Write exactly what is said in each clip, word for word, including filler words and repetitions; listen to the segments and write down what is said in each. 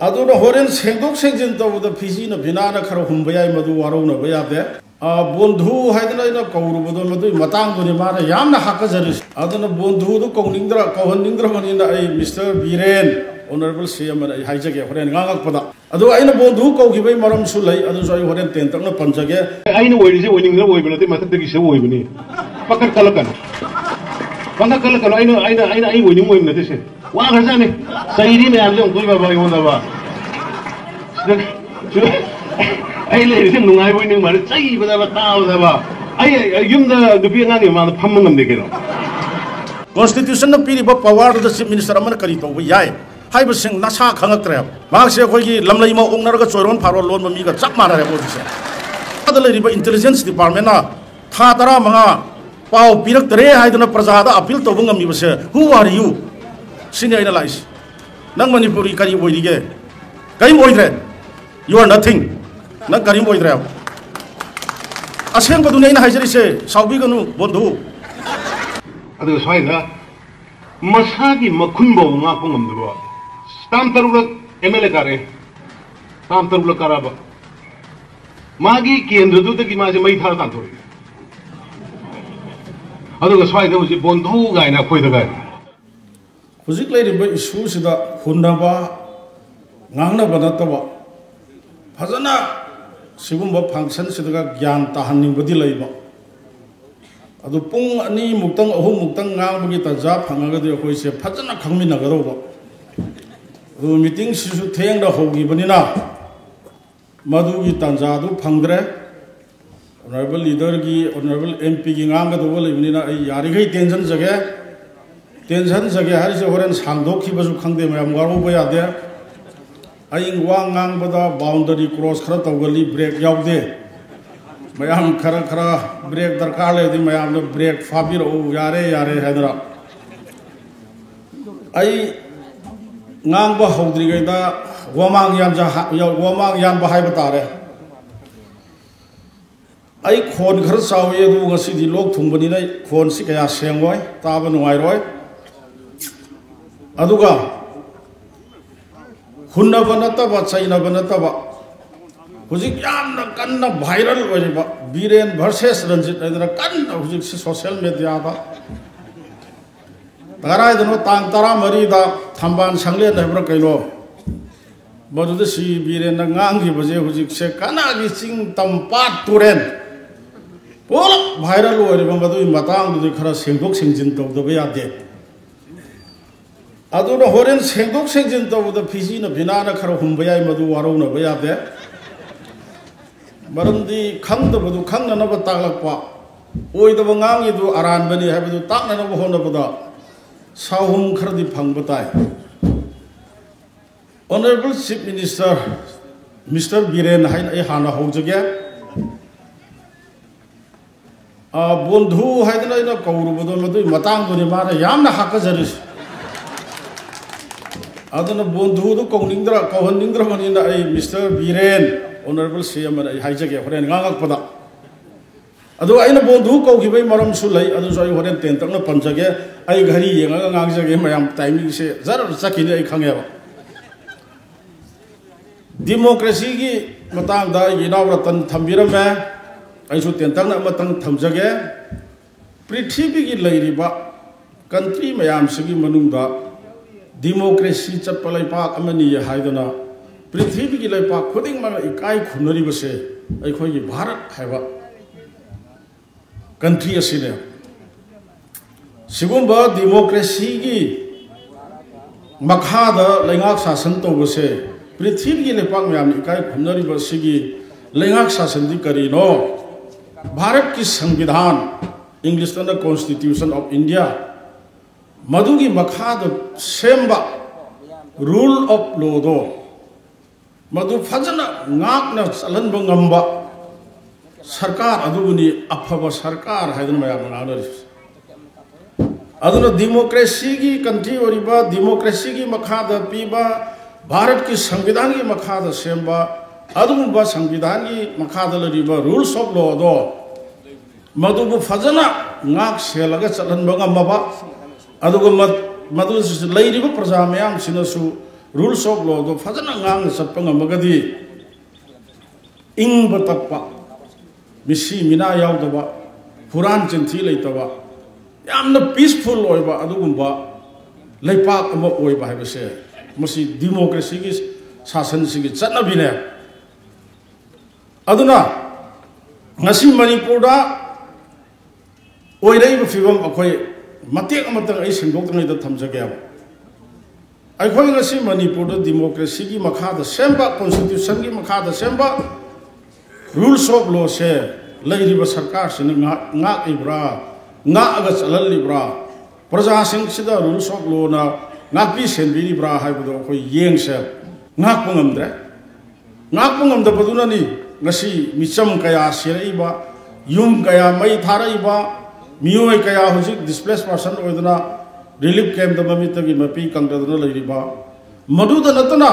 ꯑꯗꯨꯅ ꯍꯣꯔꯦꯟ ꯁꯦꯡꯗꯣꯛ ꯁꯦꯡꯖꯤꯟ ꯇꯧꯕꯗ ꯐꯤꯖꯤꯅ ꯐꯤꯅꯥꯅ ꯈꯔ ꯍꯨꯝꯕ ꯌꯥꯏ, ꯃꯗꯨ ꯋꯥꯔꯧꯅꯕ ꯌꯥꯗꯦ꯫ ꯑ, ꯕꯣꯟꯙꯨ ꯍꯥꯏꯗꯅ ꯑꯩꯅ ꯀꯧꯔꯨꯕꯗꯣ ꯃꯗꯨꯒꯤ ꯃꯇꯥꯡꯗꯨꯅꯤ ꯃꯥꯅ ꯌꯥꯝꯅ ꯍꯥꯀꯖꯔꯤꯁꯦ꯫ ꯑꯗꯨꯅ ꯕꯣꯟꯙꯨꯗꯨ ꯀꯧꯅꯤꯡꯗ꯭ꯔ-, ꯀꯧꯍꯟꯅꯤꯡꯗ꯭ꯔꯕꯅꯤꯅ ꯑꯩ ꯃꯤꯁꯇꯔ ꯕꯤꯔꯦꯟ, ꯑꯣꯅꯔꯦꯕꯜ ꯁꯤ ꯑꯦꯝ ꯑꯅ ꯑꯩ ꯍꯥꯏꯖꯒꯦ ꯍꯣꯔꯦꯟ ꯉꯥꯡꯉꯛꯄꯗ꯫ ꯑꯗꯨ ꯑꯩꯅ ꯕꯣꯟꯙꯨ ꯀꯧꯈꯤꯕꯒꯤ ꯃꯔꯝꯁꯨ ꯂꯩ, ꯑꯗꯨꯁꯨ ꯑꯩ ꯍꯣꯔꯦꯟ ꯇꯦꯟꯇꯛꯅ ꯄꯟꯖꯒꯦ꯫ ꯑꯩꯅ ꯑꯣꯏꯔꯤꯁꯦ ꯑꯣꯏꯅꯤꯡꯗꯅ ꯑꯣꯏꯕ ꯅꯠꯇꯦ, ꯃꯊꯛꯇꯒꯤ ꯁꯤ ꯑꯣꯏꯕꯅꯤ꯫ ꯄꯥꯈꯠ ꯀꯜꯂꯛꯀꯅꯨ, ꯄꯥꯈꯠ ꯀꯜꯂꯛꯀꯅꯨ꯫ ꯑꯩꯅ, ꯑꯩꯅ, ꯑꯩꯅ ꯑꯩ ꯑꯣꯏꯅꯤꯡ ꯑꯣꯏꯕ ꯅꯠꯇꯦ ꯁꯦ꯫ ꯋꯥꯈ꯭ꯔꯖꯥꯠꯅꯤ꯫ ꯆꯩꯔꯤ ꯃꯌꯥꯝꯁꯦ ꯑꯃꯨꯛ ꯇꯣꯏꯕ ꯑꯩꯉꯣꯟꯗꯕ꯫ ꯁꯤꯗ, ꯁꯤꯗ ꯑꯩ ꯂꯩꯔꯤꯁꯦ ꯅꯨꯡꯉꯥꯏꯕꯣꯏ ꯅꯤꯡꯕ ꯃꯥꯜꯂꯦ꯫ ꯆꯩꯕꯗꯕ, ꯇꯥꯕꯗꯕ꯫ ꯑꯩ, ꯑꯩ ꯌꯨꯝꯗ ꯅꯨꯄꯤ ꯑꯉꯥꯡꯒꯤ ꯃꯃꯥꯡꯗ ꯐꯝꯕ ꯉꯝꯗꯦ ꯀꯩꯅꯣ꯫ ꯀꯣꯟꯁꯇꯤꯇ꯭ꯌꯨꯁꯟꯅ ꯄꯤꯔꯤꯕ ꯄꯋꯥꯔꯗꯨꯗ ꯆꯤꯐ ꯃꯤꯅꯤꯁꯇꯔ ꯑꯃꯅ ꯀꯔꯤ ꯇꯧꯕ ꯌꯥꯏ ꯍꯥꯏꯕꯁꯤꯡ ꯅꯁꯥ ꯈꯪꯉꯛꯇ꯭ꯔꯦꯕ꯫ ꯃꯍꯥꯛꯁꯦ ꯑꯩꯈꯣꯏꯒꯤ ꯂꯝꯂꯩꯃ ꯑꯣꯛꯅꯔꯒ ꯆꯣꯏꯔꯣꯟ ꯐꯥꯔꯣꯟ ꯂꯣꯟꯕ ꯃꯤꯒ ꯆꯞ ꯃꯥꯟꯅꯔꯦꯕ ꯍꯧꯖꯤꯛꯁꯦ꯫ ꯑꯗ ꯂꯩꯔꯤꯕ ꯏꯟꯇꯦꯂꯤꯖꯦꯟꯁ ꯗꯤꯄꯥꯔꯠꯃꯦꯟꯅ ꯊꯥ ꯇꯔꯥꯃꯉꯥ ꯄꯥꯎ ꯄꯤꯔꯛꯇ꯭ꯔꯦ ꯍꯥꯏꯗꯅ ꯄ꯭ꯔꯖꯥꯗ ꯑꯄꯤꯜ ꯇꯧꯕ ꯉꯝꯃꯤꯕꯁꯦ, who are you? ꯁꯤꯅꯤ ꯑꯩꯅ ꯂꯥꯛꯏꯁꯦ꯫ ꯅꯪ ꯃꯅꯤꯄꯨꯔꯒꯤ ꯀꯔꯤ ꯑꯣꯏꯔꯤꯒꯦ? ꯀꯔꯤꯝ ꯑꯣꯏꯗ꯭ꯔꯦ꯫ You are nothing. ꯅꯪ ꯀꯔꯤꯝ ꯑꯣꯏꯗ꯭ꯔꯦ꯫ ꯑꯁꯦꯡꯕꯗꯨꯅꯤ ꯑꯩꯅ ꯍꯥꯏꯖꯔꯤꯁꯦ, ꯁꯥꯎꯕꯤꯒꯅꯨ ꯕꯣꯟꯙꯨ꯫ ꯑꯗꯨꯒ ꯁ꯭ꯋꯥꯏꯗ ꯃꯁꯥꯒꯤ ꯃꯈꯨꯟ ꯐꯥꯎꯕ ꯉꯥꯛꯄ ꯉꯝꯗꯕ, ꯇꯥꯝ ꯇꯔꯨꯛꯂꯛ ꯑꯦꯝ ꯑꯦꯜ ꯑꯦ ꯀꯥꯔꯛꯑꯦ, ꯇꯥꯝ ꯇꯔꯨꯛꯂꯛ ꯀꯥꯔꯛꯑꯕ, ꯃꯥꯒꯤ ꯀꯦꯟꯗ꯭ꯔꯗꯨꯗꯒꯤ ꯃꯥꯁꯦ ꯃꯩ ꯊꯥꯔ ꯇꯥꯟꯊꯣꯔꯛꯑꯦ꯫ ꯑꯗꯨꯒ ꯁ꯭ꯋꯥꯏꯗ ꯍꯧꯖꯤꯛ ꯕꯣꯟꯙꯨ ꯀꯥꯏꯅ ꯑꯩꯈꯣꯏꯗ ꯀꯥꯏ꯫ ꯍꯧꯖꯤꯛ ꯂꯩꯔꯤꯕ ꯏꯁꯨꯁꯤꯗ ꯍꯨꯟꯅꯕ, ꯉꯥꯡꯅꯕ ꯅꯠꯇꯕ, ꯐꯖꯅ ꯁꯤꯒꯨꯝꯕ ꯐꯪꯁꯟꯁꯤꯗꯒ ꯒ꯭ꯌꯥꯟ ꯇꯥꯍꯟꯅꯤꯡꯕꯗꯤ ꯂꯩꯕ꯫ ꯑꯗꯨ ꯄꯨꯡ ꯑꯅꯤꯃꯨꯛꯇꯪ, ꯑꯍꯨꯝꯃꯨꯛꯇꯪ ꯉꯥꯡꯕꯒꯤ ꯇꯥꯟꯖꯥ ꯐꯪꯉꯒꯗꯤ ꯑꯩꯈꯣꯏꯁꯦ ꯐꯖꯅ ꯈꯪꯃꯤꯟꯅꯒꯗꯧꯕ꯫ ꯑꯗꯨ ꯃꯤꯇꯤꯡꯁꯤꯁꯨ ꯊꯦꯡꯅ ꯍꯧꯈꯤꯕꯅꯤꯅ ꯃꯗꯨꯒꯤ ꯇꯥꯟꯖꯥꯗꯨ ꯐꯪꯗ꯭ꯔꯦ꯫ ꯑꯣꯅꯔꯦꯕꯜ ꯂꯤꯗꯔꯒꯤ, ꯑꯣꯅꯔꯦꯕꯜ ꯑꯦꯝ ꯄꯤꯒꯤ ꯉꯥꯡꯒꯗꯧꯕ ꯂꯩꯕꯅꯤꯅ ꯑꯩ ꯌꯥꯔꯤꯈꯩ ꯇꯦꯟꯁꯤꯟꯖꯒꯦ꯫ ꯇꯦꯟꯁꯤꯟꯖꯒꯦ ꯍꯥꯏꯔꯤꯁꯦ ꯍꯣꯔꯦꯟ ꯁꯥꯡꯗꯣꯛꯈꯤꯕꯁꯨ ꯈꯪꯗꯦ, ꯃꯌꯥꯝ ꯋꯥꯔꯧꯕ ꯌꯥꯗꯦ꯫ ꯑꯩ ꯋꯥ ꯉꯥꯡꯕꯗ ꯕꯥꯎꯟꯗꯔꯤ ꯀ꯭ꯔꯣꯁ ꯈꯔ ꯇꯧꯒꯜꯂꯤ, ꯕ꯭ꯔꯦꯛ ꯌꯥꯎꯗꯦ꯫ ꯃꯌꯥꯝ ꯈꯔ ꯈꯔ ꯕ꯭ꯔꯦꯛ ꯗꯔꯀꯥꯔ ꯂꯩꯔꯗꯤ ꯃꯌꯥꯝꯅ ꯕ꯭ꯔꯦꯛ ꯐꯥꯕꯤꯔꯛꯎ, ꯌꯥꯔꯦ ꯌꯥꯔꯦ ꯍꯥꯏꯗꯅ꯫ ꯑꯩ ꯉꯥꯡꯕ ꯍꯧꯗ꯭ꯔꯤꯉꯩꯗ ꯋꯥꯃꯥꯡ ꯌꯥꯟꯖ-, ꯋꯥꯃꯥꯡ ꯌꯥꯟꯕ ꯍꯥꯏꯕ ꯇꯥꯔꯦ꯫ ꯑꯩ ꯈꯣꯟ ꯈꯔ ꯆꯥꯎꯏ, ꯑꯗꯨꯕꯨ ꯉꯁꯤꯗꯤ ꯂꯣꯛ ꯊꯨꯡꯕꯅꯤꯅ ꯑꯩ ꯈꯣꯟꯁꯤ ꯀꯌꯥ ꯁꯦꯡꯉꯣꯏ, ꯇꯥꯕ ꯅꯨꯡꯉꯥꯏꯔꯣꯏ꯫ ꯑꯗꯨꯒ ꯍꯨꯟꯅꯕ ꯅꯠꯇꯕ, ꯆꯩꯅꯕ ꯅꯠꯇꯕ, ꯍꯧꯖꯤꯛ ꯌꯥꯝꯅ ꯀꯟꯅ ꯚꯥꯏꯔꯦꯜ ꯑꯣꯏꯔꯤꯕ ꯕꯤꯔꯦꯟ ꯚꯔꯁꯦꯁ ꯔꯟꯖꯤꯠ ꯍꯥꯏꯗꯅ ꯀꯟꯅ ꯍꯧꯖꯤꯛꯁꯤ ꯁꯣꯁꯤꯌꯦꯜ ꯃꯦꯗꯤꯌꯥꯗ ꯀꯗꯥꯏꯗꯅꯣ ꯇꯥꯡ ꯇꯔꯥꯃꯔꯤꯗ ꯊꯝꯕꯥꯜ ꯁꯪꯂꯦꯟ ꯍꯥꯏꯕ꯭ꯔꯥ ꯀꯩꯅꯣ, ꯃꯗꯨꯗ ꯁꯤ ꯕꯤꯔꯦꯟꯅ ꯉꯥꯡꯈꯤꯕꯁꯦ ꯍꯧꯖꯤꯛꯁꯦ ꯀꯅꯥꯒꯤ ꯆꯤꯡ ꯇꯝ ꯄꯥꯠ ꯇꯨꯔꯦꯟ ꯄꯨꯂꯞ ꯚꯥꯏꯔꯦꯜ ꯑꯣꯏꯔꯤꯕ ꯃꯗꯨꯒꯤ ꯃꯇꯥꯡꯗꯨꯗꯤ ꯈꯔ ꯁꯦꯡꯗꯣꯛ ꯁꯦꯡꯖꯤꯟ ꯇꯧꯗꯕ ꯌꯥꯗꯦ꯫ ꯑꯗꯨꯅ ꯍꯣꯔꯦꯟ ꯁꯦꯡꯗꯣꯛ ꯁꯦꯡꯖꯤꯟ ꯇꯧꯕꯗ ꯐꯤꯖꯤꯅ ꯐꯤꯅꯥꯅ ꯈꯔ ꯍꯨꯝꯕ ꯌꯥꯏ, ꯃꯗꯨ ꯋꯥꯔꯧꯅꯕ ꯌꯥꯗꯦ꯫ ꯃꯔꯝꯗꯤ ꯈꯪꯗꯕꯗꯨ ꯈꯪꯅꯅꯕ ꯇꯥꯛꯂꯛꯄ, ꯑꯣꯏꯗꯕ ꯉꯥꯡꯉꯤꯗꯨ ꯑꯔꯥꯟꯕꯅꯤ ꯍꯥꯏꯕꯗꯨ ꯇꯥꯛꯅꯅꯕ ꯍꯣꯠꯅꯕꯗ ꯁꯥꯍꯨꯝ ꯈꯔꯗꯤ ꯐꯪꯕ ꯇꯥꯏ꯫ Honourable Chief Minister, Mister Biren ꯍꯥꯏꯅ ꯑꯩ ꯍꯥꯟꯅ ꯍꯧꯖꯒꯦ꯫ ꯑ, ꯕꯣꯟꯙꯨ ꯍꯥꯏꯗꯅ ꯑꯩꯅ ꯀꯧꯔꯨꯕꯗꯣ ꯃꯗꯨꯒꯤ ꯃꯇꯥꯡꯗꯨꯅꯤ ꯃꯥꯅ ꯌꯥꯝꯅ ꯍꯥꯀꯖꯔꯤꯁꯦ꯫ ꯑꯗꯨꯅ ꯕꯣꯟꯙꯨꯗꯨ ꯀꯧꯅꯤꯡꯗ꯭ꯔ-, ꯀꯧꯍꯟꯅꯤꯡꯗ꯭ꯔꯕꯅꯤꯅ ꯑꯩ Mister ꯕꯤꯔꯦꯟ, Honourable ꯁꯤ ꯑꯦꯝ ꯑꯅ ꯑꯩ ꯍꯥꯏꯖꯒꯦ ꯍꯣꯔꯦꯟ ꯉꯥꯡꯉꯛꯄꯗ꯫ ꯑꯗꯨ ꯑꯩꯅ ꯕꯣꯟꯙꯨ ꯀꯧꯈꯤꯕꯒꯤ ꯃꯔꯝꯁꯨ ꯂꯩ, ꯑꯗꯨꯁꯨ ꯑꯩ ꯍꯣꯔꯦꯟ ꯇꯦꯟꯇꯛꯅ ꯄꯟꯖꯒꯦ꯫ ꯑꯩ ꯘꯔꯤ ꯌꯦꯡꯉꯒ ꯉꯥꯡꯖꯒꯦ ꯃꯌꯥꯝ, ꯇꯥꯏꯃꯤꯡꯁꯦ ꯖꯔ ꯆꯠꯈꯤꯅꯤ ꯑꯩ ꯈꯪꯉꯦꯕ꯫ ꯗꯤꯃꯣꯀ꯭ꯔꯦꯁꯤꯒꯤ ꯃꯇꯥꯡꯗ ꯑꯩꯒꯤ ꯏꯅꯥꯎ ꯔꯇꯟ ꯊꯝꯕꯤꯔꯝꯃꯦ, ꯑꯩꯁꯨ ꯇꯦꯟꯇꯛꯅ ꯑꯃꯇꯪ ꯊꯝꯖꯒꯦ꯫ ꯄ꯭ꯔꯤꯊꯤꯕꯤꯒꯤ ꯂꯩꯔꯤꯕ ꯀꯟꯇ꯭ꯔꯤ ꯃꯌꯥꯝꯁꯤꯒꯤ ꯃꯅꯨꯡꯗ ꯗꯤꯃꯣꯀ꯭ꯔꯦꯁꯤ ꯆꯠꯄ ꯂꯩꯄꯥꯛ ꯑꯃꯅꯤ ꯍꯥꯏꯗꯅ ꯄ꯭ꯔꯤꯊꯤꯕꯤꯒꯤ ꯂꯩꯄꯥꯛ ꯈꯨꯗꯤꯡꯃꯛꯅ ꯏꯀꯥꯏ ꯈꯨꯝꯅꯔꯤꯕꯁꯦ ꯑꯩꯈꯣꯏꯒꯤ ꯚꯥꯔꯠ ꯍꯥꯏꯕ ꯀꯟꯇ꯭ꯔꯤ ꯑꯁꯤꯅꯦ꯫ ꯁꯤꯒꯨꯝꯕ ꯗꯤꯃꯣꯀ꯭ꯔꯦꯁꯤꯒꯤ ꯃꯈꯥꯗ ꯂꯩꯉꯥꯛ ꯁꯥꯁꯟ ꯇꯧꯕꯁꯦ ꯄ꯭ꯔꯤꯊꯤꯕꯤꯒꯤ ꯂꯩꯄꯥꯛ ꯃꯌꯥꯝꯅ ꯏꯀꯥꯏ ꯈꯨꯝꯅꯔꯤꯕ ꯑꯁꯤꯒꯤ ꯂꯩꯉꯥꯛ ꯁꯥꯁꯟꯗꯤ ꯀꯔꯤꯅꯣ? ꯚꯥꯔꯠꯀꯤ ꯁꯪꯕꯤꯙꯥꯟ, ꯏꯪꯂꯤꯁꯇꯅ Constitution of India, ꯃꯗꯨꯒꯤ ꯃꯈꯥꯗ ꯁꯦꯝꯕ rule of lawꯗꯣ ꯃꯗꯨ ꯐꯖꯅ ꯉꯥꯛꯅ ꯆꯠꯍꯟꯕ ꯉꯝꯕ ꯁꯔꯀꯥꯔ ꯑꯗꯨꯕꯨꯅꯤ ꯑꯐꯕ ꯁꯔꯀꯥꯔ ꯍꯥꯏꯗꯨꯅ ꯃꯌꯥꯝꯅ ꯉꯥꯡꯅꯔꯤꯁꯦ꯫ ꯑꯗꯨꯅ ꯗꯤꯃꯣꯀ꯭ꯔꯦꯁꯤꯒꯤ ꯀꯟꯇ꯭ꯔꯤ ꯑꯣꯏꯔꯤꯕ, ꯗꯤꯃꯣꯀ꯭ꯔꯦꯁꯤꯒꯤ ꯃꯈꯥꯗ ꯄꯤꯕ, ꯚꯥꯔꯠꯀꯤ ꯁꯪꯕꯤꯙꯥꯟꯒꯤ ꯃꯈꯥꯗ ꯁꯦꯝꯕ ꯑꯗꯨꯒꯨꯝꯕ ꯁꯪꯕꯤꯙꯥꯟꯒꯤ ꯃꯈꯥꯗ ꯂꯩꯔꯤꯕ rules of lawꯗꯣ ꯃꯗꯨꯕꯨ ꯐꯖꯅ ꯉꯥꯛ ꯁꯦꯜꯂꯒ ꯆꯠꯍꯟꯕ ꯉꯝꯃꯕ, ꯑꯗꯨꯒ ꯃ-, ꯃꯗꯨ ꯂꯩꯔꯤꯕ ꯄ꯭ꯔꯖꯥ ꯃꯌꯥꯝꯁꯤꯅꯁꯨ Rules of lawꯗꯣ ꯐꯖꯅ ꯉꯥꯡꯅ ꯆꯠꯄ ꯉꯝꯃꯒꯗꯤ, ꯏꯪꯕ ꯇꯞꯄ, ꯃꯤꯁꯤ ꯃꯤꯅꯥ ꯌꯥꯎꯗꯕ, ꯍꯨꯔꯥꯟ ꯆꯤꯟꯊꯤ ꯂꯩꯇꯕ, ꯌꯥꯝꯅ peaceful ꯑꯣꯏꯕ ꯑꯗꯨꯒꯨꯝꯕ ꯂꯩꯄꯥꯛ ꯑꯃ ꯑꯣꯏꯕ ꯍꯥꯏꯕꯁꯦ, ꯃꯁꯤ democracyꯒꯤ ꯁꯥꯁꯟꯁꯤꯒꯤ ꯆꯠꯅꯕꯤꯅꯦ꯫ ꯑꯗꯨꯅ ꯉꯁꯤ ꯃꯅꯤꯄꯨꯔꯗ ꯑꯣꯏꯔꯛꯏꯕ ꯐꯤꯕꯝ, ꯑꯩꯈꯣꯏ ꯃꯇꯦꯛ ꯑꯃꯇꯪ ꯑꯩ ꯁꯦꯡꯗꯣꯛꯇ꯭ꯔꯤꯉꯩꯗ ꯊꯝꯖꯒꯦꯕ꯫ ꯑꯩꯈꯣꯏ ꯉꯁꯤ ꯃꯅꯤꯄꯨꯔꯗ democracyꯒꯤ ꯃꯈꯥꯗ ꯁꯦꯝꯕ, constitutionꯒꯤ ꯃꯈꯥꯗ ꯁꯦꯝꯕ rules of lawꯁꯦ ꯂꯩꯔꯤꯕ ꯁꯔꯀꯥꯔꯁꯤꯅ ꯉꯥꯛ-, ꯉꯥꯛꯏꯕ꯭ꯔꯥ, ꯉꯥꯛꯑꯒ ꯆꯠꯍꯜꯂꯤꯕ꯭ꯔꯥ, ꯄ꯭ꯔꯖꯥꯁꯤꯡꯁꯤꯗ rules of lawꯅ ꯉꯥꯛꯄꯤ ꯁꯦꯟꯕꯤꯔꯤꯕ꯭ꯔꯥ ꯍꯥꯏꯕꯗꯣ ꯑꯩꯈꯣꯏ ꯌꯦꯡꯁꯦ꯫ ꯉꯥꯛꯄ ꯉꯝꯗ꯭ꯔꯦ꯫ ꯉꯥꯛꯄ ꯉꯝꯗꯕꯗꯨꯅꯅꯤ ꯉꯁꯤ ꯃꯤꯆꯝ ꯀꯌꯥ ꯁꯤꯔꯛꯏꯕ, ꯌꯨꯝ ꯀꯌꯥ ꯃꯩ ꯊꯥꯔꯛꯏꯕ, ꯃꯤꯑꯣꯏ ꯀꯌꯥ ꯍꯧꯖꯤꯛ displaced person ꯑꯣꯏꯗꯨꯅ relief campꯇ ꯃꯃꯤꯠꯇꯒꯤ ꯃꯄꯤ ꯀꯪꯗꯗꯨꯅ ꯂꯩꯔꯤꯕ꯫ ꯃꯗꯨꯗ ꯅꯠꯇꯅ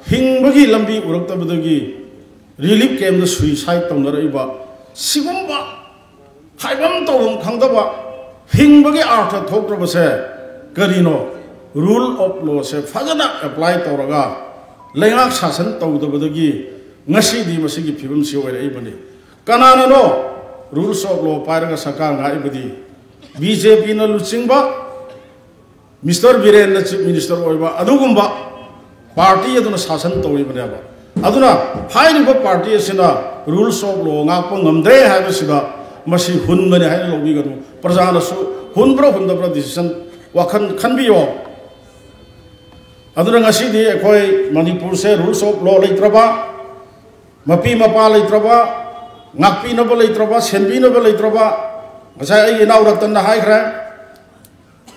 ꯍꯤꯡꯕꯒꯤ ꯂꯝꯕꯤ ꯎꯔꯛꯇꯕꯗꯒꯤ relief campꯇ suicide ꯇꯧꯅꯔꯛꯏꯕ꯫ ꯁꯤꯒꯨꯝꯕ ꯍꯥꯏꯐꯝ ꯇꯧꯐꯝ ꯈꯪꯗꯕ, ꯍꯤꯡꯕꯒꯤ ꯑꯥꯔꯊ ꯊꯣꯛꯇ꯭ꯔꯕꯁꯦ ꯀꯔꯤꯅꯣ? Rule of lawꯁꯦ ꯐꯖꯅ apply ꯇꯧꯔꯒ ꯂꯩꯉꯥꯛ ꯁꯥꯁꯟ ꯇꯧꯗꯕꯗꯒꯤ ꯉꯁꯤꯗꯤ ꯃꯁꯤꯒꯤ ꯐꯤꯕꯝꯁꯤ ꯑꯣꯏꯔꯛꯏꯕꯅꯤ꯫ ꯀꯅꯥꯅꯅꯣ rules of law ꯄꯥꯏꯔꯒ ꯁꯔꯀꯥꯔ ꯉꯥꯛꯏꯕꯗꯤ? BJPꯅ ꯂꯨꯆꯤꯡꯕ Mister ꯕꯤꯔꯦꯟꯅ Chief Minister ꯑꯣꯏꯕ ꯑꯗꯨꯒꯨꯝꯕ party ꯑꯗꯨꯅ ꯁꯥꯁꯟ ꯇꯧꯔꯤꯕꯅꯦꯕ꯫ ꯑꯗꯨꯅ ꯍꯥꯏꯔꯤꯕ party ꯑꯁꯤꯅ rules of law ꯉꯥꯛꯄ ꯉꯝꯗ꯭ꯔꯦ ꯍꯥꯏꯕꯁꯤꯗ ꯃꯁꯤ ꯍꯨꯟꯕꯅꯤ ꯍꯥꯏꯅ ꯂꯧꯕꯤꯒꯅꯨ꯫ ꯄ꯭ꯔꯖꯥꯅꯁꯨ ꯍꯨꯟꯕ꯭ꯔꯥ ꯍꯨꯟꯗꯕ꯭ꯔꯥ decision ꯋꯥꯈꯜ ꯈꯟꯕꯤꯌꯣ꯫ ꯑꯗꯨꯅ ꯉꯁꯤꯗꯤ ꯑꯩꯈꯣꯏ ꯃꯅꯤꯄꯨꯔꯁꯦ rules of law ꯂꯩꯇ꯭ꯔꯕ, ꯃꯄꯤ ꯃꯄꯥ ꯂꯩꯇ꯭ꯔꯕ, ꯉꯥꯛꯄꯤꯅꯕ ꯂꯩꯇ꯭ꯔꯕ, ꯁꯦꯟꯕꯤꯅꯕ ꯂꯩꯇ꯭ꯔꯕ, ꯉꯁꯥꯏ ꯑꯩꯒꯤ ꯏꯅꯥꯎ ꯔꯇꯟꯅ ꯍꯥꯏꯈ꯭ꯔꯦ,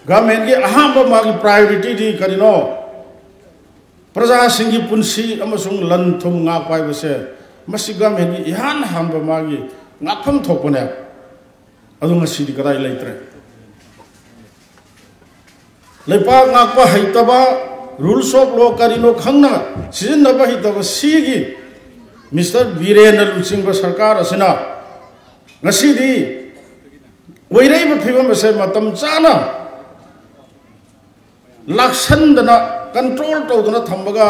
governmentꯀꯤ ꯑꯍꯥꯟꯕ ꯃꯥꯒꯤ priorityꯗꯤ ꯀꯔꯤꯅꯣ? ꯄ꯭ꯔꯖꯥꯁꯤꯡꯒꯤ ꯄꯨꯟꯁꯤ ꯑꯃꯁꯨꯡ ꯂꯟ ꯊꯨꯝ ꯉꯥꯛꯄ ꯍꯥꯏꯕꯁꯦ, ꯃꯁꯤ governmentꯀꯤ ꯏꯍꯥꯟ ꯍꯥꯟꯕ ꯃꯥꯒꯤ ꯉꯥꯛꯐꯝ ꯊꯣꯛꯄꯅꯦ꯫ ꯑꯗꯨ ꯉꯁꯤꯗꯤ ꯀꯗꯥꯏ ꯂꯩꯇ꯭ꯔꯦ? ꯂꯩꯄꯥꯛ ꯉꯥꯛꯄ ꯍꯩꯇꯕ, rules of law ꯀꯔꯤꯅꯣ ꯈꯪꯅ ꯁꯤꯖꯤꯟꯅꯕ ꯍꯩꯇꯕ ꯁꯤꯒꯤ Mister ꯕꯤꯔꯦꯟꯅ ꯂꯨꯆꯤꯡꯕ ꯁꯔꯀꯥꯔ ꯑꯁꯤꯅ ꯉꯁꯤꯗꯤ ꯑꯣꯏꯔꯛꯏꯕ ꯐꯤꯕꯝ ꯑꯁꯦ ꯃꯇꯝ ꯆꯥꯅ ꯂꯥꯛꯁꯟꯗꯅ ꯀꯟꯇ꯭ꯔꯣꯜ ꯇꯧꯗꯨꯅ ꯊꯝꯃꯒ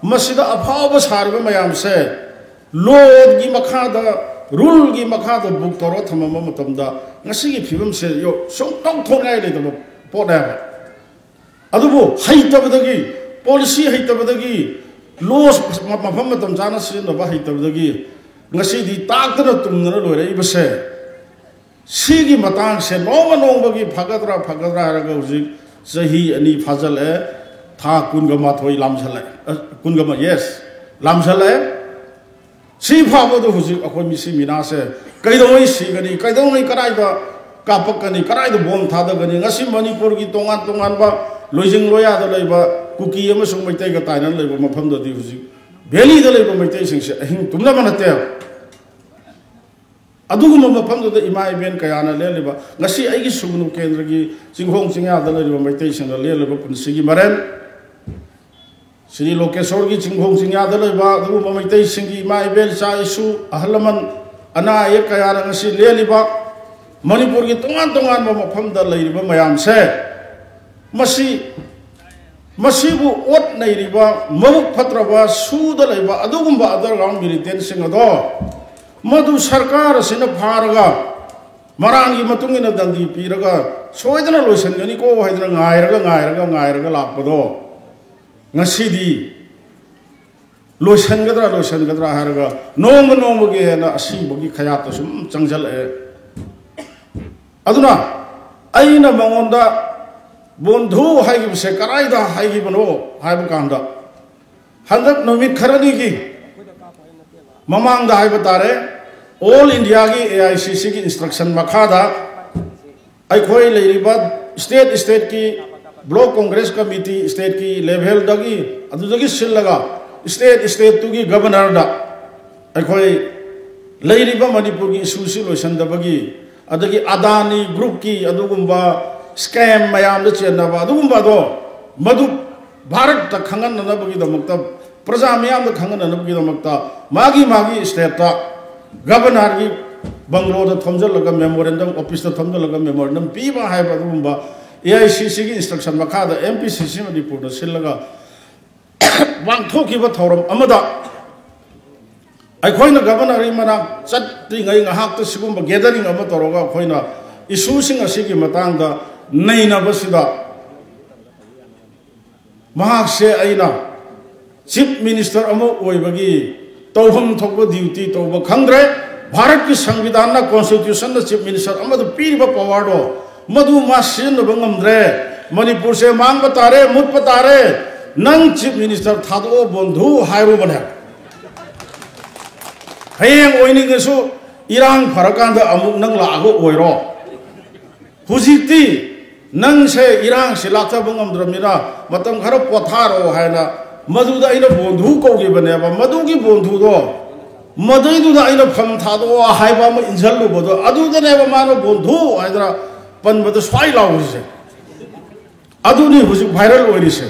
ꯃꯁꯤꯗ ꯑꯐꯥꯎꯕ ꯁꯥꯔꯤꯕ ꯃꯌꯥꯝꯁꯦ ꯂꯣꯒꯤ ꯃꯈꯥꯗ, ꯔꯨꯜꯒꯤ ꯃꯈꯥꯗ ꯕꯨꯛ ꯇꯧꯔꯒ ꯊꯝꯃꯝꯕ ꯃꯇꯝꯗ ꯉꯁꯤꯒꯤ ꯐꯤꯕꯝꯁꯦ ꯌꯣ-, ꯁꯨꯡꯇꯧ ꯊꯣꯛꯅꯤꯡꯉꯥꯏ ꯂꯩꯇꯕ ꯄꯣꯠꯅꯦꯕ꯫ ꯑꯗꯨꯕꯨ ꯍꯩꯇꯕꯗꯒꯤ, ꯄꯣꯂꯤꯁꯤ ꯍꯩꯇꯕꯗꯒꯤ, ꯂꯣꯁ ꯃꯐꯝ ꯃꯇꯝ ꯆꯥꯅ ꯁꯤꯖꯤꯟꯅꯕ ꯍꯩꯇꯕꯗꯒꯤ ꯉꯁꯤꯗꯤ ꯇꯥꯛꯇꯅ ꯇꯨꯝꯗꯅ ꯂꯣꯏꯔꯛꯏꯕꯁꯦ, ꯁꯤꯒꯤ ꯃꯇꯥꯡꯁꯦ ꯅꯣꯡꯃ ꯅꯣꯡꯃꯒꯤ ꯐꯒꯗ꯭ꯔꯥ ꯐꯒꯗ꯭ꯔꯥ ꯍꯥꯏꯔꯒ ꯍꯧꯖꯤꯛ ꯆꯍꯤ ꯑꯅꯤ ꯐꯥꯖꯤꯜꯂꯛꯑꯦ, ꯊꯥ ꯀꯨꯟꯒ ꯃꯥꯊꯣꯏ ꯂꯥꯝꯁꯤꯜꯂꯛꯑꯦ, ꯑ, ꯀꯨꯟꯒ ꯃ-, ꯌꯦꯁ, ꯂꯥꯝꯁꯤꯜꯂꯛꯑꯦ꯫ ꯁꯤ ꯐꯥꯎꯕꯗ ꯍꯧꯖꯤꯛ ꯑꯩꯈꯣꯏ ꯃꯤꯁꯤ ꯃꯤꯅꯥꯁꯦ ꯀꯩꯗꯧꯉꯩ ꯁꯤꯒꯅꯤ, ꯀꯩꯗꯧꯉꯩ ꯀꯗꯥꯏꯗ ꯀꯥꯞꯄꯛꯀꯅꯤ, ꯀꯗꯥꯏꯗ ꯕꯣꯝ ꯊꯥꯗꯒꯅꯤ? ꯉꯁꯤ ꯃꯅꯤꯄꯨꯔꯒꯤ ꯇꯣꯉꯥꯟ ꯇꯣꯉꯥꯟꯕ ꯂꯣꯏꯖꯤꯡ ꯂꯣꯌꯥꯗ ꯂꯩꯕ ꯀꯨꯀꯤ ꯑꯃꯁꯨꯡ ꯃꯩꯇꯩꯒ ꯇꯥꯏꯅꯅ ꯂꯩꯕ ꯃꯐꯝꯗꯗꯤ ꯍꯧꯖꯤꯛ ꯚꯦꯂꯤꯗ ꯂꯩꯕ ꯃꯩꯇꯩꯁꯤꯡꯁꯦ ꯑꯍꯤꯡ ꯇꯨꯝꯅꯕ ꯅꯠꯇꯦ꯫ ꯑꯗꯨꯒꯨꯝꯕ ꯃꯐꯝꯗꯨꯗ ꯏꯃꯥ ꯏꯕꯦꯟ ꯀꯌꯥꯅ ꯂꯦꯜꯂꯤꯕ, ꯉꯁꯤ ꯑꯩꯒꯤ ꯁꯨꯒꯅꯨ ꯀꯦꯟꯗ꯭ꯔꯒꯤ ꯆꯤꯡꯈꯣꯡ ꯆꯤꯡꯌꯥꯗ ꯂꯩꯔꯤꯕ ꯃꯩꯇꯩꯁꯤꯡꯅ ꯂꯦꯜꯂꯤꯕ ꯄꯨꯟꯁꯤꯒꯤ ꯃꯔꯦꯟ, ꯁ꯭ꯔꯤ ꯂꯣꯀꯦꯁꯣꯔꯒꯤ ꯆꯤꯡꯈꯣꯡ ꯆꯤꯡꯌꯥꯗ ꯂꯩꯕ ꯑꯗꯨꯒꯨꯝꯕ ꯃꯩꯇꯩꯁꯤꯡꯒꯤ ꯏꯃꯥ ꯏꯕꯦꯜ, ꯏꯆꯥ ꯏꯁꯨ, ꯑꯍꯜ ꯂꯃꯟ, ꯑꯅꯥ ꯑꯌꯦꯛ ꯀꯌꯥꯅ ꯉꯁꯤ ꯂꯦꯜꯂꯤꯕ, ꯃꯅꯤꯄꯨꯔꯒꯤ ꯇꯣꯉꯥꯟ ꯇꯣꯉꯥꯟꯕ ꯃꯐꯝꯗ ꯂꯩꯔꯤꯕ ꯃꯌꯥꯝꯁꯦ, ꯃꯁꯤ, ꯃꯁꯤꯕꯨ ꯑꯣꯠ ꯅꯩꯔꯤꯕ, ꯃꯕꯨꯛ ꯐꯠꯇ꯭ꯔꯕ, ꯁꯨꯗ ꯂꯩꯕ ꯑꯗꯨꯒꯨꯝꯕ underground militantꯁꯤꯡ ꯑꯗꯣ ꯃꯗꯨ ꯁꯔꯀꯥꯔ ꯑꯁꯤꯅ ꯐꯥꯔꯒ ꯃꯔꯥꯡꯒꯤ ꯃꯇꯨꯡ ꯏꯟꯅ ꯗꯟꯗꯤ ꯄꯤꯔꯒ ꯁꯣꯏꯗꯅ ꯂꯣꯏꯁꯤꯟꯒꯅꯤꯀꯣ ꯍꯥꯏꯗꯅ ꯉꯥꯏꯔꯒ, ꯉꯥꯏꯔꯒ, ꯉꯥꯏꯔꯒ ꯂꯥꯛꯄꯗꯣ ꯉꯁꯤꯗꯤ ꯂꯣꯏꯁꯤꯟꯒꯗ꯭ꯔꯥ, ꯂꯣꯏꯁꯤꯟꯒꯗ꯭ꯔꯥ ꯍꯥꯏꯔꯒ ꯅꯣꯡꯃ ꯅꯣꯡꯃꯒꯤ ꯍꯦꯟꯅ ꯑꯁꯤꯕꯒꯤ ꯈꯌꯥꯠꯇ ꯁꯨꯝ ꯆꯪꯁꯤꯜꯂꯛꯑꯦ꯫ ꯑꯗꯨꯅ ꯑꯩꯅ ꯃꯉꯣꯟꯗ ꯕꯣꯟꯙꯨ ꯍꯥꯏꯈꯤꯕꯁꯦ ꯀꯗꯥꯏꯗ ꯍꯥꯏꯈꯤꯕꯅꯣ ꯍꯥꯏꯕ ꯀꯥꯟꯗ, ꯍꯟꯗꯛ ꯅꯨꯃꯤꯠ ꯈꯔꯅꯤꯒꯤ ꯃꯃꯥꯡꯗ ꯍꯥꯏꯕ ꯇꯥꯔꯦ, ꯑꯣꯜ ꯏꯟꯗꯤꯌꯥꯒꯤ ꯑꯦ ꯑꯥꯏ ꯁꯤ ꯁꯤꯒꯤ instruction ꯃꯈꯥꯗ ꯑꯩꯈꯣꯏ ꯂꯩꯔꯤꯕ state, stateꯀꯤ block congress committee, stateꯀꯤ levelꯗꯒꯤ, ꯑꯗꯨꯗꯒꯤ ꯁꯤꯜꯂꯒ state, stateꯇꯨꯒꯤ governorꯗ ꯑꯩꯈꯣꯏ ꯂꯩꯔꯤꯕ ꯃꯅꯤꯄꯨꯔꯒꯤ issueꯁꯤ ꯂꯣꯏꯁꯤꯟꯗꯕꯒꯤ, ꯑꯗꯒꯤ ꯑꯗꯥꯅꯤ groupꯀꯤ ꯑꯗꯨꯒꯨꯝꯕ scam ꯃꯌꯥꯝꯗ ꯆꯦꯟꯅꯕ ꯑꯗꯨꯒꯨꯝꯕ ꯑꯗꯣ ꯃꯗꯨ ꯚꯥꯔꯠꯇ ꯈꯪꯍꯟꯅꯅꯕꯒꯤꯗꯃꯛꯇ, ꯄ꯭ꯔꯖꯥ ꯃꯤꯌꯥꯝꯗ ꯈꯪꯍꯟꯅꯅꯕꯒꯤꯗꯃꯛꯇ ꯃꯥꯒꯤ ꯃꯥꯒꯤ stateꯇ governorꯒꯤ ꯕꯪꯒ꯭ꯂꯣꯗ ꯊꯣꯝꯖꯤꯜꯂꯒ memorandum, officeꯇ ꯊꯣꯝꯖꯤꯜꯂꯒ memorandum ꯄꯤꯕ ꯍꯥꯏꯕ ꯑꯗꯨꯒꯨꯝꯕ ꯑꯦ ꯑꯥꯏ ꯁꯤ ꯁꯤꯒꯤ ꯏꯟꯁꯇ꯭ꯔꯛꯁꯟ ꯃꯈꯥꯗ ꯑꯦꯝ ꯄꯤ ꯁꯤ ꯁꯤ ꯃꯅꯤꯄꯨꯔꯗ ꯁꯤꯜꯂꯒ ꯄꯥꯡꯊꯣꯛꯈꯤꯕ ꯊꯧꯔꯝ ꯑꯃꯗ ꯑꯩꯈꯣꯏꯅ ꯒꯕꯔꯅꯔꯒꯤ ꯃꯅꯥꯛ ꯆꯠꯇ꯭ꯔꯤꯉꯩ ꯉꯥꯏꯍꯥꯛꯇ ꯁꯤꯒꯨꯝꯕ ꯒꯦꯗꯔꯤꯡ ꯑꯃ ꯇꯧꯔꯒ ꯑꯩꯈꯣꯏꯅ ꯏꯁꯨꯁꯤꯡ ꯑꯁꯤꯒꯤ ꯃꯇꯥꯡꯗ ꯅꯩꯅꯕꯁꯤꯗ ꯃꯍꯥꯛꯁꯦ ꯑꯩꯅ ꯆꯤꯐ ꯃꯤꯅꯤꯁꯇꯔ ꯑꯃ ꯑꯣꯏꯕꯒꯤ ꯇꯧꯐꯝ ꯊꯣꯛꯄ ꯗ꯭ꯌꯨꯇꯤ ꯇꯧꯕ ꯈꯪꯗ꯭ꯔꯦ꯫ ꯚꯥꯔꯠꯀꯤ ꯁꯪꯕꯤꯙꯥꯟꯅ, ꯀꯣꯟꯁꯇꯤꯇ꯭ꯌꯨꯁꯟꯅ ꯆꯤꯐ ꯃꯤꯅꯤꯁꯇꯔ ꯑꯃꯗ ꯄꯤꯔꯤꯕ ꯄꯋꯥꯔꯗꯣ ꯃꯗꯨ ꯃꯥ ꯁꯤꯖꯤꯟꯅꯕ ꯉꯝꯗ꯭ꯔꯦ꯫ ꯃꯅꯤꯄꯨꯔꯁꯦ ꯃꯥꯡꯕ ꯇꯥꯔꯦ, ꯃꯨꯠꯄ ꯇꯥꯔꯦ꯫ ꯅꯪ ꯆꯤꯐ ꯃꯤꯅꯤꯁꯇꯔ ꯊꯥꯗꯣꯛꯑꯣ ꯕꯣꯟꯙꯨ ꯍꯥꯏꯔꯨꯕꯅꯦ꯫ ꯍꯌꯦꯡ ꯑꯣꯏꯅꯤꯡꯉꯁꯨ ꯏꯔꯥꯡ ꯐꯔꯀꯥꯟꯗ ꯑꯃꯨꯛ ꯅꯪ ꯂꯥꯛꯑꯒ ꯑꯣꯏꯔꯣ꯫ ꯍꯧꯖꯤꯛꯇꯤ ꯅꯪꯁꯦ ꯏꯔꯥꯡꯁꯦ ꯂꯥꯛꯊꯕ ꯉꯝꯗ꯭ꯔꯕꯅꯤꯅ ꯃꯇꯝ ꯈꯔ ꯄꯣꯊꯥꯔꯣ ꯍꯥꯏꯅ ꯃꯗꯨꯗ ꯑꯩꯅ ꯕꯣꯟꯙꯨ ꯀꯧꯈꯤꯕꯅꯦꯕ꯫ ꯃꯗꯨꯒꯤ ꯕꯣꯟꯙꯨꯗꯣ ꯃꯗꯩꯗꯨꯗ ꯑꯩꯅ ꯐꯝ ꯊꯥꯗꯣꯛꯑꯣ ꯍꯥꯏꯕ ꯑꯃ ꯏꯟꯁꯤꯜꯂꯨꯕꯗꯣ ꯑꯗꯨꯗꯅꯦꯕ ꯃꯥꯅ ꯕꯣꯟꯙꯨ ꯍꯥꯏꯗꯅ ꯄꯟꯕꯗ ꯁ꯭ꯋꯥꯏ ꯂꯥꯎꯔꯤꯁꯦ꯫ ꯑꯗꯨꯅꯤ ꯍꯧꯖꯤꯛ ꯚꯥꯏꯔꯦꯜ ꯑꯣꯏꯔꯤꯁꯦ꯫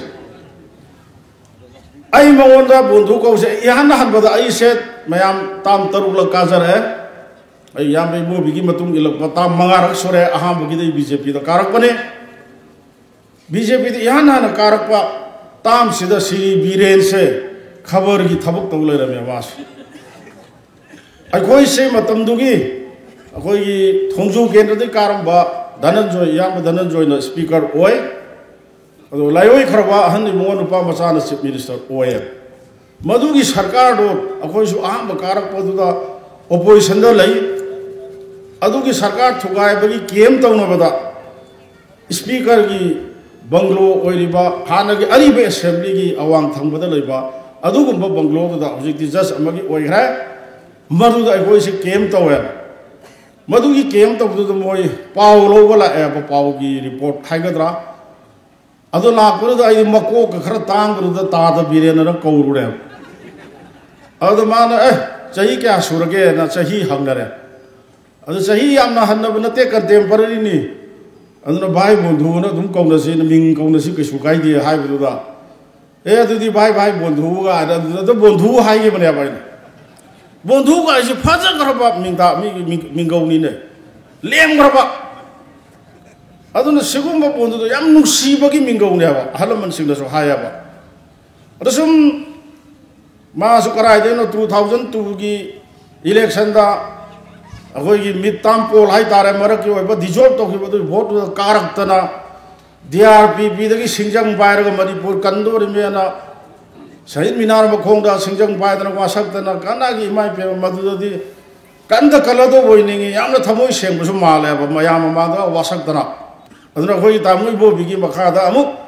ꯑꯩ ꯃꯉꯣꯟꯗ ꯕꯣꯟꯙꯨ ꯀꯧꯁꯦ ꯏꯍꯥꯟ ꯍꯥꯟꯕꯗ ꯑꯩꯁꯦ ꯃꯌꯥꯝ ꯇꯥꯝ ꯇꯔꯨꯛꯂꯛ ꯀꯥꯖꯔꯛꯑꯦ꯫ ꯑꯩ ꯏꯌꯥꯝꯕ ꯏꯕꯣꯕꯤꯒꯤ ꯃꯇꯨꯡ ꯏꯜꯂꯛꯄ ꯇꯥꯝ ꯃꯉꯥꯔꯛ ꯁꯨꯔꯦ꯫ ꯑꯍꯥꯟꯕꯒꯤꯗꯤ ꯕꯤ ꯖꯦ ꯄꯤꯗ ꯀꯥꯔꯛꯄꯅꯦ꯫ ꯕꯤ ꯖꯦ ꯄꯤꯗ ꯏꯍꯥꯟ ꯍꯥꯟꯅ ꯀꯥꯔꯛꯄ ꯇꯥꯝꯁꯤꯗ ꯁꯤꯔꯤ ꯕꯤꯔꯦꯟꯁꯦ ꯈꯕꯔꯒꯤ ꯊꯕꯛ ꯇꯧ ꯂꯩꯔꯝꯃꯦ ꯃꯥꯁꯦ꯫ ꯑꯩꯈꯣꯏꯁꯦ ꯃꯇꯝꯗꯨꯒꯤ ꯑꯩꯈꯣꯏꯒꯤ ꯊꯣꯡꯖꯨ ꯀꯦꯟꯗ꯭ꯔꯗꯒꯤ ꯀꯥꯔꯝꯕ ꯙꯅꯟꯖꯣꯏ, ꯏꯌꯥꯝꯕ ꯙꯅꯟꯖꯣꯏꯅ ꯁ꯭ꯄꯤꯀꯔ ꯑꯣꯏ꯫ ꯑꯗꯣ ꯂꯥꯏꯑꯣꯏꯈ꯭ꯔꯕ ꯑꯍꯟ ꯏꯕꯨꯡꯉꯣ ꯅꯨꯄꯥ ꯃꯆꯥꯅ ꯆꯤꯐ ꯃꯤꯅꯤꯁꯇꯔ ꯑꯣꯏꯌꯦ꯫ ꯃꯗꯨꯒꯤ ꯁꯔꯀꯥꯔꯗꯣ ꯑꯩꯈꯣꯏꯁꯨ ꯑꯍꯥꯟꯕ ꯀꯥꯔꯛꯄꯗꯨꯗ ꯑꯣꯄꯣꯖꯤꯁꯟꯗ ꯂꯩ꯫ ꯑꯗꯨꯒꯤ ꯁꯔꯀꯥꯔ ꯊꯨꯒꯥꯏꯕꯒꯤ ꯀꯦꯝ ꯇꯧꯅꯕꯗ ꯁ꯭ꯄꯤꯀꯔꯒꯤ ꯕꯪꯒ꯭ꯂꯣ ꯑꯣꯏꯔꯤꯕ ꯍꯥꯟꯅꯒꯤ ꯑꯔꯤꯕ ꯑꯦꯁꯦꯝꯕ꯭ꯂꯤꯒꯤ ꯑꯋꯥꯡ ꯊꯪꯕꯗ ꯂꯩꯕ ꯑꯗꯨꯒꯨꯝꯕ ꯕꯪꯒ꯭ꯂꯣꯗꯨꯗ ꯍꯧꯖꯤꯛꯇꯤ ꯖꯁ ꯑꯃꯒꯤ ꯑꯣꯏꯈ꯭ꯔꯦ꯫ ꯃꯗꯨꯗ ꯑꯩꯈꯣꯏꯁꯦ ꯀꯦꯝ ꯇꯧꯋꯦ꯫ ꯃꯗꯨꯒꯤ ꯀꯦꯝ ꯇꯧꯕꯗꯨꯗ ꯃꯣꯏ ꯄꯥꯎ ꯂꯧꯕ ꯂꯥꯛꯑꯦꯕ, ꯄꯥꯎꯒꯤ ꯔꯤꯄꯣꯔꯠ ꯍꯥꯏꯒꯗ꯭ꯔꯥ꯫ ꯑꯗꯨ ꯂꯥꯛꯄꯗꯨꯗ ꯑꯩ ꯃꯀꯣꯛꯀ ꯈꯔ ꯇꯥꯡꯕꯗꯨꯗ ꯇꯥꯗ ꯕꯤꯔꯦꯟꯅ ꯀꯧꯔꯨꯔꯦꯕ꯫ ꯑꯗꯨꯗ ꯃꯥꯅ, "ꯑꯦ, ꯆꯍꯤ ꯀꯌꯥ ꯁꯨꯔꯒꯦꯅ?" ꯆꯍꯤ ꯍꯪꯅꯔꯦ꯫ ꯑꯗꯨ ꯆꯍꯤ ꯌꯥꯝꯅ ꯍꯟꯅꯕ ꯅꯠꯇꯦ, ꯀꯟꯇꯦꯝꯄꯔꯔꯤꯅꯤ꯫ ꯑꯗꯨꯅ ꯚꯥꯏ ꯕꯣꯟꯙꯨꯅ ꯑꯗꯨꯝ ꯀꯧꯅꯁꯤ, ꯃꯤꯡ ꯀꯧꯅꯁꯤ, ꯀꯩꯁꯨ ꯀꯥꯏꯗꯦ ꯍꯥꯏꯕꯗꯨꯗ, "ꯑꯦ, ꯑꯗꯨꯗꯤ ꯚꯥꯏ, ꯚꯥꯏ ꯕꯣꯟꯙꯨꯒ" ꯍꯥꯏꯅ ꯑꯗꯨꯗ ꯕꯣꯟꯙꯨ ꯍꯥꯏꯈꯤꯕꯅꯦꯕ ꯑꯩꯅ꯫ ꯕꯣꯟꯙꯨꯒ ꯍꯥꯏꯁꯤ ꯐꯖꯈ꯭ꯔꯕ ꯃꯤꯡꯗ-, ꯃꯤ-, ꯃꯤꯡ-, ꯃꯤꯡꯒꯧꯅꯤꯅꯦ꯫ ꯂꯦꯝꯈ꯭ꯔꯕ꯫ ꯑꯗꯨꯅ ꯁꯤꯒꯨꯝꯕ ꯄꯣꯠꯇꯨꯗ ꯌꯥꯝ ꯅꯨꯡꯁꯤꯕꯒꯤ ꯃꯤꯡꯒꯧꯅꯦꯕ, ꯑꯍꯜ ꯂꯃꯟꯁꯤꯡꯅꯁꯨ ꯍꯥꯏꯌꯦꯕ꯫ ꯑꯗ ꯁꯨꯝ ꯃꯥꯁꯨ ꯀꯗꯥꯏꯗꯩꯅꯣ two thousand two ꯒꯤ election ꯗ ꯑꯩꯈꯣꯏꯒꯤ mid term poll ꯍꯥꯏꯇꯥꯔꯦ, ꯃꯔꯛꯀꯤ ꯑꯣꯏꯕ dissolve ꯇꯧꯈꯤꯕ ꯑꯗꯨꯒꯤ vote ꯇꯨꯗ ꯀꯥꯔꯛꯇꯅ, D R P P ꯗꯒꯤ ꯁꯤꯡꯖꯪ ꯄꯥꯏꯔꯒ ꯃꯅꯤꯄꯨꯔ ꯀꯟꯗꯣꯔꯤꯃꯦꯅ ꯁꯍꯤꯗ ꯃꯤꯅꯥꯔ ꯃꯈꯣꯡꯗ ꯁꯤꯡꯖꯪ ꯄꯥꯏꯗꯅ ꯋꯥꯁꯛꯇꯅ, ꯀꯅꯥꯒꯤ ꯏꯃꯥ ꯏꯄꯦꯝꯃ, ꯃꯗꯨꯗꯗꯤ ꯀꯟꯗ ꯀꯜꯂꯗꯧꯕ ꯑꯣꯏꯅꯤꯡꯉꯤ꯫ ꯌꯥꯝꯅ ꯊꯃꯣꯏ ꯁꯦꯡꯕꯁꯨ ꯃꯥꯜꯂꯦꯕ, ꯃꯌꯥꯝ ꯃꯃꯥꯡꯗ ꯋꯥꯁꯛꯇꯅ꯫ ꯑꯗꯨꯅ ꯑꯩꯈꯣꯏꯒꯤ ꯇꯥꯃꯣ ꯏꯕꯣꯕꯤꯒꯤ ꯃꯈꯥꯗ ꯑꯃꯨꯛ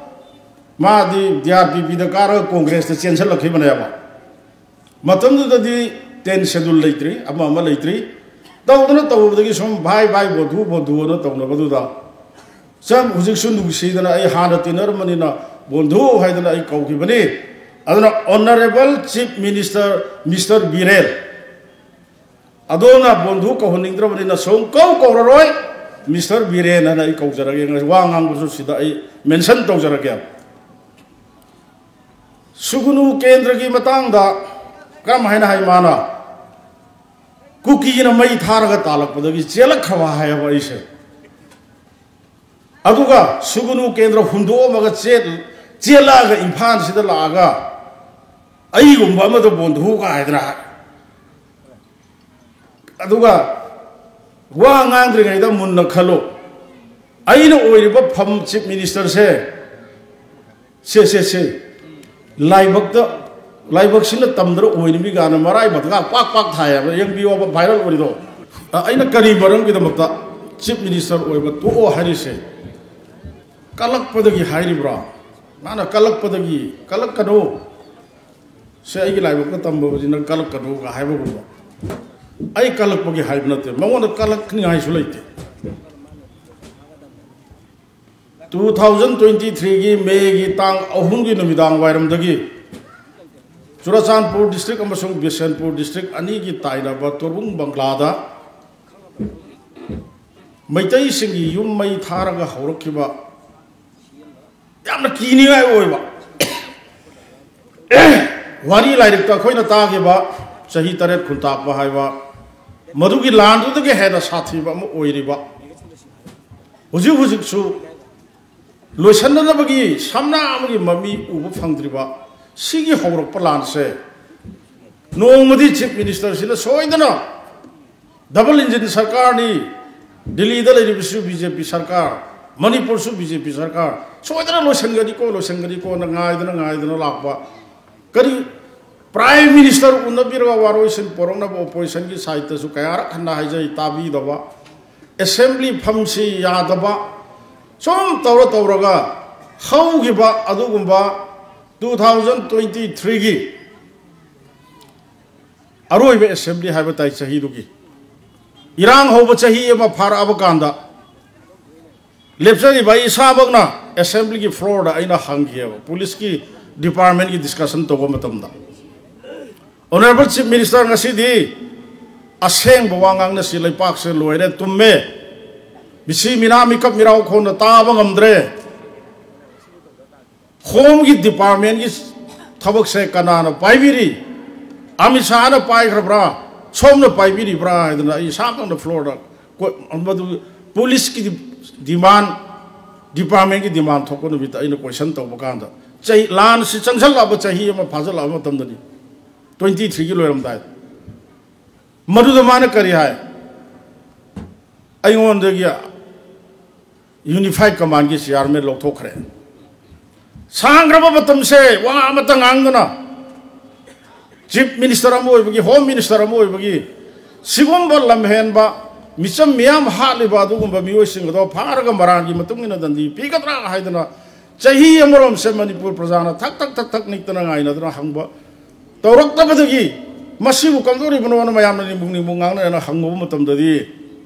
ꯃꯥꯗꯤ D R P P ꯗ ꯀꯥꯔꯒ ꯀꯣꯡꯒ꯭ꯔꯦꯁꯇ ꯆꯦꯟꯁꯤꯜꯂꯛꯈꯤꯕꯅꯦꯕ꯫ ꯃꯇꯝꯗꯨꯗꯗꯤ ten schedule ꯂꯩꯇ꯭ꯔꯤ, ꯑꯃ ꯑꯃ ꯂꯩꯇ꯭ꯔꯤ꯫ ꯇꯧꯗꯅ ꯇꯧꯕꯗꯒꯤ ꯁꯨꯝ "ꯚꯥꯏ, ꯚꯥꯏ, ꯕꯣꯟꯙꯨ, ꯕꯣꯟꯙꯨ" ꯑꯅ ꯇꯧꯅꯕꯗꯨꯗ, ꯁꯨꯝ ꯍꯧꯖꯤꯛꯁꯨ ꯅꯨꯡꯁꯤꯗꯅ ꯑꯩ ꯍꯥꯟꯅ ꯇꯤꯟꯅꯔꯝꯕꯅꯤꯅ "ꯕꯣꯟꯙꯨ" ꯍꯥꯏꯗꯅ ꯑꯩ ꯀꯧꯈꯤꯕꯅꯤ꯫ ꯑꯗꯨꯅ Honourable Chief Minister Mister Biren, ꯑꯗꯣꯝꯅ ꯕꯣꯟꯙꯨ ꯀꯧꯍꯟꯅꯤꯡꯗ꯭ꯔꯕꯅꯤꯅ ꯁꯨꯝ ꯀꯧ ꯀꯧꯔꯔꯣꯏ, Mister ꯕꯤꯔꯦꯟ ꯍꯥꯏꯅ ꯑꯩ ꯀꯧꯖꯔꯒꯦ꯫ ꯋꯥ ꯉꯥꯡꯕꯁꯨ ꯁꯤꯗ ꯑꯩ mention ꯇꯧꯖꯔꯒꯦ꯫ ꯁꯨꯒꯨꯅꯨ ꯀꯦꯟꯗ꯭ꯔꯒꯤ ꯃꯇꯥꯡꯗ ꯀꯔꯝ ꯍꯥꯏꯅ ꯍꯥꯏ ꯃꯥꯅ? "ꯀꯨꯀꯤꯅ ꯃꯩ ꯊꯥꯔꯒ ꯇꯥꯜꯂꯛꯄꯗꯒꯤ ꯆꯦꯜꯂꯛꯈ꯭ꯔꯕ" ꯍꯥꯏꯌꯦꯕ ꯑꯩꯁꯦ꯫ ꯑꯗꯨꯒ ꯁꯨꯒꯨꯅꯨ ꯀꯦꯟꯗ꯭ꯔ ꯍꯨꯟꯗꯣꯛꯑꯝꯃꯒ ꯆꯦꯜ-, ꯆꯦꯜꯂꯛꯑꯒ ꯏꯝꯐꯥꯜꯁꯤꯗ ꯂꯥꯛꯑꯒ ꯑꯩꯒꯨꯝꯕ ꯑꯃꯗ ꯕꯣꯟꯙꯨ ꯀꯥꯏꯗꯅ ꯍꯥꯏ꯫ ꯑꯗꯨꯒ ꯋꯥ ꯉꯥꯡꯗ꯭ꯔꯤꯉꯩꯗ ꯃꯨꯟꯅ ꯈꯜꯂꯨ꯫ ꯑꯩꯅ ꯑꯣꯏꯔꯤꯕ ꯐꯝ, Chief Minister ꯁꯦ, ꯁꯦ, ꯁꯦ, ꯁꯦ, ꯂꯥꯏꯕꯛꯇ, ꯂꯥꯏꯕꯛꯁꯤꯅ ꯇꯝꯗꯅ ꯑꯣꯏꯔꯤꯃꯤ ꯀꯥꯏꯅ ꯃꯔꯥꯏꯕꯛꯇꯒ ꯄꯥꯛ ꯄꯥꯛ ꯊꯥꯏ ꯍꯥꯏꯕ, ꯌꯦꯡꯕꯤꯌꯣꯕ, viral ꯑꯣꯏꯔꯤꯗꯣ꯫ ꯑ, ꯑꯩꯅ ꯀꯔꯤ ꯃꯔꯝꯒꯤꯗꯃꯛꯇ Chief Minister ꯑꯣꯏꯕ ꯇꯣꯛꯑꯣ ꯍꯥꯏꯔꯤꯁꯦ? ꯀꯜꯂꯛꯄꯗꯒꯤ ꯍꯥꯏꯔꯤꯕ꯭ꯔꯣ? ꯃꯥꯅ ꯀꯜꯂꯛꯄꯗꯒꯤ, "ꯀꯜꯂꯛꯀꯅꯨ, ꯁꯦ, ꯑꯩꯒꯤ ꯂꯥꯏꯕꯛꯇ ꯇꯝꯕꯕꯨꯗꯤ ꯅꯪ ꯀꯜꯂꯛꯀꯅꯨꯒ" ꯍꯥꯏꯕꯒꯨꯝꯕ꯫ ꯑꯩ ꯀꯜꯂꯛꯄꯒꯤ ꯍꯥꯏꯕ ꯅꯠꯇꯦ, ꯃꯉꯣꯟꯗ ꯀꯜꯂꯛꯅꯤꯡꯉꯥꯏꯁꯨ ꯂꯩꯇꯦ꯫ Two thousand twenty three ꯒꯤ May ꯒꯤ ꯇꯥꯡ ꯑꯍꯨꯝꯒꯤ ꯅꯨꯃꯤꯗꯥꯡ ꯋꯥꯏꯔꯝꯗꯒꯤ ꯆꯨꯔꯆꯥꯟꯄꯨꯔ district ꯑꯃꯁꯨꯡ ꯕꯤꯁꯦꯟꯄꯨꯔ district ꯑꯅꯤꯒꯤ ꯇꯥꯏꯅꯕ ꯇꯣꯔꯕꯨꯡ ꯕꯪꯒ꯭ꯂꯥꯗ ꯃꯩꯇꯩꯁꯤꯡꯒꯤ ꯌꯨꯝ ꯃꯩ ꯊꯥꯔꯒ ꯍꯧꯔꯛꯈꯤꯕ ꯌꯥꯝꯅ ꯀꯤꯅꯤꯡꯉꯥꯏ ꯑꯣꯏꯕ ꯋꯥꯔꯤ, ꯂꯥꯏꯔꯤꯛꯇ ꯑꯩꯈꯣꯏꯅ ꯇꯥꯈꯤꯕ ꯆꯍꯤ ꯇꯔꯦꯠ ꯈꯨꯟꯇꯥꯛꯄ ꯍꯥꯏꯕ, ꯃꯗꯨꯒꯤ ꯂꯥꯟꯗꯨꯗꯒꯤ ꯍꯦꯟꯅ ꯁꯥꯊꯤꯕ ꯑꯃ ꯑꯣꯏꯔꯤꯕ ꯍꯧꯖꯤꯛ ꯍꯧꯖꯤꯛꯁꯨ ꯂꯣꯏꯁꯤꯟꯅꯅꯕꯒꯤ ꯁꯝꯅ ꯑꯃꯒꯤ ꯃꯃꯤ ꯎꯕ ꯐꯪꯗ꯭ꯔꯤꯕ ꯁꯤꯒꯤ ꯍꯧꯔꯛꯄ ꯂꯥꯟꯁꯦ ꯅꯣꯡꯃꯗꯤ ꯆꯤꯐ ꯃꯤꯅꯤꯁꯇꯔꯁꯤꯅ ꯁꯣꯏꯗꯅ ꯗꯕꯜ ꯏꯟꯖꯤꯟ ꯁꯔꯀꯥꯔꯅꯤ, ꯗꯤꯜꯂꯤꯗ ꯂꯩꯔꯤꯕꯁꯨ ꯕꯤ ꯖꯦ ꯄꯤ ꯁꯔꯀꯥꯔ, ꯃꯅꯤꯄꯨꯔꯁꯨ ꯕꯤ ꯖꯦ ꯄꯤ ꯁꯔꯀꯥꯔ, ꯁꯣꯏꯗꯅ ꯂꯣꯏꯁꯤꯟꯒꯅꯤꯀꯣ, ꯂꯣꯏꯁꯤꯟꯒꯅꯤꯀꯣꯅ ꯉꯥꯏꯗꯅ ꯉꯥꯏꯗꯅ ꯂꯥꯛꯄ꯫ ꯀꯔꯤ ꯄ꯭ꯔꯥꯏꯝ ꯃꯤꯅꯤꯁꯇꯔ ꯎꯅꯕꯤꯔꯒ ꯋꯥꯔꯣꯏꯁꯤꯟ ꯄꯣꯔꯛꯅꯕ ꯑꯣꯄꯣꯖꯤꯁꯟꯒꯤ ꯁꯥꯏꯠꯇꯁꯨ ꯀꯌꯥꯔꯛ ꯍꯟꯅ ꯍꯥꯏꯖꯩ, ꯇꯥꯕꯤꯗꯕ꯫ ꯑꯦꯁꯦꯝꯕ꯭ꯂꯤ ꯐꯝꯁꯤ ꯌꯥꯗꯕ, ꯁꯨꯝ ꯇꯧꯔ ꯇꯧꯔꯒ ꯍꯧꯈꯤꯕ ꯑꯗꯨꯒꯨꯝꯕ ꯇꯨ ꯊꯥꯎꯖꯟ ꯇ꯭ꯋꯦꯟꯇꯤ ꯊ꯭ꯔꯤꯒꯤ ꯑꯔꯣꯏꯕ ꯑꯦꯁꯦꯝꯕ꯭ꯂꯤ ꯍꯥꯏꯕ ꯇꯥꯏ ꯆꯍꯤꯗꯨꯒꯤ꯫ ꯏꯔꯥꯡ ꯍꯧꯕ ꯆꯍꯤ ꯑꯃ ꯐꯥꯔꯛꯑꯕ ꯀꯥꯟꯗ ꯂꯦꯞꯆꯔꯤꯕ ꯑꯩ ꯏꯁꯥꯃꯛꯅ ꯑꯦꯁꯦꯝꯕ꯭ꯂꯤꯒꯤ ꯐ꯭ꯂꯣꯔꯗ ꯑꯩꯅ ꯍꯪꯈꯤꯑꯕ, ꯄꯨꯂꯤꯁꯀꯤ ꯗꯤꯄꯥꯔꯠꯃꯦꯟꯒꯤ ꯗꯤꯁꯀꯁꯟ ꯇꯧꯕ ꯃꯇꯝꯗ, "ꯑꯣꯅꯔꯦꯕꯜ ꯆꯤꯐ ꯃꯤꯅꯤꯁꯇꯔ, ꯉꯁꯤꯗꯤ ꯑꯁꯦꯡꯕ ꯋꯥ ꯉꯥꯡꯅꯁꯤ, ꯂꯩꯄꯥꯛꯁꯦ ꯂꯣꯏꯔꯦ, ꯇꯨꯝꯃꯦ, ꯃꯤꯁꯤ ꯃꯤꯅꯥ ꯃꯤꯀꯞ ꯃꯤꯔꯥꯎ ꯈꯣꯟꯅ ꯇꯥꯕ ꯉꯝꯗ꯭ꯔꯦ꯫ ꯍꯣꯝꯒꯤ ꯗꯤꯄꯥꯔꯠꯃꯦꯟꯒꯤ ꯊꯕꯛꯁꯦ ꯀꯅꯥꯅ ꯄꯥꯏꯕꯤꯔꯤ? ꯑꯃꯤꯠ ꯁꯥꯍꯅ ꯄꯥꯏꯈ꯭ꯔꯕ꯭ꯔꯥ? ꯁꯣꯝꯅ ꯄꯥꯏꯕꯤꯔꯤꯕ꯭ꯔꯥ?" ꯍꯥꯏꯗꯅ ꯑꯩ ꯏꯁꯥꯃꯛꯅ ꯐ꯭ꯂꯣꯔꯗ ꯀꯣ-, ꯃꯗꯨ ꯄꯨꯂꯤꯁꯀꯤ ꯗꯤꯃꯥꯟ, ꯗꯤꯄꯥꯔꯠꯃꯦꯟꯒꯤ ꯗꯤꯃꯥꯟ ꯊꯣꯛꯄ ꯅꯨꯃꯤꯠꯇ ꯑꯩꯅ ꯀꯣꯏꯁꯟ ꯇꯧꯕ ꯀꯥꯟꯗ, ꯆꯍꯤ, ꯂꯥꯟꯁꯤ ꯆꯪꯁꯜꯂꯛꯑꯕ ꯆꯍꯤ ꯑꯃ ꯐꯥꯖꯜꯂꯛꯑꯕ ꯃꯇꯝꯗꯅꯤ, ꯇ꯭ꯋꯦꯟꯇꯤ ꯊ꯭ꯔꯤꯒꯤ ꯂꯣꯏꯔꯝꯗꯥꯏꯗ꯫ ꯃꯗꯨꯗ ꯃꯥꯅ ꯀꯔꯤ ꯍꯥꯏ? ꯑꯩꯉꯣꯟꯗꯒꯤ ꯌꯨꯅꯤꯐꯥꯏꯗ ꯀꯃꯥꯟꯒꯤ ꯆꯤꯌꯥꯔꯃꯦꯟ ꯂꯧꯊꯣꯛꯈ꯭ꯔꯦ꯫ ꯁꯥꯡꯈ꯭ꯔꯕ ꯃꯇꯝꯁꯦ ꯋꯥ ꯑꯃꯠꯇ ꯉꯥꯡꯗꯅ, ꯆꯤꯐ ꯃꯤꯅꯤꯁꯇꯔ ꯑꯃ ꯑꯣꯏꯕꯒꯤ, ꯍꯣꯝ ꯃꯤꯅꯤꯁꯇꯔ ꯑꯃ ꯑꯣꯏꯕꯒꯤ, ꯁꯤꯒꯨꯝꯕ ꯂꯝꯍꯦꯟꯕ, ꯃꯤꯆꯝ ꯃꯤꯌꯥꯝ ꯍꯥꯠꯂꯤꯕ ꯑꯗꯨꯒꯨꯝꯕ ꯃꯤꯑꯣꯏꯁꯤꯡ ꯑꯗꯣ ꯐꯥꯔꯒ ꯃꯔꯥꯟꯒꯤ ꯃꯇꯨꯡ ꯏꯟꯅ ꯗꯟꯗꯤ ꯄꯤꯒꯗ꯭ꯔꯥ ꯍꯥꯏꯗꯅ ꯆꯍꯤ ꯑꯃꯔꯣꯝꯁꯦ ꯃꯅꯤꯄꯨꯔ ꯄ꯭ꯔꯖꯥꯅ ꯊꯛ ꯊꯛ ꯊꯛ ꯊꯛ ꯅꯤꯛꯇꯅ ꯉꯥꯏꯅꯗꯅ ꯍꯪꯕ ꯇꯧꯔꯛꯇꯕꯗꯒꯤ, "ꯃꯁꯤꯕꯨ ꯀꯝꯗꯧꯔꯤꯕꯅꯣꯅ ꯃꯌꯥꯝꯅ ꯅꯤꯡꯕꯨꯡ ꯅꯤꯡꯕꯨꯡ ꯉꯥꯡꯅꯗꯅ ꯍꯪꯉꯨꯕ ꯃꯇꯝꯗꯗꯤ,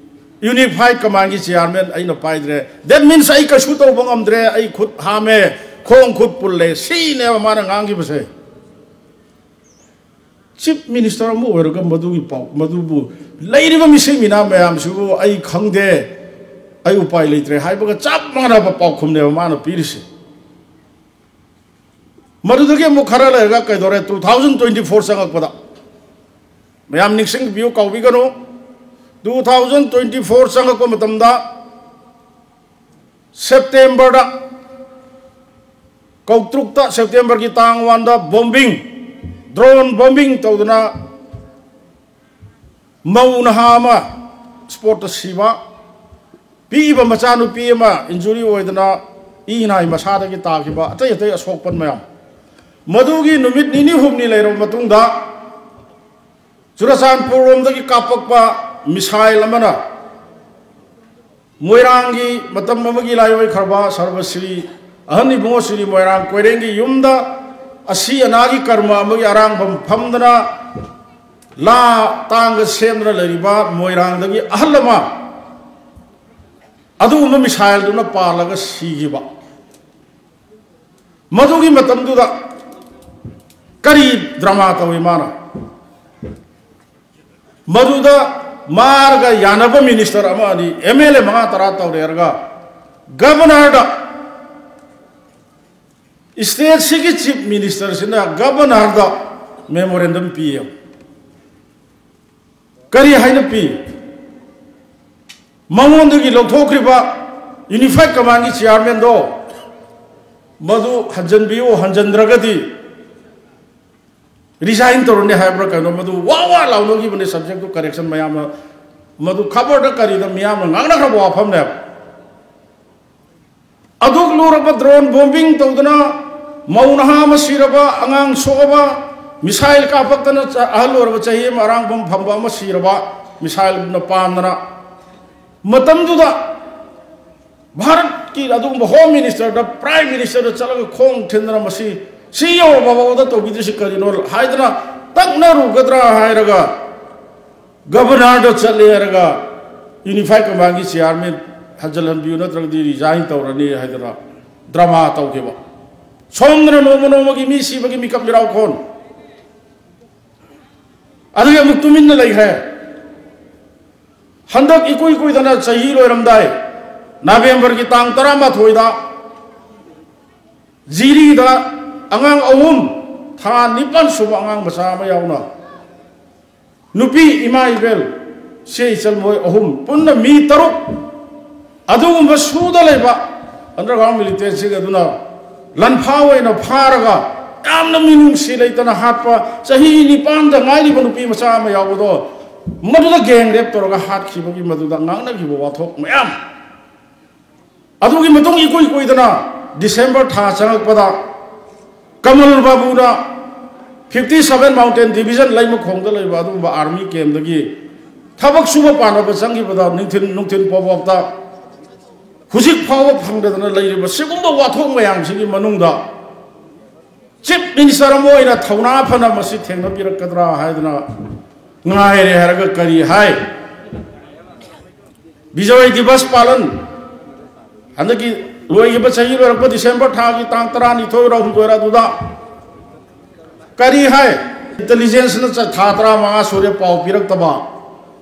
ꯌꯨꯅꯤꯐꯥꯏꯗ ꯀꯃꯥꯟꯒꯤ ꯆꯤꯌꯥꯔꯃꯦꯟ ꯑꯩꯅ ꯄꯥꯏꯗ꯭ꯔꯦ꯫ That means ꯑꯩ ꯀꯩꯁꯨ ꯇꯧꯕ ꯉꯝꯗ꯭ꯔꯦ, ꯑꯩ ꯈꯨꯠ ꯍꯥꯝꯃꯦ, ꯈꯣꯡ ꯈꯨꯠ ꯄꯨꯜꯂꯦ", ꯁꯤꯅꯦꯕ ꯃꯥꯅ ꯉꯥꯡꯈꯤꯕꯁꯦ꯫ ꯆꯤꯐ ꯃꯤꯅꯤꯁꯇꯔ ꯑꯃ ꯑꯣꯏꯔꯒ ꯃꯗꯨꯒꯤ ꯄꯥꯎ, ꯃꯗꯨꯕꯨ ꯂꯩꯔꯤꯕ ꯃꯤꯁꯤ ꯃꯤꯅꯥ ꯃꯌꯥꯝꯁꯤꯕꯨ "ꯑꯩ ꯈꯪꯗꯦ, ꯑꯩ ꯎꯄꯥꯏ ꯂꯩꯇ꯭ꯔꯦ" ꯍꯥꯏꯕꯒ ꯆꯞ ꯃꯥꯟꯅꯕ ꯄꯥꯎꯈꯨꯝꯅꯦꯕ ꯃꯥꯅ ꯄꯤꯔꯤꯁꯦ꯫ ꯃꯗꯨꯗꯒꯤ ꯑꯃꯨꯛ ꯈꯔ ꯂꯩꯔꯒ ꯀꯩꯗꯧꯔꯦ? ꯇꯨ ꯊꯥꯎꯖꯟ ꯇ꯭ꯋꯦꯟꯇꯤ ꯐꯣꯔ ꯆꯪꯉꯛꯄꯗ, ꯃꯌꯥꯝ ꯅꯤꯡꯁꯤꯡꯕꯤꯌꯨ, ꯀꯥꯎꯕꯤꯒꯅꯨ, ꯇꯨ ꯊꯥꯎꯖꯟ ꯇ꯭ꯋꯦꯟꯇꯤ ꯐꯣꯔ ꯆꯪꯉꯛꯄ ꯃꯇꯝꯗ ꯁꯦꯞꯇꯦꯝꯕꯔꯗ, ꯀꯧꯇ꯭ꯔꯨꯛꯇ, ꯁꯦꯞꯇꯦꯝꯕꯔꯒꯤ ꯇꯥꯡ ꯋꯥꯟꯗ ꯕꯣꯝꯕꯤꯡ, ꯗ꯭ꯔꯣꯟ ꯕꯣꯝꯕꯤꯡ ꯇꯧꯗꯨꯅ ꯃꯧ ꯅꯍꯥ ꯑꯃ ꯁ꯭ꯄꯣꯠꯇ ꯁꯤꯕ, ꯄꯤꯛꯏꯕ ꯃꯆꯥꯅꯨꯄꯤ ꯑꯃ ꯏꯟꯖꯨꯔꯤ ꯑꯣꯏꯗꯅ ꯏ ꯅꯥꯏ ꯃꯁꯥꯗꯒꯤ ꯇꯥꯈꯤꯕ, ꯑꯇꯩ ꯑꯇꯩ ꯑꯁꯣꯛꯄꯟ ꯃꯌꯥꯝ, ꯃꯗꯨꯒꯤ ꯅꯨꯃꯤꯠ ꯅꯤꯅꯤ ꯍꯨꯝꯅꯤ ꯂꯩꯔꯕ ꯃꯇꯨꯡꯗ ꯆꯨꯔꯆꯥꯟꯄꯨꯔ ꯔꯣꯝꯗꯒꯤ ꯀꯥꯞꯄꯛꯄ ꯃꯤꯁꯥꯏꯜ ꯑꯃꯅ ꯃꯣꯏꯔꯥꯡꯒꯤ ꯃꯇꯝ ꯑꯃꯒꯤ ꯂꯥꯏꯑꯣꯏꯈ꯭ꯔꯕ ꯁꯔꯕꯁ꯭ꯔꯤ ꯑꯍꯟ ꯏꯕꯨꯡꯉꯣ ꯁ꯭ꯔꯤ ꯃꯣꯏꯔꯥꯡ ꯀꯣꯏꯔꯦꯡꯒꯤ ꯌꯨꯝꯗ ꯑꯁꯤ ꯑꯅꯥꯒꯤ ꯀꯔꯃ ꯑꯃꯒꯤ ꯑꯔꯥꯡꯐꯝ ꯐꯝꯗꯅ ꯂꯥ ꯇꯥꯡꯒ ꯁꯦꯝꯗꯨꯅ ꯂꯩꯔꯤꯕ ꯃꯣꯏꯔꯥꯡꯗꯒꯤ ꯑꯍꯜ ꯑꯃ ꯑꯗꯨꯒꯨꯝꯕ ꯃꯤꯁꯥꯏꯜꯗꯨꯅ ꯄꯥꯜꯂꯒ ꯁꯤꯈꯤꯕ꯫ ꯃꯗꯨꯒꯤ ꯃꯇꯝꯗꯨꯗ ꯀꯔꯤ ꯗ꯭ꯔꯃꯥ ꯇꯧꯏ ꯃꯥꯅ? ꯃꯗꯨꯗ ꯃꯥꯔꯒ ꯌꯥꯅꯕ ꯃꯤꯅꯤꯁꯇꯔ ꯑꯃ ꯑꯅꯤ, ꯑꯦꯝ ꯑꯦꯜ ꯑꯦ ꯃꯉꯥ ꯇꯔꯥ ꯇꯧꯔꯦꯔꯒ ꯒꯕꯅꯔꯗ, ꯁ꯭ꯇꯦꯠꯁꯤꯒꯤ ꯆꯤꯐ ꯃꯤꯅꯤꯁꯇꯔꯁꯤꯅ ꯒꯕꯅꯔꯗ ꯃꯦꯃꯣꯔꯦꯟꯗꯝ ꯄꯤꯌꯦ꯫ ꯀꯔꯤ ꯍꯥꯏꯅ ꯄꯤ? ꯃꯉꯣꯟꯗꯒꯤ ꯂꯧꯊꯣꯛꯈ꯭ꯔꯤꯕ ꯌꯨꯅꯤꯐꯥꯏꯗ ꯀꯃꯥꯟꯒꯤ ꯆꯤꯌꯥꯔꯃꯦꯟꯗꯣ ꯃꯗꯨ ꯍꯟꯖꯟꯕꯤꯌꯨ, ꯍꯟꯖꯟꯗ꯭ꯔꯒꯗꯤ ꯔꯤꯖꯥꯏꯟ ꯇꯧꯔꯅꯤ ꯍꯥꯏꯕ꯭ꯔꯥ ꯀꯩꯅꯣ, ꯃꯗꯨ ꯋꯥ ꯋꯥ ꯂꯥꯎꯅꯈꯤꯕꯅꯦ꯫ ꯁꯕꯖꯦꯛꯇꯨ ꯀꯔꯦꯛꯁꯟ ꯃꯌꯥꯝꯅ ꯃꯗꯨ ꯈꯕꯔꯗ ꯀꯔꯤꯗ ꯃꯤꯌꯥꯝꯅ ꯉꯥꯡꯅꯈ꯭ꯔꯕ ꯋꯥꯐꯝꯅꯦꯕ꯫ ꯑꯗꯨꯛ ꯂꯨꯔꯕ ꯗ꯭ꯔꯣꯟ ꯕꯣꯝꯕꯤꯡ ꯇꯧꯗꯅ ꯃꯧ ꯅꯍꯥ ꯑꯃ ꯁꯤꯔꯕ, ꯑꯉꯥꯡ ꯁꯣꯛꯑꯕ, ꯃꯤꯁꯥꯏꯜ ꯀꯥꯞꯄꯛꯇꯅ ꯆ-, ꯑꯍꯜ ꯑꯣꯏꯔꯕ ꯆꯍꯤ ꯑꯃ ꯑꯔꯥꯡꯐꯝ ꯐꯝꯕ ꯑꯃ ꯁꯤꯔꯕ, ꯃꯤꯁꯥꯏꯜꯅ ꯄꯥꯟꯗꯅ, ꯃꯇꯝꯗꯨꯗ ꯚꯥꯔꯠꯀꯤ ꯑꯗꯨꯒꯨꯝꯕ ꯍꯣꯝ ꯃꯤꯅꯤꯁꯇꯔꯗ, ꯄ꯭ꯔꯥꯏꯝ ꯃꯤꯅꯤꯁꯇꯔꯗ ꯆꯠꯂꯒ ꯈꯣꯡ ꯊꯤꯟꯗꯅ ꯃꯁꯤ ꯁꯤ ꯌꯧꯔꯕ ꯐꯥꯎꯕꯗ ꯇꯧꯕꯤꯗ꯭ꯔꯤꯁꯤ ꯀꯔꯤꯅꯣ ꯍꯥꯏꯗꯅ ꯇꯛꯅꯔꯨꯒꯗ꯭ꯔꯥ ꯍꯥꯏꯔꯒ ꯒꯕꯅꯔꯗ ꯆꯠꯂꯦ ꯍꯥꯏꯔꯒ ꯌꯨꯅꯤꯐꯥꯏꯗ ꯀꯃꯥꯟꯒꯤ ꯆꯤꯌꯥꯔꯃꯦꯟ ꯍꯟꯖꯤꯜꯍꯟꯕꯤꯌꯨ ꯅꯠꯇ꯭ꯔꯒꯗꯤ ꯔꯤꯖꯥꯏꯟ ꯇꯧꯔꯅꯤ ꯍꯥꯏꯗꯅ ꯗ꯭ꯔꯃꯥ ꯇꯧꯈꯤꯕ꯫ ꯁꯣꯝꯗꯅ ꯅꯣꯡꯃ ꯅꯣꯡꯃꯒꯤ ꯃꯤ ꯁꯤꯕꯒꯤ ꯃꯤꯀꯞ ꯃꯤꯔꯥꯎꯈꯣꯟ꯫ ꯑꯗꯨꯒꯤ ꯑꯃꯨꯛ ꯇꯨꯃꯤꯟꯅ ꯂꯩꯈ꯭ꯔꯦ꯫ ꯍꯟꯗꯛ ꯏꯀꯨꯏ ꯀꯨꯏꯗꯅ ꯆꯍꯤ ꯂꯣꯏꯔꯝꯗꯥꯏ ꯅꯕꯦꯝꯕꯔꯒꯤ ꯇꯥꯡ ꯇꯔꯥꯃꯥꯊꯣꯏꯗ ꯖꯤꯔꯤꯗ ꯑꯉꯥꯡ ꯑꯍꯨꯝ, ꯊꯥ ꯅꯤꯄꯥꯟ ꯁꯨꯕ ꯑꯉꯥꯡ ꯃꯆꯥ ꯑꯃ ꯌꯥꯎꯅ ꯅꯨꯄꯤ ꯏꯃꯥ ꯏꯕꯦꯜ ꯆꯦ ꯏꯆꯜ ꯃꯣꯏ ꯑꯍꯨꯝ ꯄꯨꯟꯅ ꯃꯤ ꯇꯔꯨꯛ ꯑꯗꯨꯒꯨꯝꯕ ꯁꯨꯗ ꯂꯩꯕ underground militantꯁꯤꯡ ꯑꯗꯨꯅ ꯂꯟꯐꯥ ꯑꯣꯏꯅ ꯐꯥꯔꯒ ꯌꯥꯝꯅ ꯃꯤꯅꯨꯡꯁꯤ ꯂꯩꯇꯅ ꯍꯥꯠꯄ, ꯆꯍꯤ ꯅꯤꯄꯥꯟꯗ ꯉꯥꯏꯔꯤꯕ ꯅꯨꯄꯤ ꯃꯆꯥ ꯑꯃ ꯌꯥꯎꯕꯗꯣ, ꯃꯗꯨꯗ gang rape ꯇꯧꯔꯒ ꯍꯥꯠꯈꯤꯕꯒꯤ ꯃꯗꯨꯗ ꯉꯥꯡꯅꯈꯤꯕ ꯋꯥꯊꯣꯛ ꯃꯌꯥꯝ꯫ ꯑꯗꯨꯒꯤ ꯃꯇꯨꯡ ꯏꯀꯨꯏ ꯀꯨꯏꯗꯅ December ꯊꯥ ꯆꯪꯉꯛꯄꯗ ꯀꯃꯜ ꯕꯥꯕꯨꯅ fifty seven Mountain Division ꯂꯩꯃꯈꯣꯡꯗ ꯂꯩꯕ ꯑꯗꯨꯒꯨꯝꯕ army campꯇꯒꯤ ꯊꯕꯛ ꯁꯨꯕ ꯄꯥꯟꯅꯕ ꯆꯪꯈꯤꯕꯗ ꯅꯨꯡꯊꯤꯟ, ꯅꯨꯡꯊꯤꯟ ꯄꯣꯞ ꯑꯞꯇ ꯍꯧꯖꯤꯛ ꯐꯥꯎꯕ ꯐꯪꯗꯗꯅ ꯂꯩꯔꯤꯕ ꯁꯤꯒꯨꯝꯕ ꯋꯥꯊꯣꯛ ꯃꯌꯥꯝꯁꯤꯒꯤ ꯃꯅꯨꯡꯗ Chief Minister ꯑꯃ ꯑꯣꯏꯅ ꯊꯧꯅꯥ ꯐꯅ ꯃꯁꯤ ꯊꯦꯡꯅꯕꯤꯔꯛꯀꯗ꯭ꯔꯥ ꯍꯥꯏꯗꯅ ꯉꯥꯏꯔꯦ ꯍꯥꯏꯔꯒ ꯀꯔꯤ ꯍꯥꯏ? ꯕꯤꯖꯣꯏ ꯗꯤꯕꯁ ꯄꯥꯂꯟ ꯍꯟꯗꯛꯀꯤ ꯂꯣꯏꯈꯤꯕ ꯆꯍꯤ ꯂꯣꯏꯔꯛꯄ December ꯊꯥꯒꯤ ꯇꯥꯡ ꯇꯔꯥꯅꯤꯊꯣꯏꯔ ꯍꯨꯝꯗꯣꯏꯔ ꯑꯗꯨꯗ ꯀꯔꯤ ꯍꯥꯏ? Intelligenceꯅ ꯆ-, ꯊꯥ ꯇꯔꯥꯃꯉꯥ ꯁꯨꯔꯦ ꯄꯥꯎ ꯄꯤꯔꯛꯇꯕ,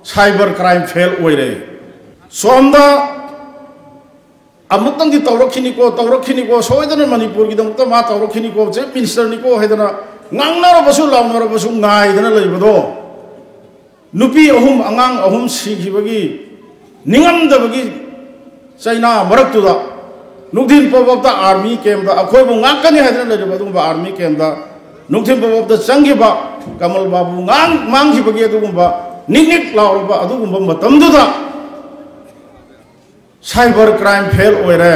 cyber crime fail ꯑꯣꯏꯔꯦ꯫ ꯁꯣꯝꯗ ꯑꯃꯨꯛꯇꯪꯗꯤ ꯇꯧꯔꯛꯈꯤꯅꯤꯀꯣ, ꯇꯧꯔꯛꯈꯤꯅꯤꯀꯣ, ꯁꯣꯏꯗꯅ ꯃꯅꯤꯄꯨꯔꯒꯤꯗꯃꯛꯇ ꯃꯥ ꯇꯧꯔꯛꯈꯤꯅꯤꯀꯣ, Chief Ministerꯅꯤꯀꯣ ꯍꯥꯏꯗꯅ ꯉꯥꯡꯅꯔꯕꯁꯨ ꯂꯥꯎꯅꯔꯕꯁꯨ ꯉꯥꯏꯗꯅ ꯂꯩꯕꯗꯣ, ꯅꯨꯄꯤ ꯑꯍꯨꯝ, ꯑꯉꯥꯡ ꯑꯍꯨꯝ ꯁꯤꯈꯤꯕꯒꯤ ꯅꯤꯡꯉꯝꯗꯕꯒꯤ ꯆꯩꯅꯥ ꯃꯔꯛꯇꯨꯗ ꯅꯨꯡꯊꯤꯟ ꯄꯣꯞ ꯑꯞꯇ army campꯇ ꯑꯩꯈꯣꯏꯕꯨ ꯉꯥꯛꯀꯅꯤ ꯍꯥꯏꯗꯅ ꯂꯩꯔꯤꯕ ꯑꯗꯨꯒꯨꯝꯕ army campꯇ ꯅꯨꯡꯊꯤꯟ ꯄꯣꯞ ꯑꯞꯇ ꯆꯪꯈꯤꯕ ꯀꯃꯜ ꯕꯥꯕꯨ ꯉꯥꯡ-, ꯃꯥꯡꯈꯤꯕꯒꯤ ꯑꯗꯨꯒꯨꯝꯕ ꯅꯤꯛ ꯅꯤꯛ ꯂꯥꯎꯔꯕ ꯑꯗꯨꯒꯨꯝꯕ ꯃꯇꯝꯗꯨꯗ cyber crime fail ꯑꯣꯏꯔꯦ,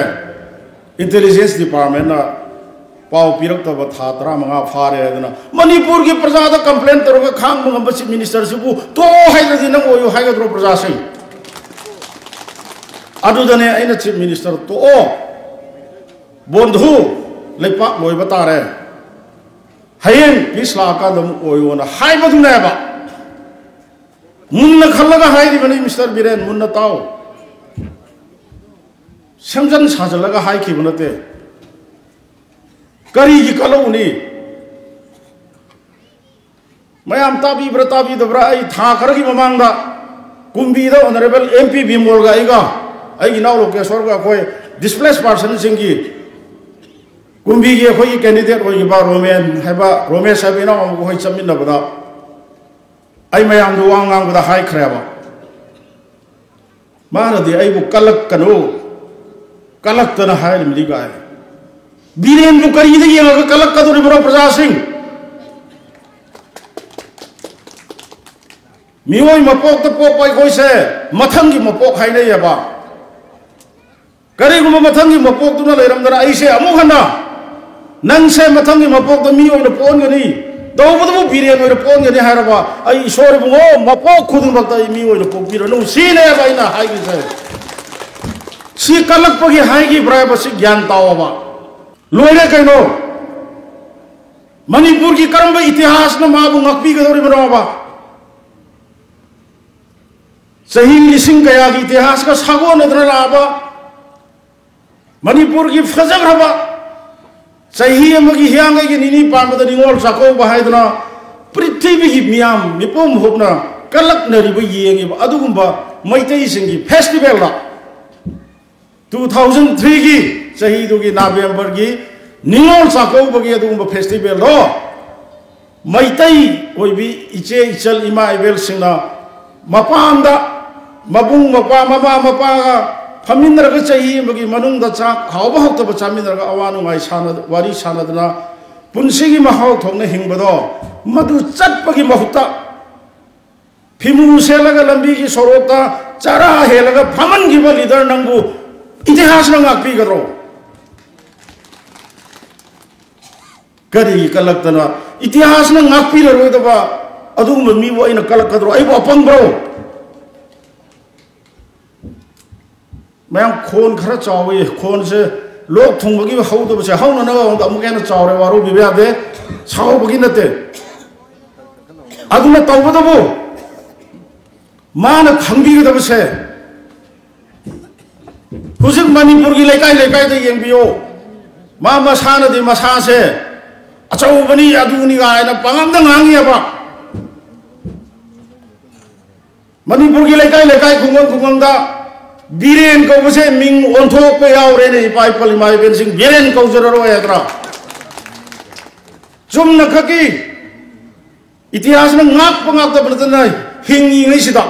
Intelligence Departmentꯅ ꯄꯥꯎ ꯄꯤꯔꯛꯇꯕ ꯊꯥ ꯇꯔꯥꯃꯉꯥ ꯐꯥꯔꯦ ꯍꯥꯏꯗꯅ ꯃꯅꯤꯄꯨꯔꯒꯤ ꯄ꯭ꯔꯖꯥꯗ complain ꯇꯧꯔꯒ ꯈꯥꯡꯕ ꯉꯝꯕ Chief Ministerꯁꯤꯕꯨ ꯇꯣꯛꯑꯣ ꯍꯥꯏꯗ꯭ꯔꯗꯤ ꯅꯪ ꯑꯣꯏꯌꯨ ꯍꯥꯏꯒꯗ꯭ꯔꯣ ꯄ꯭ꯔꯖꯥꯁꯤꯡ? ꯑꯗꯨꯗꯅꯦ ꯑꯩꯅ Chief Minister ꯇꯣꯛꯑꯣ, ꯕꯣꯟꯙꯨ, ꯂꯩꯄꯥꯛ ꯂꯣꯏꯕ ꯇꯥꯔꯦ, ꯍꯌꯦꯡ peace ꯂꯥꯛꯑꯀꯥꯟꯗ ꯑꯃꯨꯛ ꯑꯣꯏꯌꯣꯅ ꯍꯥꯏꯕꯗꯨꯅꯦꯕ꯫ ꯃꯨꯟꯅ ꯈꯜꯂꯒ ꯍꯥꯏꯔꯤꯕꯅꯤ Mister ꯕꯤꯔꯦꯟ, ꯃꯨꯟꯅ ꯇꯥꯎ꯫ ꯁꯦꯝꯖꯤꯟ ꯁꯥꯖꯤꯜꯂꯒ ꯍꯥꯏꯈꯤꯕ ꯅꯠꯇꯦ꯫ ꯀꯔꯤꯒꯤ ꯀꯜꯍꯧꯅꯤ? ꯃꯌꯥꯝ ꯇꯥꯕꯤꯕ꯭ꯔꯥ ꯇꯥꯕꯤꯗꯕ꯭ꯔꯥ? ꯑꯩ ꯊꯥ ꯈꯔꯒꯤ ꯃꯃꯥꯡꯗ ꯀꯨꯝꯕꯤꯗ Honourable MP ꯕꯤꯃꯣꯜꯒ ꯑꯩꯒ, ꯑꯩꯒꯤ ꯏꯅꯥꯎ ꯂꯣꯀꯦꯁꯣꯔꯒ ꯑꯩꯈꯣꯏ displaced personꯁꯤꯡꯒꯤ, ꯀꯨꯝꯕꯤꯒꯤ ꯑꯩꯈꯣꯏꯒꯤ candidate ꯑꯣꯏꯈꯤꯕ ꯔꯣꯃꯦꯟ ꯍꯥꯏꯕ, ꯔꯣꯃꯦꯁ ꯍꯥꯏꯕ ꯏꯅꯥꯎ ꯑꯃꯒ ꯑꯩꯈꯣꯏ ꯆꯠꯃꯤꯟꯅꯕꯗ ꯑꯩ ꯃꯌꯥꯝꯗ ꯋꯥ ꯉꯥꯡꯕꯗ ꯍꯥꯏꯈ꯭ꯔꯦꯕ꯫ ꯃꯥꯅꯗꯤ ꯑꯩꯕꯨ ꯀꯜꯂꯛꯀꯅꯨ, ꯀꯜꯂꯛꯇꯅ ꯍꯥꯏꯔꯤꯕꯅꯤ ꯀꯥꯏ꯫ ꯕꯤꯔꯦꯟꯕꯨ ꯀꯔꯤꯗ ꯌꯦꯡꯉꯒ ꯀꯜꯂꯛꯀꯗꯧꯔꯤꯕꯅꯣ ꯄ꯭ꯔꯖꯥꯁꯤꯡ? ꯃꯤꯑꯣꯏ ꯃꯄꯣꯛꯇ ꯄꯣꯛꯄ ꯑꯩꯈꯣꯏꯁꯦ ꯃꯊꯪꯒꯤ ꯃꯄꯣꯛ ꯍꯥꯏꯅꯩꯌꯦꯕ꯫ ꯀꯔꯤꯒꯨꯝꯕ ꯃꯊꯪꯒꯤ ꯃꯄꯣꯛꯇꯨꯅ ꯂꯩꯔꯝꯗꯅ ꯑꯩꯁꯦ ꯑꯃꯨꯛ ꯍꯟꯅ, "ꯅꯪꯁꯦ ꯃꯊꯪꯒꯤ ꯃꯄꯣꯛꯇ ꯃꯤ ꯑꯣꯏꯅ ꯄꯣꯛꯍꯟꯒꯅꯤ, ꯇꯧꯕꯇꯕꯨ ꯕꯤꯔꯦꯟ ꯑꯣꯏꯅ ꯄꯣꯛꯍꯟꯒꯅꯤ" ꯍꯥꯏꯔꯕ, ꯑꯩ ꯏꯁꯣꯔ ꯏꯕꯨꯡꯉꯣ, ꯃꯄꯣꯛ ꯈꯨꯗꯤꯡꯃꯛꯇ ꯑꯩ ꯃꯤ ꯑꯣꯏꯅ ꯄꯣꯛꯄꯤꯔꯅꯨ, ꯁꯤꯅꯦꯕ ꯑꯩꯅ ꯍꯥꯏꯔꯤꯁꯦ꯫ ꯁꯤ ꯀꯜꯂꯛꯄꯒꯤ ꯍꯥꯏꯈꯤꯕ꯭ꯔꯥ ꯍꯥꯏꯕꯁꯤ ꯒ꯭ꯌꯥꯟ ꯇꯥꯎꯑꯣꯕ꯫ ꯂꯣꯏꯔꯦ ꯀꯩꯅꯣ꯫ ꯃꯅꯤꯄꯨꯔꯒꯤ ꯀꯔꯝꯕ ꯏꯇꯤꯍꯥꯁꯅ ꯃꯥꯕꯨ ꯉꯥꯛꯄꯤꯒꯗꯧꯔꯤꯕꯅꯣꯕ? ꯆꯍꯤ ꯂꯤꯁꯤꯡ ꯀꯌꯥꯒꯤ ꯏꯇꯤꯍꯥꯁꯀ ꯁꯥꯒꯣꯟꯅꯗꯨꯅ ꯂꯥꯛꯑꯕ ꯃꯅꯤꯄꯨꯔꯒꯤ ꯐꯖꯈ꯭ꯔꯕ ꯆꯍꯤ ꯑꯃꯒꯤ ꯍꯤꯌꯥꯡꯒꯩꯒꯤ ꯅꯤꯅꯤ ꯄꯥꯟꯕꯗ ꯅꯤꯉꯣꯜ ꯆꯥꯛꯀꯧꯕ ꯍꯥꯏꯗꯅ ꯄ꯭ꯔꯤꯊꯤꯕꯤꯒꯤ ꯃꯤꯌꯥꯝ ꯃꯤꯄꯨꯝ ꯍꯨꯞꯅ ꯀꯜꯂꯛꯅꯔꯤꯕ, ꯌꯦꯡꯉꯤꯕ ꯑꯗꯨꯒꯨꯝꯕ ꯃꯩꯇꯩꯁꯤꯡꯒꯤ ꯐꯦꯁꯇꯤꯚꯦꯜꯗ, ꯇꯨ ꯊꯥꯎꯖꯟ ꯊ꯭ꯔꯤꯒꯤ ꯆꯍꯤꯗꯨꯒꯤ ꯅꯕꯦꯝꯕꯔꯒꯤ ꯅꯤꯉꯣꯜ ꯆꯥꯛꯀꯧꯕꯒꯤ ꯑꯗꯨꯒꯨꯝꯕ ꯐꯦꯁꯇꯤꯚꯦꯜꯗꯣ, ꯃꯩꯇꯩ ꯑꯣꯏꯕꯤ ꯏꯆꯦ ꯏꯆꯜ ꯏꯃꯥ ꯏꯕꯦꯜꯁꯤꯡꯅ ꯃꯄꯥꯝꯗ ꯃꯕꯨꯡ ꯃꯧꯄ꯭ꯋꯥ, ꯃꯃꯥ ꯃꯄꯥꯒ ꯐꯝꯃꯤꯟꯅꯔꯒ, ꯆꯍꯤ ꯑꯃꯒꯤ ꯃꯅꯨꯡꯗ ꯆꯥꯛ ꯍꯥꯎꯕ ꯍꯥꯎꯇꯕ ꯆꯥꯃꯤꯟꯅꯔꯒ, ꯑꯋꯥ ꯅꯨꯡꯉꯥꯏ ꯁꯥꯟꯅ-, ꯋꯥꯔꯤ ꯁꯥꯟꯅꯗꯅ ꯄꯨꯟꯁꯤꯒꯤ ꯃꯍꯥꯎ ꯊꯣꯛꯅ ꯍꯤꯡꯕꯗꯣ, ꯃꯗꯨ ꯆꯠꯄꯒꯤ ꯃꯍꯨꯠꯇ ꯐꯤꯃꯨ ꯁꯦꯠꯂꯒ ꯂꯝꯕꯤꯒꯤ ꯁꯣꯔꯣꯛꯇ ꯆꯔꯥ ꯍꯦꯜꯂꯒ ꯐꯝꯍꯟꯈꯤꯕ ꯂꯤꯗꯔ ꯅꯪꯕꯨ ꯏꯇꯤꯍꯥꯁꯅ ꯉꯥꯛꯄꯤꯒꯗ꯭ꯔꯣ? ꯀꯔꯤ ꯀꯜꯂꯛꯇꯅ? ꯏꯇꯤꯍꯥꯁꯅ ꯉꯥꯛꯄꯤꯔꯔꯣꯏꯗꯕ ꯑꯗꯨꯒꯨꯝꯕ ꯃꯤꯕꯨ ꯑꯩꯅ ꯀꯜꯂꯛꯀꯗ꯭ꯔꯣ? ꯑꯩꯕꯨ ꯑꯄꯪꯕ꯭ꯔꯣ? ꯃꯌꯥꯝ, ꯈꯣꯟ ꯈꯔ ꯆꯥꯎꯋꯤ, ꯈꯣꯟꯁꯦ ꯂꯣꯛ ꯊꯨꯡꯕꯒꯤ ꯍꯧꯗꯕꯁꯦ ꯍꯧꯅꯅꯕ ꯑꯃꯨꯛ ꯍꯦꯟꯅ ꯆꯥꯎꯔꯦ, ꯋꯥꯔꯧꯕꯤꯕ ꯌꯥꯗꯦ, ꯁꯥꯎꯕꯒꯤ ꯅꯠꯇꯦ꯫ ꯑꯗꯨꯅ ꯇꯧꯕꯇꯕꯨ ꯃꯥꯅ ꯈꯪꯕꯤꯒꯗꯕꯁꯦ, ꯍꯧꯖꯤꯛ ꯃꯅꯤꯄꯨꯔꯒꯤ ꯂꯩꯀꯥꯏ ꯂꯩꯀꯥꯏꯗ ꯌꯦꯡꯕꯤꯌꯨ, ꯃꯥ ꯃꯁꯥꯅꯗꯤ ꯃꯁꯥꯁꯦ ꯑꯆꯧꯕꯅꯤ, ꯑꯗꯨꯅꯤ ꯀꯥꯏꯅ ꯄꯪꯉꯥꯡꯗ ꯉꯥꯡꯉꯤꯑꯕ꯫ ꯃꯅꯤꯄꯨꯔꯒꯤ ꯂꯩꯀꯥꯏ ꯂꯩꯀꯥꯏ, ꯈꯨꯡꯒꯪ ꯈꯨꯡꯒꯪꯗ ꯕꯤꯔꯦꯟ ꯀꯧꯕꯁꯦ ꯃꯤꯡ ꯑꯣꯟꯊꯣꯛꯄ ꯌꯥꯎꯔꯦꯅꯦ꯫ ꯏꯄꯥ ꯏꯄꯨ ꯏꯃꯥ ꯏꯕꯦꯟꯁꯤꯡ, ꯕꯤꯔꯦꯟ ꯀꯧꯖꯔꯔꯣꯏ ꯍꯥꯏꯗ꯭ꯔꯥ? ꯆꯨꯝꯅ ꯈꯛꯀꯤ ꯏꯇꯤꯍꯥꯁꯅ ꯉꯥꯛꯄ ꯉꯥꯛꯇꯕ ꯅꯠꯇꯅ, ꯍꯤꯡꯉꯤꯉꯩꯁꯤꯗ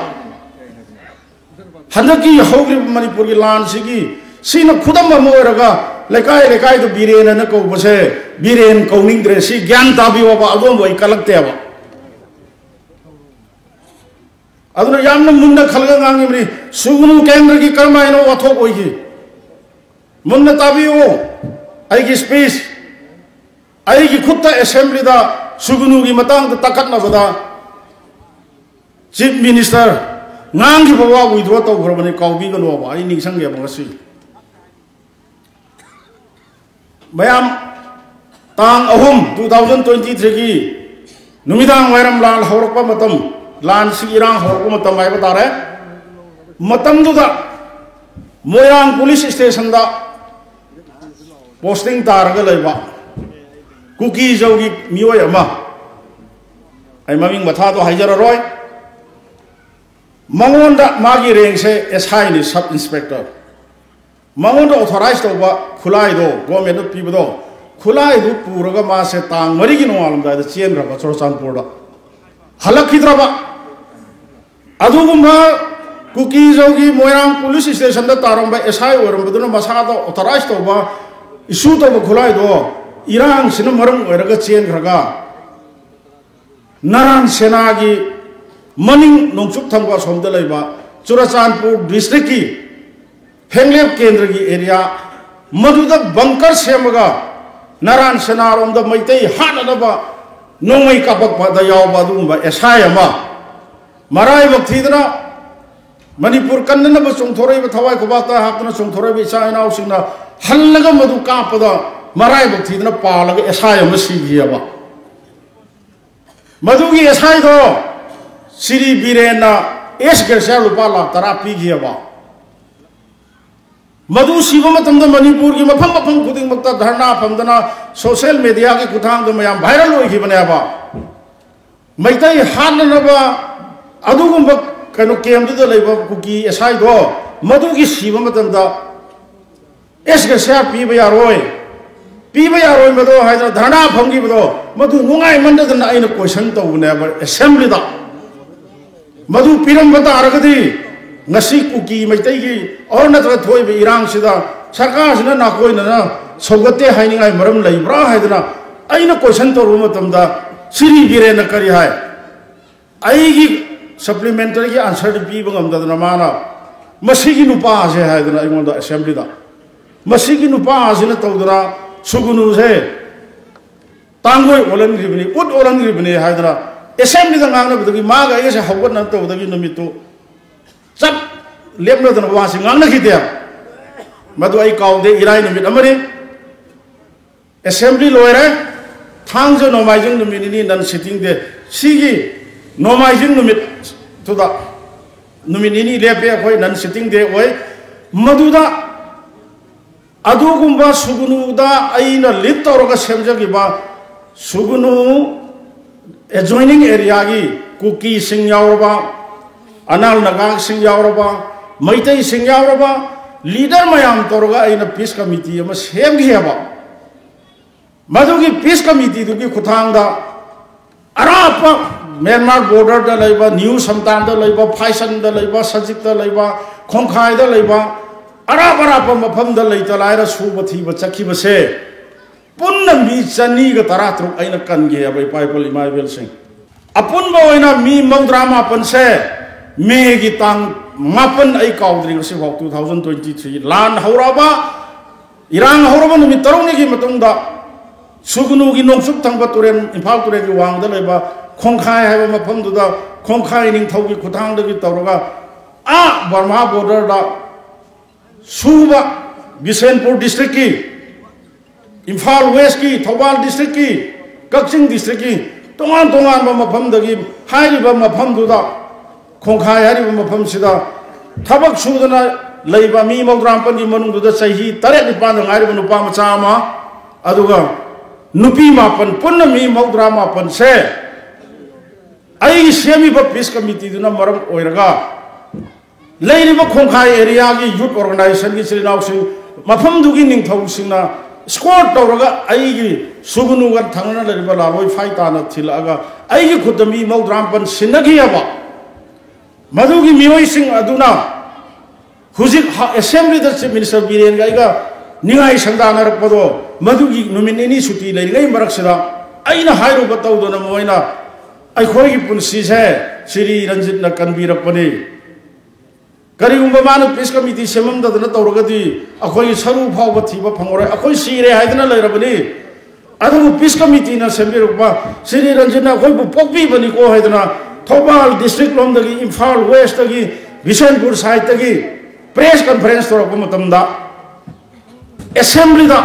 ꯍꯟꯗꯛꯀꯤ ꯍꯧꯈ꯭ꯔꯤꯕ ꯃꯅꯤꯄꯨꯔꯒꯤ ꯂꯥꯟꯁꯤꯒꯤ ꯁꯤꯅ ꯈꯨꯗꯝ ꯑꯃ ꯑꯣꯏꯔꯒ ꯂꯩꯀꯥꯏ ꯂꯩꯀꯥꯏꯗ ꯕꯤꯔꯦꯟ ꯑꯅ ꯀꯧꯕꯁꯦ ꯕꯤꯔꯦꯟ ꯀꯧꯅꯤꯡꯗ꯭ꯔꯦ꯫ ꯁꯤ ꯒ꯭ꯌꯥꯟ ꯇꯥꯕꯤꯌꯣꯕ, ꯑꯗꯣꯝꯕꯨ ꯑꯩ ꯀꯜꯂꯛꯇꯦꯕ꯫ ꯑꯗꯨꯅ ꯌꯥꯝꯅ ꯃꯨꯟꯅ ꯈꯜꯂꯒ ꯉꯥꯡꯉꯤꯕꯅꯤ꯫ ꯁꯨꯒꯅꯨ ꯀꯦꯟꯗ꯭ꯔꯒꯤ ꯀꯔꯝꯍꯥꯏꯅ ꯋꯥꯊꯣꯛ ꯑꯣꯏꯈꯤ? ꯃꯨꯟꯅ ꯇꯥꯕꯤꯌꯨ꯫ ꯑꯩꯒꯤ ꯁ꯭ꯄꯤꯆ, ꯑꯩꯒꯤ ꯈꯨꯠꯇ ꯑꯦꯁꯦꯝꯕ꯭ꯂꯤꯗ ꯁꯨꯒꯅꯨꯒꯤ ꯃꯇꯥꯡꯗ ꯇꯥꯈꯠꯅꯕꯗ ꯆꯤꯐ ꯃꯤꯅꯤꯁꯇꯔ ꯉꯥꯡꯈꯤꯕ ꯋꯥ ꯋꯤꯗ꯭ꯔꯣ ꯇꯧꯈ꯭ꯔꯕꯅꯤ, ꯀꯥꯎꯕꯤꯒꯅꯣꯕ꯫ ꯑꯩ ꯅꯤꯡꯁꯤꯡꯉꯦꯕ ꯉꯁꯤ꯫ ꯃꯌꯥꯝ, ꯇꯥꯡ ꯑꯍꯨꯝ, two thousand twenty threeꯒꯤ ꯅꯨꯃꯤꯗꯥꯡ ꯋꯥꯏꯔꯝ ꯂꯥꯟ ꯍꯧꯔꯛꯄ ꯃꯇꯝ, ꯂꯥꯟꯁꯤ ꯏꯔꯥꯡ ꯍꯧꯔꯛꯄ ꯃꯇꯝ ꯍꯥꯏꯕ ꯇꯥꯔꯦ꯫ ꯃꯇꯝꯗꯨꯗ ꯃꯣꯏꯔꯥꯡ ꯄꯨꯂꯤꯁ ꯁ꯭ꯇꯦꯁꯟꯗ ꯄꯣꯁꯇꯤꯡ ꯇꯥꯔꯒ ꯂꯩꯕ ꯀꯨꯀꯤ ꯖꯧꯒꯤ ꯃꯤꯑꯣꯏ ꯑꯃ, ꯑꯩ ꯃꯃꯤꯡ ꯃꯊꯥꯗꯣ ꯍꯥꯏꯖꯔꯔꯣꯏ, ꯃꯉꯣꯟꯗ ꯃꯥꯒꯤ ꯔꯦꯡꯁꯦ ꯑꯦꯁ ꯑꯥꯏꯅꯤ, ꯁꯕ ꯏꯟꯁꯄꯦꯛꯇꯔ꯫ ꯃꯉꯣꯟꯗ ꯑꯣꯊꯣꯔꯥꯏꯖ ꯇꯧꯕ ꯈꯨꯠꯂꯥꯏꯗꯣ, ꯒꯣꯔꯃꯦꯟꯅ ꯄꯤꯕꯗꯣ, ꯈꯨꯠꯂꯥꯏꯗꯨ ꯄꯨꯔꯒ ꯃꯥꯁꯦ ꯇꯥꯡ ꯃꯔꯤꯒꯤ ꯅꯣꯡꯉꯥꯜꯂꯝꯗꯥꯏꯗ ꯆꯦꯟꯈ꯭ꯔꯕ ꯆꯨꯔꯆꯥꯟꯄꯨꯔꯗ꯫ ꯍꯜꯂꯛꯈꯤꯗ꯭ꯔꯕ꯫ ꯑꯗꯨꯒꯨꯝꯕ ꯀꯨꯀꯤꯖꯧꯒꯤ ꯃꯣꯏꯔꯥꯡ ꯄꯨꯂꯤꯁ ꯁ꯭ꯇꯦꯁꯟꯗ ꯇꯥꯔꯝꯕ ꯑꯦꯁ ꯑꯥꯏ ꯑꯣꯏꯔꯝꯕꯗꯨꯅ ꯃꯁꯥꯗ ꯑꯣꯊꯣꯔꯥꯏꯖ ꯇꯧꯕ, ꯏꯁꯨ ꯇꯧꯕ ꯈꯨꯠꯂꯥꯏꯗꯣ ꯏꯔꯥꯡꯁꯤꯅ ꯃꯔꯝ ꯑꯣꯏꯔꯒ ꯆꯦꯟꯈ꯭ꯔꯒ, ꯅꯔꯥꯟ ꯁꯦꯅꯥꯒꯤ ꯃꯅꯤꯡ ꯅꯣꯡꯆꯨꯞ ꯊꯪꯕ ꯑꯁꯣꯝꯗ ꯂꯩꯕ ꯆꯨꯔꯆꯥꯟꯄꯨꯔ ꯗꯤꯁꯇ꯭ꯔꯤꯛꯀꯤ ꯍꯦꯡꯂꯦꯞ ꯀꯦꯟꯗ꯭ꯔꯒꯤ ꯑꯦꯔꯤꯌꯥ ꯃꯗꯨꯗ ꯕꯪꯀꯔ ꯁꯦꯝꯃꯒ ꯅꯔꯥꯟ ꯁꯦꯅꯥꯔꯣꯝꯗ ꯃꯩꯇꯩ ꯍꯥꯠꯅꯅꯕ ꯅꯣꯡꯃꯩ ꯀꯥꯞꯄꯛꯄꯗ ꯌꯥꯎꯕ ꯑꯗꯨꯒꯨꯝꯕ ꯑꯦꯁ ꯑꯥꯏ ꯑꯃ ꯃꯔꯥꯏꯕꯛ ꯊꯤꯗꯅ ꯃꯅꯤꯄꯨꯔ ꯀꯟꯅꯅꯕ ꯆꯣꯡꯊꯣꯔꯛꯏꯕ, ꯊꯋꯥꯏ ꯈꯨꯕꯥꯛꯇ ꯍꯥꯞꯇꯨꯅ ꯆꯣꯡꯊꯣꯔꯛꯏꯕ ꯏꯆꯥ ꯏꯅꯥꯎꯁꯤꯡꯅ ꯍꯜꯂꯒ ꯃꯗꯨ ꯀꯥꯞꯄꯗ ꯃꯔꯥꯏꯕꯛ ꯊꯤꯗꯅ ꯄꯥꯜꯂꯒ ꯑꯦꯁ ꯑꯥꯏ ꯑꯃ ꯁꯤꯈꯤꯑꯕ꯫ ꯃꯗꯨꯒꯤ ꯑꯦꯁ ꯑꯥꯏꯗꯣ ꯁ꯭ꯔꯤ ꯕꯤꯔꯦꯟꯅ ꯑꯦꯁ ꯒ꯭ꯔꯦꯁꯤꯌꯥ ꯂꯨꯄꯥ ꯂꯥꯈ ꯇꯔꯥ ꯄꯤꯈꯤꯑꯕ꯫ ꯃꯗꯨ ꯁꯤꯕ ꯃꯇꯝꯗ ꯃꯅꯤꯄꯨꯔꯒꯤ ꯃꯐꯝ ꯃꯐꯝ ꯈꯨꯗꯤꯡꯃꯛꯇ ꯙꯔꯅꯥ ꯐꯝꯗꯅ ꯁꯣꯁꯤꯌꯦꯜ ꯃꯦꯗꯤꯌꯥꯒꯤ ꯈꯨꯠꯊꯥꯡꯗ ꯃꯌꯥꯝ ꯚꯥꯏꯔꯦꯜ ꯑꯣꯏꯈꯤꯕꯅꯦꯕ꯫ ꯃꯩꯇꯩ ꯍꯥꯠꯅꯅꯕ ꯑꯗꯨꯒꯨꯝꯕ ꯀꯩꯅꯣ ꯀꯦꯝꯗꯨꯗ ꯂꯩꯕ ꯀꯨꯀꯤ ꯑꯦꯁ ꯑꯥꯏꯗꯣ ꯃꯗꯨꯒꯤ ꯁꯤꯕ ꯃꯇꯝꯗ ꯑꯦꯁ ꯒ꯭ꯔꯦꯁꯤꯌꯥ ꯄꯤꯕ ꯌꯥꯔꯣꯏ, ꯄꯤꯕ ꯌꯥꯔꯣꯏ ꯃꯗꯣ ꯍꯥꯏꯗꯅ ꯙꯔꯅꯥ ꯐꯝꯈꯤꯕꯗꯣ, ꯃꯗꯨ ꯅꯨꯡꯉꯥꯏꯃꯟꯗꯗꯅ ꯑꯩꯅ ꯀꯣꯏꯁꯟ ꯇꯧꯕꯅꯦꯕ ꯑꯦꯁꯦꯝꯕ꯭ꯂꯤꯗ꯫ ꯃꯗꯨ ꯄꯤꯔꯝꯕ ꯇꯥꯔꯒꯗꯤ ꯉꯁꯤ ꯀꯨꯀꯤ ꯃꯩꯇꯩꯒꯤ ꯑꯣꯔ ꯅꯠꯇ꯭ꯔꯒ ꯊꯣꯛꯏꯕ ꯏꯔꯥꯡꯁꯤꯗ ꯁꯔꯀꯥꯔꯁꯤꯅ ꯅꯥꯀꯣꯏꯅꯅ ꯁꯧꯒꯠꯇꯦ ꯍꯥꯏꯅꯤꯡꯉꯥꯏ ꯃꯔꯝ ꯂꯩꯕ꯭ꯔꯥ ꯍꯥꯏꯗꯅ ꯑꯩꯅ ꯀꯣꯏꯁꯟ ꯇꯧꯔꯨꯕ ꯃꯇꯝꯗ ꯁꯤꯔꯤ ꯕꯤꯔꯦꯟꯅ ꯀꯔꯤ ꯍꯥꯏ? ꯑꯩꯒꯤ ꯁꯄ꯭ꯂꯤꯃꯦꯟꯇꯔꯤꯒꯤ ꯑꯟꯁꯔꯗꯤ ꯄꯤꯕ ꯉꯝꯗꯗꯅ ꯃꯥꯅ ꯃꯁꯤꯒꯤ ꯅꯨꯄꯥꯁꯦ ꯍꯥꯏꯗꯅ ꯑꯩꯉꯣꯟꯗ ꯑꯦꯁꯦꯝꯕ꯭ꯂꯤꯗ ꯃꯁꯤꯒꯤ ꯅꯨꯄꯥ ꯑꯁꯤꯅ ꯇꯧꯗꯅ ꯁꯨꯒꯨꯅꯨꯁꯦ ꯇꯥꯡꯒꯣꯏ ꯑꯣꯜꯍꯟꯈ꯭ꯔꯤꯕꯅꯤ, ꯎꯠ ꯑꯣꯜꯍꯟꯈ꯭ꯔꯤꯕꯅꯤ ꯍꯥꯏꯗꯅ ꯑꯦꯁꯦꯝꯕ꯭ꯂꯤꯗ ꯉꯥꯡꯅꯕꯗꯒꯤ ꯃꯥꯒ ꯑꯩꯒꯁꯦ ꯍꯧꯒꯠꯅꯕ ꯇꯧꯕꯗꯒꯤ ꯅꯨꯃꯤꯠꯇꯨ ꯆꯞ ꯂꯦꯞꯅꯗꯅ ꯋꯥꯁꯤ ꯉꯥꯡꯅꯈꯤꯗꯦ꯫ ꯃꯗꯨ ꯑꯩ ꯀꯥꯎꯗꯦ꯫ ꯏꯔꯥꯏ ꯅꯨꯃꯤꯠ ꯑꯃꯅꯤ, ꯑꯦꯁꯦꯝꯕ꯭ꯂꯤ ꯂꯣꯏꯔꯦ, ꯊꯥꯡꯖ ꯅꯣꯡꯃꯥꯏꯖꯤꯡ ꯅꯨꯃꯤꯠ ꯅꯤꯅꯤ ꯅꯟ ꯁꯤꯇꯤꯡ ꯗꯦ꯫ ꯁꯤꯒꯤ ꯅꯣꯡꯃꯥꯏꯖꯤꯡ ꯅꯨꯃꯤꯠꯇꯨꯗ ꯅꯨꯃꯤꯠ ꯅꯤꯅꯤ ꯂꯦꯞꯄꯦ ꯑꯩꯈꯣꯏ, ꯅꯟ ꯁꯤꯇꯤꯡ ꯗꯦ ꯑꯣꯏ꯫ ꯃꯗꯨꯗ ꯑꯗꯨꯒꯨꯝꯕ ꯁꯨꯒꯨꯅꯨꯗ ꯑꯩꯅ ꯂꯤꯗ ꯇꯧꯔꯒ ꯁꯦꯝꯖꯈꯤꯕ ꯁꯨꯒꯨꯅꯨ ꯑꯦꯖꯣꯏꯅꯤꯡ ꯑꯦꯔꯤꯌꯥꯒꯤ ꯀꯨꯀꯤꯁꯤꯡ ꯌꯥꯎꯔꯕ, ꯑꯅꯥꯜ ꯅꯒꯥꯁꯤꯡ ꯌꯥꯎꯔꯕ, ꯃꯩꯇꯩꯁꯤꯡ ꯌꯥꯎꯔꯕ ꯂꯤꯗꯔ ꯃꯌꯥꯝ ꯇꯧꯔꯒ ꯑꯩꯅ ꯄꯤꯁ ꯀꯃꯤꯇꯤ ꯑꯃ ꯁꯦꯝꯈꯤꯑꯕ꯫ ꯃꯗꯨꯒꯤ ꯄꯤꯁ ꯀꯃꯤꯇꯤꯗꯨꯒꯤ ꯈꯨꯠꯊꯥꯡꯗ ꯑꯔꯥꯞꯄ ꯃ꯭ꯌꯥꯟꯃꯥꯔ ꯕꯣꯔꯗꯔꯗ ꯂꯩꯕ, ꯅ꯭ꯌꯨ ꯁꯝꯇꯥꯟꯗ ꯂꯩꯕ, ꯐꯥꯏꯁꯟꯗ ꯂꯩꯕ, ꯁꯖꯤꯛꯇ ꯂꯩꯕ, ꯈꯣꯡꯈꯥꯏꯗ ꯂꯩꯕ, ꯑꯔꯥꯞ ꯑꯔꯥꯞꯄ ꯃꯐꯝꯗ ꯂꯩꯇ ꯂꯥꯏꯔ ꯁꯨꯕ ꯊꯤꯕ ꯆꯠꯈꯤꯕꯁꯦ ꯄꯨꯟꯅ ꯃꯤ ꯆꯅꯤꯒ ꯇꯔꯥ ꯇꯔꯨꯛ ꯑꯩꯅ ꯀꯟꯒꯦ ꯍꯥꯏꯕ ꯏꯄꯥ ꯏꯄꯨ ꯏꯃꯥ ꯏꯕꯦꯜꯁꯤꯡ꯫ ꯑꯄꯨꯟꯕ ꯑꯣꯏꯅ ꯃꯤ ꯃꯧꯗ꯭ꯔꯥ ꯃꯥꯄꯟꯁꯦ ꯃꯦꯒꯤ ꯇꯥꯡ ꯃꯥꯄꯟ ꯑꯩ ꯀꯥꯎꯗ꯭ꯔꯤ ꯉꯁꯤꯐꯥꯎ, two thousand twenty three ꯂꯥꯟ ꯍꯧꯔꯛꯑꯕ, ꯏꯔꯥꯡ ꯍꯧꯔꯕ ꯅꯨꯃꯤꯠ ꯇꯔꯨꯛꯅꯤꯒꯤ ꯃꯇꯨꯡꯗ ꯁꯨꯒꯅꯨꯒꯤ ꯅꯣꯡꯆꯨꯞ ꯊꯪꯕ ꯇꯨꯔꯦꯜ, ꯏꯝꯐꯥꯜ ꯇꯨꯔꯦꯜꯒꯤ ꯋꯥꯡꯗ ꯂꯩꯕ ꯈꯣꯡꯈꯥꯏ ꯍꯥꯏꯕ ꯃꯐꯝꯗꯨꯗ ꯈꯣꯡꯈꯥꯏ ꯅꯤꯡꯊꯧꯒꯤ ꯈꯨꯠꯊꯥꯡꯗꯒꯤ ꯇꯧꯔꯒ ꯑꯥ ꯕꯔꯃꯥ ꯕꯣꯔꯗꯔꯗ ꯁꯨꯕ ꯕꯤꯁꯦꯟꯄꯨꯔ ꯗꯤꯁꯇ꯭ꯔꯤꯛꯀꯤ, ꯏꯝꯐꯥꯜ ꯋꯦꯁꯀꯤ, ꯊꯧꯕꯥꯜ ꯗꯤꯁꯇ꯭ꯔꯤꯛꯀꯤ, ꯀꯛꯆꯤꯡ ꯗꯤꯁꯇ꯭ꯔꯤꯛꯀꯤ ꯇꯣꯉꯥꯟ ꯇꯣꯉꯥꯟꯕ ꯃꯐꯝꯗꯒꯤ ꯍꯥꯏꯔꯤꯕ ꯃꯐꯝꯗꯨꯗ ꯈꯣꯡꯈꯥꯏ ꯍꯥꯏꯔꯤꯕ ꯃꯐꯝꯁꯤꯗ ꯊꯕꯛ ꯁꯨꯗꯅ ꯂꯩꯕ ꯃꯤ ꯃꯧꯗ꯭ꯔꯥ ꯃꯥꯄꯟꯒꯤ ꯃꯅꯨꯡꯗꯨꯗ ꯆꯍꯤ ꯇꯔꯦꯠ ꯅꯤꯄꯥꯟꯗ ꯉꯥꯏꯔꯤꯕ ꯅꯨꯄꯥ ꯃꯆꯥ ꯑꯃ, ꯑꯗꯨꯒ ꯅꯨꯄꯤ ꯃꯥꯄꯟ, ꯄꯨꯟꯅ ꯃꯤ ꯃꯧꯗ꯭ꯔꯥ ꯃꯥꯄꯟꯁꯦ ꯑꯩꯒꯤ ꯁꯦꯝꯃꯤꯕ ꯄꯤꯁ ꯀꯃꯤꯇꯤꯗꯨꯅ ꯃꯔꯝ ꯑꯣꯏꯔꯒ ꯂꯩꯔꯤꯕ ꯈꯣꯡꯈꯥꯏ ꯑꯦꯔꯤꯌꯥꯒꯤ ꯌꯨꯠ ꯑꯣꯔꯒꯅꯥꯏꯖꯦꯁꯟꯒꯤ ꯏꯆꯤꯜ ꯏꯅꯥꯎꯁꯤꯡ, ꯃꯐꯝꯗꯨꯒꯤ ꯅꯤꯡꯊꯧꯁꯤꯡꯅ ꯁ꯭ꯀꯣꯔꯠ ꯇꯧꯔꯒ ꯑꯩꯒꯤ ꯁꯨꯒꯅꯨꯒ ꯊꯪꯅꯅ ꯂꯩꯔꯤꯕ ꯂꯥꯂꯣꯏ ꯐꯥꯏ ꯇꯥꯅ ꯊꯤꯜꯂꯛꯑꯒ ꯑꯩꯒꯤ ꯈꯨꯠꯇ ꯃꯤ ꯃꯧꯗ꯭ꯔꯥ ꯃꯥꯄꯟ ꯁꯤꯟꯅꯈꯤꯑꯕ꯫ ꯃꯗꯨꯒꯤ ꯃꯤꯑꯣꯏꯁꯤꯡ ꯑꯗꯨꯅ ꯍꯧꯖꯤꯛ ꯍ-, ꯑꯦꯁꯦꯝꯕ꯭ꯂꯤꯗ ꯆꯤꯐ ꯃꯤꯅꯤꯁꯇꯔ ꯕꯤꯔꯦꯟꯒ ꯑꯩꯒ ꯅꯤꯡꯉꯥꯏ ꯁꯪꯗꯥꯅꯔꯛꯄꯗꯣ, ꯃꯗꯨꯒꯤ ꯅꯨꯃꯤꯠ ꯅꯤꯅꯤ ꯁꯨꯇꯤ ꯂꯩꯔꯤꯉꯩ ꯃꯔꯛꯁꯤꯗ ꯑꯩꯅ ꯍꯥꯏꯔꯨꯕ ꯇꯧꯗꯅ ꯃꯣꯏꯅ ꯑꯩꯈꯣꯏꯒꯤ ꯄꯨꯟꯁꯤꯁꯦ ꯁ꯭ꯔꯤ ꯔꯟꯖꯤꯠꯅ ꯀꯟꯕꯤꯔꯛꯄꯅꯤ꯫ ꯀꯔꯤꯒꯨꯝꯕ ꯃꯥꯅ ꯄꯤꯁ ꯀꯃꯤꯇꯤ ꯁꯦꯝꯃꯝꯗꯗꯅ ꯇꯧꯔꯒꯗꯤ ꯑꯩꯈꯣꯏꯒꯤ ꯁꯔꯨ ꯐꯥꯎꯕ ꯊꯤꯕ ꯐꯪꯉꯔꯣꯏ, ꯑꯩꯈꯣꯏ ꯁꯤꯔꯦ ꯍꯥꯏꯗꯅ ꯂꯩꯔꯕꯅꯤ꯫ ꯑꯗꯨꯕꯨ ꯄꯤꯁ ꯀꯃꯤꯇꯤꯅ ꯁꯦꯝꯕꯤꯔꯛꯄ ꯁ꯭ꯔꯤ ꯔꯟꯖꯤꯠꯅ ꯑꯩꯈꯣꯏꯕꯨ ꯄꯣꯛꯄꯤꯕꯅꯤꯀꯣ ꯍꯥꯏꯗꯅ ꯊꯧꯕꯥꯜ ꯗꯤꯁꯇ꯭ꯔꯤꯛ ꯂꯣꯝꯗꯒꯤ ꯏꯝꯐꯥꯜ ꯋꯦꯁꯇꯒꯤ ꯕꯤꯁꯦꯟꯄꯨꯔ ꯁꯥꯏꯠꯇꯒꯤ ꯄ꯭ꯔꯦꯁ ꯀꯟꯐꯔꯦꯟꯁ ꯇꯧꯔꯛꯄ ꯃꯇꯝꯗ ꯑꯦꯁꯦꯝꯕ꯭ꯂꯤꯗ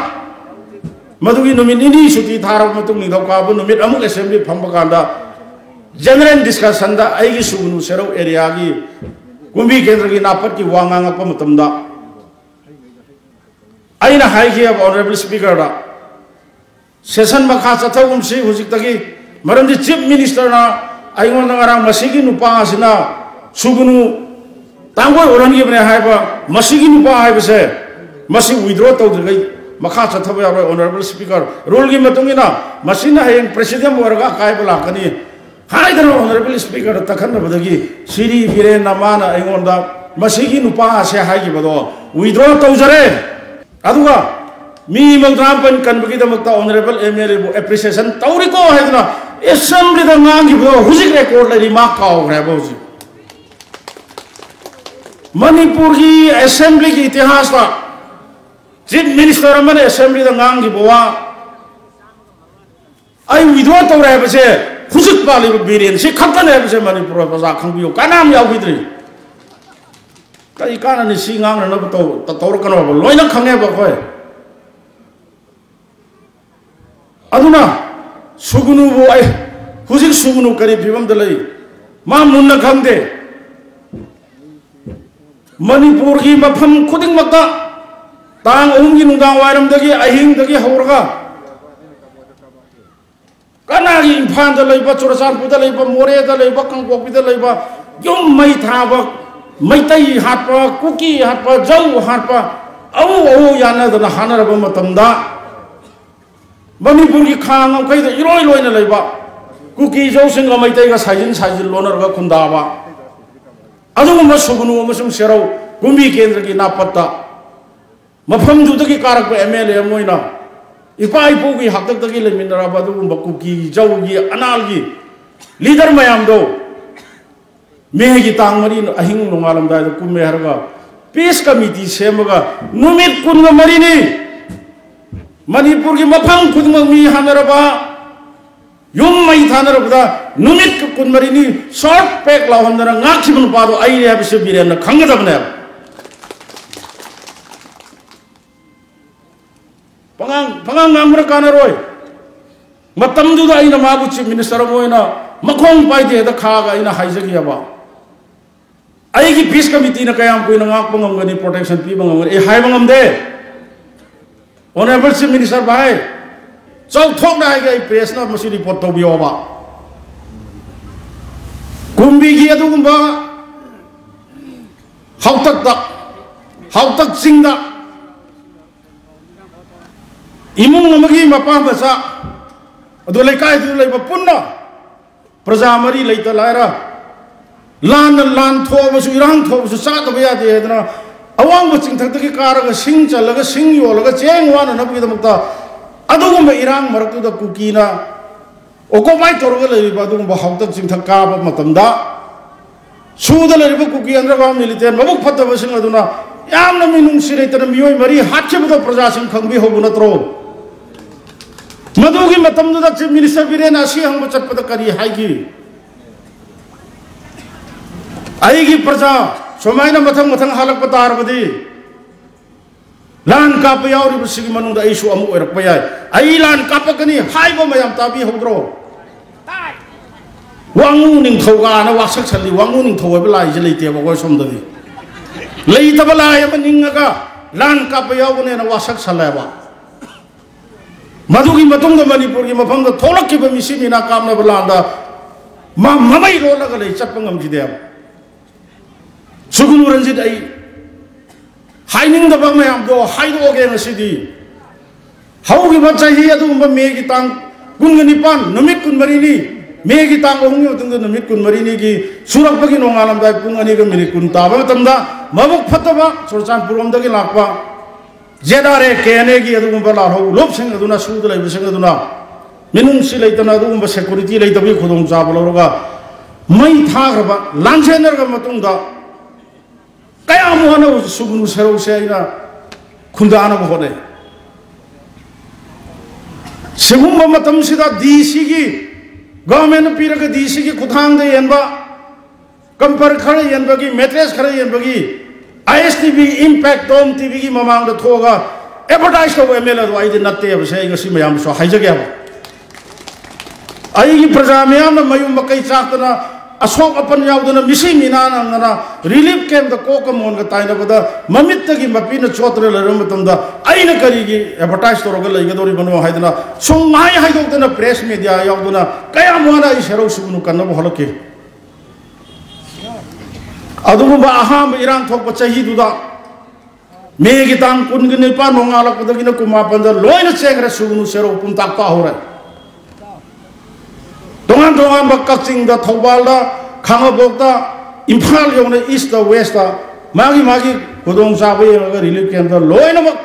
ꯃꯗꯨꯒꯤ ꯅꯨꯃꯤꯠ ꯅꯤꯅꯤ ꯁꯨꯇꯤ ꯊꯥꯔꯕ ꯃꯇꯨꯡ ꯅꯤꯡꯊꯧꯀꯥꯕ ꯅꯨꯃꯤꯠ ꯑꯃꯨꯛ ꯑꯦꯁꯦꯝꯕ꯭ꯂꯤ ꯐꯝꯕ ꯀꯥꯟꯗ ꯖꯦꯅꯔꯦꯜ ꯗꯤꯁꯀꯁꯟꯗ ꯑꯩꯒꯤ ꯁꯨꯒꯅꯨ ꯁꯦꯔꯧ ꯑꯦꯔꯤꯌꯥꯒꯤ ꯀꯨꯝꯕꯤ ꯀꯦꯟꯗ꯭ꯔꯒꯤ ꯅꯥꯄꯠꯀꯤ ꯋꯥ ꯉꯥꯡꯉꯛꯄ ꯃꯇꯝꯗ ꯑꯩꯅ ꯍꯥꯏꯈꯤꯑꯕ ꯑꯣꯅꯔꯦꯕꯜ ꯁ꯭ꯄꯤꯀꯔꯗ, ꯁꯦꯁꯟ ꯃꯈꯥ ꯆꯠꯊꯒꯨꯝꯁꯤ ꯍꯧꯖꯤꯛꯇꯒꯤ, ꯃꯔꯝꯗꯤ ꯆꯤꯐ ꯃꯤꯅꯤꯁꯇꯔꯅ ꯑꯩꯉꯣꯟꯗ ꯉꯔꯥꯡ ꯃꯁꯤꯒꯤ ꯅꯨꯄꯥ ꯑꯁꯤꯅ ꯁꯨꯒꯅꯨ ꯇꯥꯡꯒꯣꯏ ꯑꯣꯜꯍꯟꯈꯤꯕꯅꯦ ꯍꯥꯏꯕ ꯃꯁꯤꯒꯤ ꯅꯨꯄꯥ ꯍꯥꯏꯕꯁꯦ ꯃꯁꯤ ꯋꯤꯗ꯭ꯔꯣ ꯇꯧꯗ꯭ꯔꯤꯉꯩ ꯃꯈꯥ ꯆꯠꯊꯕ ꯌꯥꯔꯣꯏ꯫ ꯑꯣꯅꯔꯦꯕꯜ ꯁ꯭ꯄꯤꯀꯔ, ꯔꯨꯜꯒꯤ ꯃꯇꯨꯡ ꯏꯟꯅ ꯃꯁꯤꯅ ꯍꯌꯦꯡ ꯄ꯭ꯔꯦꯁꯤꯗꯦꯟ ꯑꯣꯏꯔꯒ ꯑꯀꯥꯏꯕ ꯂꯥꯛꯀꯅꯤ ꯍꯥꯏꯗꯅ ꯑꯣꯅꯔꯦꯕꯜ ꯁ꯭ꯄꯤꯀꯔꯗ ꯇꯛꯈꯠꯅꯕꯗꯒꯤ ꯁꯤꯔꯤ ꯕꯤꯔꯦꯟꯅ ꯃꯥꯅ ꯑꯩꯉꯣꯟꯗ ꯃꯁꯤꯒꯤ ꯅꯨꯄꯥ ꯑꯁꯦ ꯍꯥꯏꯈꯤꯕꯗꯣ ꯋꯤꯗ꯭ꯔꯣ ꯇꯧꯖꯔꯦ꯫ ꯑꯗꯨꯒ ꯃꯤ ꯃꯧꯗ꯭ꯔꯥ ꯃꯥꯄꯟ ꯀꯟꯕꯒꯤꯗꯃꯛꯇ ꯑꯣꯅꯔꯦꯕꯜ ꯑꯦꯝ ꯑꯦꯜ ꯑꯦꯕꯨ ꯑꯦꯄ꯭ꯔꯤꯁꯤꯌꯦꯁꯟ ꯇꯧꯔꯤꯀꯣ ꯍꯥꯏꯗꯅ ꯑꯦꯁꯦꯝꯕ꯭ꯂꯤꯗ ꯉꯥꯡꯈꯤꯕꯗꯣ ꯍꯧꯖꯤꯛ ꯔꯦꯀꯣꯔꯗ ꯂꯩꯔꯤ, ꯃꯥ ꯀꯥꯎꯈ꯭ꯔꯦꯕ ꯍꯧꯖꯤꯛ꯫ ꯃꯅꯤꯄꯨꯔꯒꯤ ꯑꯦꯁꯦꯝꯕ꯭ꯂꯤꯒꯤ ꯏꯇꯤꯍꯥꯁꯇ ꯆꯤꯐ ꯃꯤꯅꯤꯁꯇꯔ ꯑꯃꯅ ꯑꯦꯁꯦꯝꯕ꯭ꯂꯤꯗ ꯉꯥꯡꯈꯤꯕ ꯋꯥ ꯑꯩ ꯋꯤꯗ꯭ꯔꯣ ꯇꯧꯔꯦ ꯍꯥꯏꯕꯁꯦ ꯍꯧꯖꯤꯛ ꯄꯥꯜꯂꯤꯕ ꯕꯤꯔꯦꯟ ꯁꯤ ꯈꯛꯇꯅꯦ ꯍꯥꯏꯕꯁꯦ ꯃꯅꯤꯄꯨꯔ ꯄ꯭ꯔꯖꯥ ꯈꯪꯕꯤꯌꯨ, ꯀꯅꯥꯝ ꯌꯥꯎꯈꯤꯗ꯭ꯔꯤ꯫ ꯀꯔꯤ ꯀꯥꯟꯅꯅꯤ ꯁꯤ ꯉꯥꯡꯅꯅꯕ ꯇꯧ-, ꯇ-, ꯇꯧꯔꯛꯀꯅꯣꯕ? ꯂꯣꯏꯅ ꯈꯪꯉꯦꯕ ꯑꯩꯈꯣꯏ꯫ ꯑꯗꯨꯅ ꯁꯨꯒꯅꯨꯕꯨ ꯑꯩ ꯍꯧꯖꯤꯛ ꯁꯨꯒꯅꯨ ꯀꯔꯤ ꯐꯤꯕꯝꯗ ꯂꯩ ꯃꯥ ꯃꯨꯟꯅ ꯈꯪꯗꯦ꯫ ꯃꯅꯤꯄꯨꯔꯒꯤ ꯃꯐꯝ ꯈꯨꯗꯤꯡꯃꯛꯇ ꯇꯥꯡ ꯑꯍꯨꯝꯒꯤ ꯅꯨꯡꯗꯥꯡ ꯋꯥꯏꯔꯝꯗꯒꯤ, ꯑꯍꯤꯡꯗꯒꯤ ꯍꯧꯔꯒ ꯀꯅꯥꯒꯤ ꯏꯝꯐꯥꯜꯗ ꯂꯩꯕ, ꯆꯨꯔꯆꯥꯟꯄꯨꯔꯗ ꯂꯩꯕ, ꯃꯣꯔꯦꯗ ꯂꯩꯕ, ꯀꯥꯡꯄꯣꯛꯄꯤꯗ ꯂꯩꯕ ꯌꯨꯝ ꯃꯩ ꯊꯥꯕ, ꯃꯩꯇꯩ ꯍꯥꯠꯄ, ꯀꯨꯀꯤ ꯍꯥꯠꯄ, ꯖꯧ ꯍꯥꯠꯄ, ꯑꯎ ꯑꯎ ꯌꯥꯅꯗꯅ ꯍꯥꯠꯅꯔꯕ ꯃꯇꯝꯗ ꯃꯅꯤꯄꯨꯔꯒꯤ ꯈꯥ ꯉꯝꯈꯩꯗ ꯏꯔꯣꯏ ꯂꯣꯏꯅ ꯂꯩꯕ ꯀꯨꯀꯤ ꯖꯧꯁꯤꯡꯒ ꯃꯩꯇꯩꯒ ꯁꯥꯏꯖꯤꯟ ꯁꯥꯏꯖꯤꯟ ꯂꯣꯟꯅꯔꯒ ꯈꯨꯟꯗꯥꯕ, ꯑꯗꯨꯒꯨꯝꯕ ꯁꯨꯒꯅꯨ ꯑꯃꯁꯨꯡ ꯁꯦꯔꯧ ꯀꯨꯝꯕꯤ ꯀꯦꯟꯗ꯭ꯔꯒꯤ ꯅꯥꯄꯠꯇ ꯃꯐꯝꯗꯨꯗꯒꯤ ꯀꯥꯔꯛꯄ ꯑꯦꯝ ꯑꯦꯜ ꯑꯦ ꯑꯃ ꯑꯣꯏꯅ ꯏꯄꯥ ꯏꯄꯨꯒꯤ ꯍꯥꯛꯇꯛꯇꯒꯤ ꯂꯩꯃꯤꯟꯅꯔꯕ ꯑꯗꯨꯒꯨꯝꯕ ꯀꯨꯀꯤ ꯖꯧꯒꯤ ꯑꯅꯥꯜꯒꯤ ꯂꯤꯗꯔ ꯃꯌꯥꯝꯗꯣ ꯃꯦꯒꯤ ꯇꯥꯡ ꯃꯔꯤ ꯑꯍꯤꯡ ꯅꯣꯡꯉꯥꯜꯂꯝꯗꯥꯏꯗ ꯀꯨꯝꯃꯦ ꯍꯥꯏꯔꯒ ꯄꯤꯁ ꯀꯃꯤꯇꯤ ꯁꯦꯝꯃꯒ ꯅꯨꯃꯤꯠ ꯀꯨꯟꯒ ꯃꯔꯤꯅꯤ ꯃꯅꯤꯄꯨꯔꯒꯤ ꯃꯐꯝ ꯈꯨꯗꯤꯡꯃꯛ ꯃꯤ ꯍꯥꯠꯅꯔꯕ, ꯌꯨꯝ ꯃꯩ ꯊꯥꯅꯔꯕꯗ ꯅꯨꯃꯤꯠ ꯀꯨꯟꯃꯔꯤꯅꯤ ꯁꯣꯔꯠ ꯄꯦꯛ ꯂꯥꯎꯍꯟꯗꯅ ꯉꯥꯛꯈꯤꯕ ꯅꯨꯄꯥꯗꯣ ꯑꯩꯅꯦ ꯍꯥꯏꯕꯁꯤ ꯕꯤꯔꯦꯟꯅ ꯈꯪꯒꯗꯕꯅꯦꯕ꯫ ꯄꯉꯥꯡ ꯄꯉꯥꯡ ꯉꯥꯡꯕꯅ ꯀꯥꯟꯅꯔꯣꯏ꯫ ꯃꯇꯝꯗꯨꯗ ꯑꯩꯅ ꯃꯥꯕꯨ ꯆꯤꯐ ꯃꯤꯅꯤꯁꯇꯔ ꯑꯃ ꯑꯣꯏꯅ ꯃꯈꯣꯡ ꯄꯥꯏꯗꯦꯗ ꯈꯥꯛꯑꯒ ꯑꯩꯅ ꯍꯥꯏꯖꯈꯤꯑꯕ꯫ ꯑꯩꯒꯤ ꯄꯤꯁ ꯀꯃꯤꯇꯤꯅ ꯀꯌꯥꯝ ꯀꯨꯏꯅ ꯉꯥꯛꯄ ꯉꯝꯒꯅꯤ, ꯄ꯭ꯔꯣꯇꯦꯛꯁꯟ ꯄꯤꯕ ꯉꯝꯒꯅꯤ, ꯑꯩ ꯍꯥꯏꯕ ꯉꯝꯗꯦ꯫ ꯑꯣꯅꯔꯦꯕꯜ ꯆꯤꯐ ꯃꯤꯅꯤꯁꯇꯔ ꯚꯥꯏ, ꯆꯥꯎꯊꯣꯛꯅ ꯍꯥꯏꯒꯦ, ꯑꯩ ꯄ꯭ꯔꯦꯁꯅ ꯃꯁꯤ ꯔꯤꯄꯣꯔꯠ ꯇꯧꯕꯤꯌꯣꯕ꯫ ꯀꯨꯝꯕꯤꯒꯤ ꯑꯗꯨꯒꯨꯝꯕ ꯍꯥꯎꯇꯛꯇ, ꯍꯥꯎꯇꯛ ꯆꯤꯡꯗ ꯏꯃꯨꯡ ꯑꯃꯒꯤ ꯃꯄꯥ ꯃꯆꯥ, ꯑꯗꯨ ꯂꯩꯀꯥꯏꯗꯨꯗ ꯂꯩꯕ ꯄꯨꯟꯅ ꯄ꯭ꯔꯖꯥ ꯃꯔꯤ ꯂꯩꯇ ꯂꯥꯏꯔ, ꯂꯥꯟꯅ ꯂꯥꯟ ꯊꯣꯛꯑꯕꯁꯨ, ꯏꯔꯥꯡ ꯊꯣꯛꯑꯕꯁꯨ ꯆꯥꯗꯕ ꯌꯥꯗꯦ ꯍꯥꯏꯗꯅ ꯑꯋꯥꯡꯕ ꯆꯤꯡꯊꯛꯇꯒꯤ ꯀꯥꯔꯒ ꯁꯤꯡ ꯆꯜꯂꯒ, ꯁꯤꯡ ꯌꯣꯜꯂꯒ ꯆꯦꯡ ꯋꯥꯅꯅꯕꯒꯤꯗꯃꯛꯇ ꯑꯗꯨꯒꯨꯝꯕ ꯏꯔꯥꯡ ꯃꯔꯛꯇꯨꯗ ꯀꯨꯀꯤꯅ ꯑꯣꯀꯨꯄꯥꯏ ꯇꯧꯔꯒ ꯂꯩꯔꯤꯕ ꯑꯗꯨꯒꯨꯝꯕ ꯍꯥꯎꯇꯛ ꯆꯤꯡꯊꯛ ꯀꯥꯕ ꯃꯇꯝꯗ ꯁꯨꯗ ꯂꯩꯔꯤꯕ ꯀꯨꯀꯤ ꯑꯟꯗꯔꯒ꯭ꯔꯥꯎꯟ ꯃꯤꯂꯤꯇꯦꯟ ꯃꯕꯨꯛ ꯐꯠꯇꯕꯁꯤꯡ ꯑꯗꯨꯅ ꯌꯥꯝꯅ ꯃꯤꯅꯨꯡꯁꯤ ꯂꯩꯇꯅ ꯃꯤꯑꯣꯏ ꯃꯔꯤ ꯍꯥꯠꯈꯤꯕꯗꯣ ꯄ꯭ꯔꯖꯥꯁꯤꯡ ꯈꯪꯕꯤꯍꯧꯕ ꯅꯠꯇ꯭ꯔꯣ? ꯃꯗꯨꯒꯤ ꯃꯇꯝꯗꯨꯗ ꯆꯤꯐ ꯃꯤꯅꯤꯁꯇꯔ ꯕꯤꯔꯦꯟꯅ ꯑꯁꯤ ꯍꯪꯕ ꯆꯠꯄꯗ ꯀꯔꯤ ꯍꯥꯏꯈꯤ? ꯑꯩꯒꯤ ꯄ꯭ꯔꯖꯥ ꯁꯨꯃꯥꯏꯅ ꯃꯊꯪ ꯃꯊꯪ ꯍꯥꯠꯂꯛꯄ ꯇꯥꯔꯕꯗꯤ ꯂꯥꯟ ꯀꯥꯞꯄ ꯌꯥꯎꯔꯤꯕꯁꯤꯒꯤ ꯃꯅꯨꯡꯗ ꯑꯩꯁꯨ ꯑꯃ ꯑꯣꯏꯔꯛꯄ ꯌꯥꯏ, ꯑꯩ ꯂꯥꯟ ꯀꯥꯞꯄꯛꯀꯅꯤ ꯍꯥꯏꯕ ꯃꯌꯥꯝ ꯇꯥꯕꯤꯍꯧꯗ꯭ꯔꯣ? ꯋꯥꯉꯨ ꯅꯤꯡꯊꯧꯒꯥꯅ ꯋꯥꯁꯛ ꯁꯜꯂꯤ꯫ ꯋꯥꯉꯨ ꯅꯤꯡꯊꯧ ꯍꯥꯏꯕ ꯂꯥꯏꯁꯦ ꯂꯩꯇꯦꯕ ꯑꯩꯈꯣꯏ ꯁꯣꯝꯗꯗꯤ꯫ ꯂꯩꯇꯕ ꯂꯥꯏ ꯑꯃ ꯅꯤꯡꯉꯒ ꯂꯥꯟ ꯀꯥꯞꯄ ꯌꯥꯎꯒꯅꯦꯅ ꯋꯥꯁꯛ ꯁꯜꯂꯦꯕ꯫ ꯃꯗꯨꯒꯤ ꯃꯇꯨꯡꯗ ꯃꯅꯤꯄꯨꯔꯒꯤ ꯃꯐꯝꯗ ꯊꯣꯛꯂꯛꯈꯤꯕ ꯃꯤꯁꯤ ꯃꯤꯅꯥ ꯀꯥꯞꯅꯕ ꯂꯥꯟꯗ ꯃꯥ ꯃꯃꯩ ꯂꯣꯜꯂꯒ ꯂꯩ, ꯆꯠꯄ ꯉꯝꯈꯤꯗꯦꯕ꯫ ꯁꯨꯒꯨꯅꯨ ꯔꯟꯖꯤꯠ, ꯑꯩ ꯍꯥꯏꯅꯤꯡꯗꯕ ꯃꯌꯥꯝꯗꯣ ꯍꯥꯏꯗꯣꯛꯑꯒꯦ ꯉꯁꯤꯗꯤ꯫ ꯍꯧꯈꯤꯕ ꯆꯍꯤ ꯑꯗꯨꯒꯨꯝꯕ ꯃꯦꯒꯤ ꯇꯥꯡ ꯀꯨꯟꯒ ꯅꯤꯄꯥꯟ, ꯅꯨꯃꯤꯠ ꯀꯨꯟꯃꯔꯤꯅꯤ, ꯃꯦꯒꯤ ꯇꯥꯡ ꯑꯍꯨꯝꯒꯤ ꯃꯇꯨꯡꯗ ꯅꯨꯃꯤꯠ ꯀꯨꯟꯃꯔꯤꯅꯤꯒꯤ ꯆꯨꯔꯛꯄꯒꯤ ꯅꯣꯡꯉꯥꯜꯂꯝꯗꯥꯏ ꯄꯨꯡ ꯑꯅꯤꯒ ꯃꯤꯅꯤꯠ ꯀꯨꯟ ꯇꯥꯕ ꯃꯇꯝꯗ ꯃꯕꯨꯛ ꯐꯠꯇꯕ ꯆꯨꯔꯆꯥꯟꯄꯨꯔ ꯂꯣꯝꯗꯒꯤ ꯂꯥꯛꯄ Z R A K N ꯑꯦꯒꯤ ꯑꯗꯨꯒꯨꯝꯕ ꯂꯥꯜꯍꯧ ꯂꯨꯞꯁꯤꯡ ꯑꯗꯨꯅ ꯁꯨꯗ ꯂꯩꯕꯁꯤꯡ ꯑꯗꯨꯅ ꯃꯤꯅꯨꯡꯁꯤ ꯂꯩꯇꯅ ꯑꯗꯨꯒꯨꯝꯕ ꯁꯦꯀꯨꯔꯤꯇꯤ ꯂꯩꯇꯕꯒꯤ ꯈꯨꯗꯣꯡꯆꯥꯕ ꯂꯧꯔꯒ ꯃꯩ ꯊꯥꯈ꯭ꯔꯕ ꯂꯥꯟꯖꯦꯟꯅꯔꯕ ꯃꯇꯨꯡꯗ ꯀꯌꯥꯝ ꯋꯥꯅ ꯁꯨꯒꯅꯨ ꯁꯦꯔꯧꯁꯦ ꯑꯩꯅ ꯈꯨꯟꯗꯥꯅꯕ ꯍꯣꯠꯅꯩ꯫ ꯁꯤꯒꯨꯝꯕ ꯃꯇꯝꯁꯤꯗ ꯗꯤ ꯁꯤꯒꯤ ꯒꯚꯔꯟꯃꯦꯟꯠꯅ ꯄꯤꯔꯒ ꯗꯤ ꯁꯤꯒꯤ ꯈꯨꯠꯊꯥꯡꯗ ꯌꯦꯟꯕ ꯀꯝꯄꯔ ꯈꯔ ꯌꯦꯟꯕꯒꯤ, ꯃꯦꯇ꯭ꯔꯦꯁ ꯈꯔ ꯌꯦꯟꯕꯒꯤ, ꯑꯥꯏ ꯑꯦꯁ ꯇꯤ ꯚꯤ ꯏꯝꯄꯦꯛ ꯇꯣꯝ ꯇꯤ ꯚꯤꯒꯤ ꯃꯃꯥꯡꯗ ꯊꯣꯛꯑꯒ ꯑꯦꯗꯚꯔꯇꯥꯏꯁ ꯇꯧꯕ ꯑꯦꯝ ꯑꯦꯜ ꯑꯦꯗꯣ ꯑꯩꯗꯤ ꯅꯠꯇꯦ ꯍꯥꯏꯕꯁꯦ ꯑꯩ ꯉꯁꯤ ꯃꯌꯥꯝꯁꯨ ꯍꯥꯏꯖꯒꯦ ꯍꯥꯏꯕ꯫ ꯑꯩꯒꯤ ꯄ꯭ꯔꯖꯥ ꯃꯤꯌꯥꯝꯅ ꯃꯌꯨꯝ ꯃꯀꯩ ꯆꯥꯛꯇꯅ, ꯑꯁꯣꯛ ꯑꯄꯟ ꯌꯥꯎꯗꯅ, ꯃꯤꯁꯤ ꯃꯤꯅꯥ ꯅꯪꯗꯅ ꯔꯤꯂꯤꯐ ꯀꯦꯝꯞꯇ ꯀꯣꯛꯀ ꯃꯣꯟꯒ ꯇꯥꯏꯅꯕꯗ ꯃꯃꯤꯠꯇꯒꯤ ꯃꯄꯤꯅ ꯆꯣꯠꯇꯅ ꯂꯩꯔꯕ ꯃꯇꯝꯗ ꯑꯩꯅ ꯀꯔꯤꯒꯤ ꯑꯦꯗꯚꯔꯇꯥꯏꯁ ꯇꯧꯔꯒ ꯂꯩꯒꯗꯧꯔꯤꯕꯅꯣ ꯍꯥꯏꯗꯅ ꯁꯨꯡꯍꯥꯏ ꯍꯥꯏꯗꯣꯛꯇꯅ ꯄ꯭ꯔꯦꯁ ꯃꯦꯗꯤꯌꯥ ꯌꯥꯎꯗꯅ ꯀꯌꯥꯝ ꯋꯥꯅ ꯑꯩ ꯁꯦꯔꯧ ꯁꯨꯒꯅꯨ ꯀꯟꯅꯕ ꯍꯣꯠꯅꯈꯤ꯫ ꯑꯗꯨꯒꯨꯝꯕ ꯑꯍꯥꯟꯕ ꯏꯔꯥꯡ ꯊꯣꯛꯄ ꯆꯍꯤꯗꯨꯗ ꯃꯦꯒꯤ ꯇꯥꯡ ꯀꯨꯟꯒ ꯅꯤꯄꯥꯟ ꯅꯣꯡꯉꯥꯜꯂꯛꯄꯗꯒꯤꯅ ꯀꯨꯟꯃꯥꯄꯟꯗ ꯂꯣꯏꯅ ꯆꯦꯟꯈ꯭ꯔꯦ, ꯁꯨꯒꯅꯨ ꯁꯦꯔꯧ ꯄꯨꯝꯇꯥꯛ ꯇꯥꯍꯧꯔꯦ꯫ ꯇꯣꯉꯥꯟ ꯇꯣꯉꯥꯟꯕ ꯀꯛꯆꯤꯡꯗ, ꯊꯧꯕꯥꯜꯗ, ꯈꯥꯉꯕꯣꯛꯇ, ꯏꯝꯐꯥꯜ ꯌꯧꯅ ꯏꯁꯇ ꯋꯦꯁꯇ ꯃꯥꯒꯤ ꯃꯥꯒꯤ ꯈꯨꯗꯣꯡꯆꯥꯕ ꯌꯦꯡꯉꯒ ꯔꯤꯂꯤꯐ ꯀꯦꯝꯞꯇ ꯂꯣꯏꯅꯃꯛ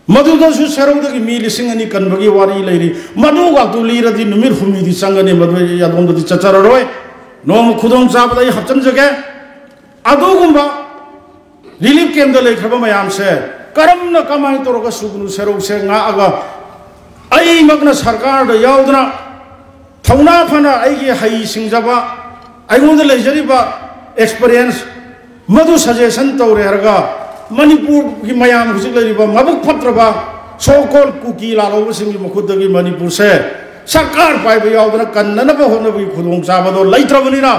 ꯃꯗꯨꯗꯁꯨ ꯁꯦꯔꯧꯗꯒꯤ ꯃꯤ ꯂꯤꯁꯤꯡ ꯑꯅꯤ ꯀꯟꯕꯒꯤ ꯋꯥꯔꯤ ꯂꯩꯔꯤ꯫ ꯃꯗꯨꯒꯥꯛꯇꯨ ꯂꯤꯔꯗꯤ ꯅꯨꯃꯤꯠ ꯍꯨꯝꯅꯤꯗꯤ ꯆꯪꯒꯅꯤ, ꯃꯗꯨ ꯑꯩ ꯑꯗꯣꯝꯗꯗꯤ ꯆꯠꯆꯔꯔꯣꯏ꯫ ꯅꯣꯡꯃ ꯈꯨꯗꯣꯡ ꯆꯥꯕꯗ ꯑꯩ ꯍꯥꯞꯆꯤꯟꯖꯒꯦ꯫ ꯑꯗꯨꯒꯨꯝꯕ ꯔꯤꯂꯤꯐ ꯀꯦꯝꯞꯇ ꯂꯩꯈ꯭ꯔꯕ ꯃꯌꯥꯝꯁꯦ ꯀꯔꯝꯅ ꯀꯃꯥꯏꯅ ꯇꯧꯔꯒ ꯁꯨꯒꯅꯨ ꯁꯦꯔꯧꯁꯦ ꯉꯥꯛꯑꯒ ꯑꯩꯃꯛꯅ ꯁꯔꯀꯥꯔꯗ ꯌꯥꯎꯗꯅ ꯊꯧꯅꯥ ꯐꯅ ꯑꯩꯒꯤ ꯍꯩ ꯁꯤꯡꯖꯕ, ꯑꯩꯉꯣꯟꯗ ꯂꯩꯖꯔꯤꯕ ꯑꯦꯛꯁꯄꯔꯤꯌꯦꯟꯁ ꯃꯗꯨ ꯁꯖꯦꯁꯟ ꯇꯧꯔꯦ ꯍꯥꯏꯔꯒ ꯃꯅꯤꯄꯨꯔꯒꯤ ꯃꯌꯥꯝ ꯍꯧꯖꯤꯛ ꯂꯩꯔꯤꯕ ꯃꯕꯨꯛ ꯐꯠꯇ꯭ꯔꯕ ꯁꯣ ꯀꯣꯜ ꯀꯨꯀꯤ ꯂꯥꯜꯍꯧꯕꯁꯤꯡꯒꯤ ꯃꯈꯨꯠꯇꯒꯤ ꯃꯅꯤꯄꯨꯔꯁꯦ ꯁꯔꯀꯥꯔ ꯄꯥꯏꯕ ꯌꯥꯎꯗꯅ ꯀꯟꯅꯅꯕ ꯍꯣꯠꯅꯕꯒꯤ ꯈꯨꯗꯣꯡꯆꯥꯕꯗꯣ ꯂꯩꯇ꯭ꯔꯕꯅꯤꯅ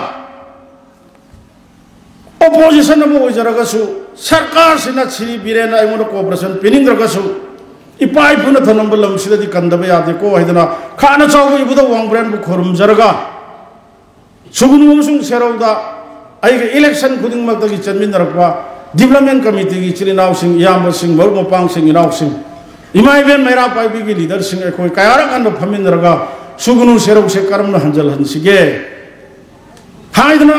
ꯑꯣꯄꯣꯖꯤꯁꯟ ꯑꯃ ꯑꯣꯏꯖꯔꯒꯁꯨ ꯁꯔꯀꯥꯔꯁꯤꯅ ꯁ꯭ꯔꯤ ꯕꯤꯔꯦꯟꯅ ꯑꯩꯉꯣꯟꯗ ꯀꯣꯑꯣꯄꯔꯦꯁꯟ ꯄꯤꯅꯤꯡꯗ꯭ꯔꯒꯁꯨ ꯏꯄꯥ ꯏꯄꯨꯅ ꯊꯝꯂꯝꯕ ꯂꯝꯁꯤꯗꯗꯤ ꯀꯟꯗꯕ ꯌꯥꯗꯦꯀꯣ ꯍꯥꯏꯗꯅ ꯈꯥꯅ ꯆꯥꯎꯕ ꯏꯕꯨꯙꯧ ꯋꯥꯡꯕ꯭ꯔꯦꯟꯕꯨ ꯈꯨꯔꯨꯝꯖꯔꯒ ꯁꯨꯒꯅꯨ ꯑꯃꯁꯨꯡ ꯁꯦꯔꯧꯗ ꯑꯩꯒ ꯏꯂꯦꯛꯁꯟ ꯈꯨꯗꯤꯡꯃꯛꯇꯒꯤ ꯆꯦꯟꯃꯤꯟꯅꯔꯛꯄ ꯗꯤꯕ꯭ꯂꯞꯃꯦꯟ ꯀꯃꯤꯇꯤꯒꯤ ꯏꯆꯤꯜ ꯏꯅꯥꯎꯁꯤꯡ, ꯏꯌꯥꯝꯕꯁꯤꯡ, ꯃꯔꯨꯞ ꯃꯄꯥꯡꯁꯤꯡ, ꯏꯅꯥꯎꯁꯤꯡ, ꯏꯃꯥ ꯏꯕꯦꯟ ꯃꯩꯔꯥ ꯄꯥꯏꯕꯤꯒꯤ ꯂꯤꯗꯔꯁꯤꯡ ꯑꯩꯈꯣꯏ ꯀꯌꯥꯔꯛ ꯍꯟꯅ ꯐꯝꯃꯤꯟꯅꯔꯒ ꯁꯨꯒꯅꯨ ꯁꯦꯔꯧꯁꯦ ꯀꯔꯝꯅ ꯍꯟꯖꯤꯜꯍꯟꯁꯤꯒꯦ ꯍꯥꯏꯗꯅ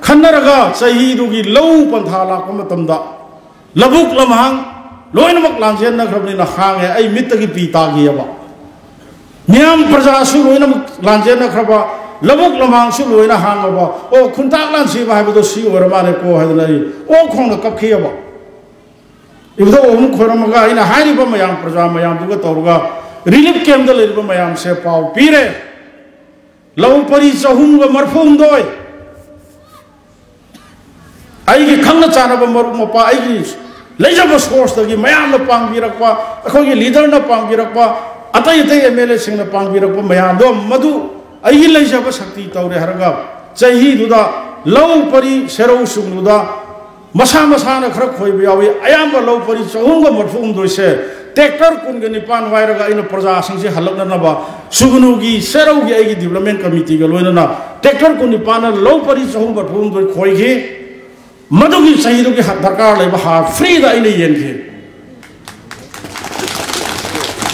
ꯈꯟꯅꯔꯒ, ꯆꯍꯤꯗꯨꯒꯤ ꯂꯧ ꯄꯟꯊꯥ ꯂꯥꯛꯄ ꯃꯇꯝꯗ ꯂꯧꯕꯨꯛ ꯂꯝꯍꯥꯡ ꯂꯣꯏꯅꯃꯛ ꯂꯥꯟꯖꯦꯟꯅꯈ꯭ꯔꯕꯅꯤꯅ ꯍꯥꯡꯉꯦ꯫ ꯑꯩ ꯃꯤꯠꯇꯒꯤ ꯄꯤ ꯇꯥꯈꯤꯑꯕ꯫ ꯃꯤꯌꯥꯝ ꯄ꯭ꯔꯖꯥꯁꯨ ꯂꯣꯏꯅꯃꯛ ꯂꯥꯟꯖꯦꯟꯅꯈ꯭ꯔꯕ, ꯂꯧꯕꯨꯛ ꯂꯝꯍꯥꯡꯁꯨ ꯂꯣꯏꯅ ꯍꯥꯡꯉꯕ꯫ ꯑꯣ, ꯈꯨꯟꯇꯥꯛ ꯂꯥꯟꯁꯤꯕ ꯍꯥꯏꯕꯗꯣ ꯁꯤ ꯑꯣꯏꯔ ꯃꯥꯜꯂꯦꯀꯣ ꯍꯥꯏꯗꯅ ꯑꯩ ꯑꯣꯛ ꯈꯣꯡꯅ ꯀꯞꯈꯤꯑꯕ꯫ ꯏꯕꯨꯙꯧ ꯑꯍꯨꯝ ꯈꯣꯏꯔꯝꯃꯒ ꯑꯩꯅ ꯍꯥꯏꯔꯤꯕ ꯃꯌꯥꯝ, ꯄ꯭ꯔꯖꯥ ꯃꯌꯥꯝꯗꯨꯒ ꯇꯧꯔꯒ ꯔꯤꯂꯤꯐ ꯀꯦꯝꯞꯇ ꯂꯩꯔꯤꯕ ꯃꯌꯥꯝꯁꯦ ꯄꯥꯎ ꯄꯤꯔꯦ꯫ ꯂꯧ ꯄꯔꯤ ꯆꯍꯨꯝꯒ ꯃꯔꯐꯨ ꯍꯨꯝꯗꯣꯏ ꯑꯩꯒꯤ ꯈꯪꯅ ꯆꯥꯟꯅꯕ ꯃꯔꯨꯞ ꯃꯄꯥꯡ, ꯑꯩꯒꯤ ꯂꯩꯖꯕ ꯁꯣꯔꯁꯇꯒꯤ ꯃꯌꯥꯝꯅ ꯄꯥꯡꯕꯤꯔꯛꯄ, ꯑꯩꯈꯣꯏꯒꯤ ꯂꯤꯗꯔꯅ ꯄꯥꯡꯕꯤꯔꯛꯄ, ꯑꯇꯩ ꯑꯇꯩ ꯑꯦꯝ ꯑꯦꯜ ꯑꯦꯁꯤꯡꯅ ꯄꯥꯡꯕꯤꯔꯛꯄ ꯃꯌꯥꯝꯗꯣ, ꯃꯗꯨ ꯑꯩꯒꯤ ꯂꯩꯖꯕ ꯁꯛꯇꯤ ꯇꯧꯔꯦ ꯍꯥꯏꯔꯒ ꯆꯍꯤꯗꯨꯗ ꯂꯧ ꯄꯔꯤ ꯁꯦꯔꯧ ꯁꯨꯡꯗꯨꯗ ꯃꯁꯥ ꯃꯁꯥꯅ ꯈꯔ ꯈꯣꯏꯕ ꯌꯥꯎꯏ꯫ ꯑꯌꯥꯝꯕ ꯂꯧ ꯄꯔꯤ ꯆꯍꯨꯝꯒ ꯃꯔꯐꯨ ꯍꯨꯝꯗꯣꯏꯁꯦ ꯇ꯭ꯔꯦꯛꯇꯔ ꯀꯨꯟꯒ ꯅꯤꯄꯥꯟ ꯋꯥꯏꯔꯒ ꯑꯩꯅ ꯄ꯭ꯔꯖꯥꯁꯤꯡꯁꯦ ꯍꯜꯂꯛꯅꯅꯕ ꯁꯨꯒꯅꯨꯒꯤ ꯁꯦꯔꯧꯒꯤ ꯑꯩꯒꯤ ꯗꯤꯕ꯭ꯂꯞꯃꯦꯟ ꯀꯃꯤꯇꯤꯒ ꯂꯣꯏꯅꯅ ꯇ꯭ꯔꯦꯛꯇꯔ ꯀꯨꯟ ꯅꯤꯄꯥꯟꯅ ꯂꯧ ꯄꯔꯤ ꯆꯍꯨꯝ ꯃꯔꯐꯨ ꯍꯨꯝꯗꯣꯏ ꯈꯣꯏꯈꯤ꯫ ꯃꯗꯨꯒꯤ ꯆꯍꯤꯗꯨꯒꯤ ꯍ-, ꯗꯔꯀꯥꯔ ꯂꯩꯕ ꯍꯥꯔ ꯐ꯭ꯔꯤꯗ ꯑꯩꯅ ꯌꯦꯟꯈꯤ꯫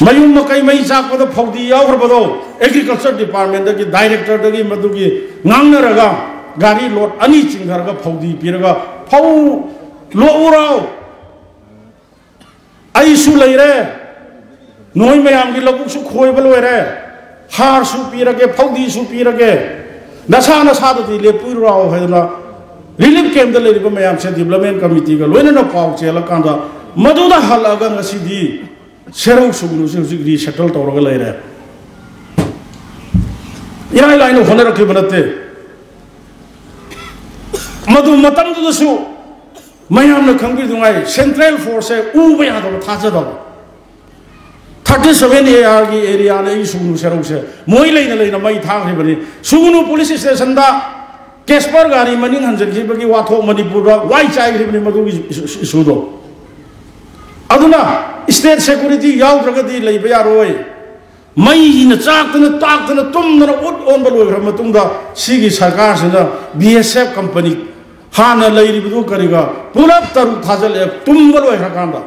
ꯃꯌꯨꯝ ꯃꯀꯩ ꯃꯩ ꯆꯥꯛꯄꯗ ꯐꯧꯗꯤ ꯌꯥꯎꯈ꯭ꯔꯕꯗꯣ ꯑꯦꯒ꯭ꯔꯤꯀꯜꯆꯔ ꯗꯤꯄꯥꯔꯠꯃꯦꯟꯗꯒꯤ ꯗꯥꯏꯔꯦꯛꯇꯔꯗꯒꯤ ꯃꯗꯨꯒꯤ ꯉꯥꯡꯅꯔꯒ ꯒꯥꯔꯤ ꯂꯣꯠ ꯑꯅꯤ ꯆꯤꯡꯊꯔꯒ ꯐꯧꯗꯤ ꯄꯤꯔꯒ ꯐꯧ ꯂꯣꯛꯎꯔꯣ꯫ ꯑꯩꯁꯨ ꯂꯩꯔꯦ, ꯅꯣꯏ ꯃꯌꯥꯝꯒꯤ ꯂꯧꯕꯨꯛꯁꯨ ꯈꯣꯏꯕ ꯂꯣꯏꯔꯦ, ꯍꯥꯔꯁꯨ ꯄꯤꯔꯒꯦ, ꯐꯧꯗꯤꯁꯨ ꯄꯤꯔꯒꯦ, ꯅꯁꯥ ꯅꯁꯥꯗꯗꯤ ꯂꯦꯞꯄꯨꯔꯥꯎ ꯍꯥꯏꯗꯅ ꯔꯤꯂꯤꯐ ꯀꯦꯝꯞꯇ ꯂꯩꯔꯤꯕ ꯃꯌꯥꯝꯁꯦ ꯗꯤꯕ꯭ꯂꯞꯃꯦꯟ ꯀꯃꯤꯇꯤꯒ ꯂꯣꯏꯅꯅ ꯄꯥꯎ ꯆꯦꯜꯂꯀꯥꯟꯗ ꯃꯗꯨꯗ ꯍꯜꯂꯛꯑꯒ ꯉꯁꯤꯗꯤ ꯁꯦꯔꯧ ꯁꯨꯒꯅꯨꯁꯦ ꯍꯧꯖꯤꯛ ꯔꯤꯁꯦꯇꯜ ꯇꯧꯔꯒ ꯂꯩꯔꯦ꯫ ꯏꯔꯥꯏ ꯂꯥꯏꯅ ꯍꯣꯠꯅꯔꯛꯈꯤꯕ ꯅꯠꯇꯦ꯫ ꯃꯗꯨ ꯃꯇꯝꯗꯨꯗꯁꯨ ꯃꯌꯥꯝꯅ ꯈꯪꯕꯤꯗꯨꯉꯥꯏ ꯁꯦꯟꯇ꯭ꯔꯦꯜ ꯐꯣꯔꯁꯁꯦ ꯎꯕ ꯌꯥꯗꯕ, ꯊꯥꯖꯗꯕ꯫ ꯊꯥꯔꯇꯤ ꯁꯚꯦꯟ ꯑꯦ ꯑꯥꯔꯒꯤ ꯑꯦꯔꯤꯌꯥꯅ ꯑꯩ ꯁꯨꯒꯅꯨ ꯁꯦꯔꯧꯁꯦ ꯃꯣꯏ ꯂꯩꯅ ꯂꯩꯅ ꯃꯩ ꯊꯥꯈ꯭ꯔꯤꯕꯅꯤ꯫ ꯁꯨꯒꯅꯨ ꯄꯨꯂꯤꯁ ꯁ꯭ꯇꯦꯁꯟꯗ ꯀꯦꯁꯄꯔ ꯒꯥꯔꯤ ꯃꯅꯤꯡ ꯍꯟꯖꯤꯟꯈꯤꯕꯒꯤ ꯋꯥꯊꯣꯛ ꯃꯅꯤꯄꯨꯔꯗ ꯋꯥꯏ ꯆꯥꯏꯈ꯭ꯔꯤꯕꯅꯤ ꯃꯗꯨꯒꯤ ꯏꯁꯨ-, ꯏꯁꯨꯗꯣ꯫ ꯑꯗꯨꯅ ꯁ꯭ꯇꯦꯠ ꯁꯦꯀꯨꯔꯤꯇꯤ ꯌꯥꯎꯗ꯭ꯔꯒꯗꯤ ꯂꯩꯕ ꯌꯥꯔꯣꯏ꯫ ꯃꯩꯅ ꯆꯥꯛꯇꯅ, ꯇꯥꯛꯇꯅ, ꯇꯨꯝꯗꯅ ꯎꯠ ꯑꯣꯟꯕ ꯂꯣꯏꯈ꯭ꯔ ꯃꯇꯨꯡꯗ ꯁꯤꯒꯤ ꯁꯔꯀꯥꯔꯁꯤꯅ ꯕꯤ ꯑꯦꯁ ꯑꯦꯐ ꯀꯝꯄꯅꯤ ꯍꯥꯟꯅ ꯂꯩꯔꯤꯕꯗꯨ ꯀꯔꯤꯒ ꯄꯨꯂꯞ ꯇꯔꯨꯛ ꯊꯥꯖꯤꯜꯂꯛꯑꯦ ꯇꯨꯝꯕ ꯂꯣꯏꯈ꯭ꯔꯀꯥꯟꯗ꯫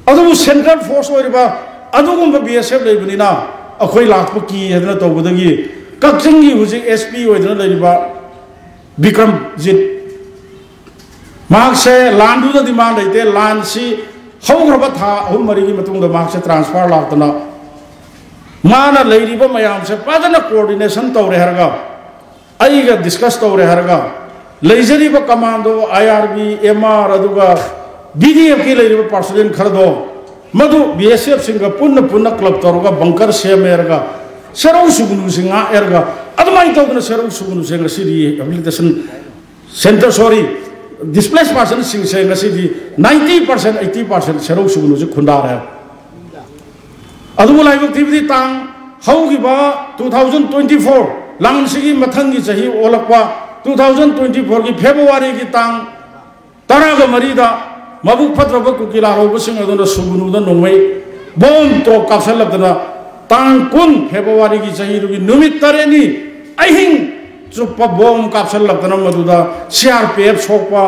ꯑꯗꯨꯕꯨ ꯁꯦꯟꯇ꯭ꯔꯦꯜ ꯐꯣꯔꯁ ꯑꯣꯏꯔꯤꯕ ꯑꯗꯨꯒꯨꯝꯕ ꯕꯤ ꯑꯦꯁ ꯑꯦꯐ ꯂꯩꯕꯅꯤꯅ ꯑꯩꯈꯣꯏ ꯂꯥꯛꯄ ꯀꯤ ꯍꯥꯏꯗꯅ ꯇꯧꯕꯗꯒꯤ ꯀꯛꯆꯤꯡꯒꯤ ꯍꯧꯖꯤꯛ ꯑꯦꯁ ꯄꯤ ꯑꯣꯏꯗꯅ ꯂꯩꯔꯤꯕ ꯕꯤꯀ꯭ꯔꯝꯖꯤꯠ, ꯃꯍꯥꯛꯁꯦ ꯂꯥꯟꯗꯨꯗꯗꯤ ꯃꯥ ꯂꯩꯇꯦ꯫ ꯂꯥꯟꯁꯤ ꯍꯧꯈ꯭ꯔꯕ ꯊꯥ ꯑꯍꯨꯝ ꯃꯔꯤꯒꯤ ꯃꯇꯨꯡꯗ ꯃꯍꯥꯛꯁꯦ ꯇ꯭ꯔꯥꯟꯁꯐꯔ ꯂꯥꯛꯇꯅ ꯃꯥꯅ ꯂꯩꯔꯤꯕ ꯃꯌꯥꯝꯁꯦ ꯐꯖꯅ ꯀꯣꯑꯣꯔꯗꯤꯅꯦꯁꯟ ꯇꯧꯔꯦ ꯍꯥꯏꯔꯒ, ꯑꯩꯒ ꯗꯤꯁꯀꯁ ꯇꯧꯔꯦ ꯍꯥꯏꯔꯒ, ꯂꯩꯖꯔꯤꯕ ꯀꯃꯥꯟꯗꯣ, ꯑꯥꯏ ꯑꯥꯔ ꯕꯤ, ꯑꯦꯝ ꯑꯥꯔ, ꯑꯗꯨꯒ ꯕꯤ ꯗꯤ ꯑꯦꯐꯀꯤ ꯂꯩꯔꯤꯕ ꯄꯥꯔꯁꯣꯅꯦꯜ ꯈꯔꯗꯣ, ꯃꯗꯨ ꯕꯤ ꯑꯦꯁ ꯑꯦꯐꯁꯤꯡꯒ ꯄꯨꯟꯅ ꯄꯨꯟꯅ ꯀ꯭ꯂꯕ ꯇꯧꯔꯒ ꯕꯪꯀꯔ ꯁꯦꯝꯃꯦꯔꯒ, ꯁꯦꯔꯧ ꯁꯨꯒꯨꯅꯨꯁꯤ ꯉꯥꯛꯑꯦꯔꯒ, ꯑꯗꯨꯃꯥꯏꯅ ꯇꯧꯗꯅ ꯁꯦꯔꯧ ꯁꯨꯒꯨꯅꯨꯁꯦ ꯉꯁꯤꯗꯤ ꯔꯤꯍꯦꯕꯤꯂꯤꯇꯦꯁꯟ ꯁꯦꯟꯇꯔ, ꯁꯣꯔꯤ, ꯗꯤꯁꯄ꯭ꯂꯦꯁ ꯄꯥꯔꯁꯟꯁꯤꯡꯁꯦ ꯉꯁꯤꯗꯤ ꯅꯥꯏꯟꯇꯤ ꯄꯥꯔꯁꯦꯟ, ꯑꯩꯠꯇꯤ ꯄꯥꯔꯁꯦꯟ ꯁꯦꯔꯧ ꯁꯨꯒꯨꯅꯨꯁꯦ ꯈꯨꯟꯗꯥꯔꯦ꯫ ꯑꯗꯨꯕꯨ ꯂꯥꯏꯕꯛ ꯊꯤꯕꯗꯤ ꯇꯥꯡ ꯍꯧꯈꯤꯕ ꯇꯨ ꯊꯥꯎꯖꯟ ꯇ꯭ꯋꯦꯟꯇꯤ ꯐꯣꯔ ꯂꯥꯟꯁꯤꯒꯤ ꯃꯊꯪꯒꯤ ꯆꯍꯤ ꯑꯣꯜꯂꯛꯄ ꯇꯨ ꯊꯥꯎꯖꯟ ꯇ꯭ꯋꯦꯟꯇꯤ ꯐꯣꯔꯒꯤ ꯐꯦꯕꯋꯥꯔꯤꯒꯤ ꯇꯥꯡ ꯇꯔꯥꯒ ꯃꯔꯤꯗ ꯃꯕꯨꯛ ꯐꯠꯇ꯭ꯔꯕ ꯀꯨꯀꯤ ꯂꯥꯜꯍꯧꯕꯁꯤꯡ ꯑꯗꯨꯅ ꯁꯨꯒꯨꯅꯨꯗ ꯅꯣꯡꯃꯩ ꯕꯣꯝ ꯇꯣꯞ ꯀꯥꯞꯁꯤꯜꯂꯛꯇꯅ ꯇꯥꯡ ꯀꯨꯟ ꯐꯦꯕꯋꯥꯔꯤꯒꯤ ꯆꯍꯤꯗꯨꯒꯤ ꯅꯨꯃꯤꯠ ꯇꯔꯦꯠꯅꯤ ꯑꯍꯤꯡ ꯆꯨꯞꯄ ꯕꯣꯝ ꯀꯥꯞꯁꯤꯜꯂꯛꯇꯅ ꯃꯗꯨꯗ ꯁꯤ ꯑꯥꯔ ꯄꯤ ꯑꯦꯐ ꯁꯣꯛꯄ,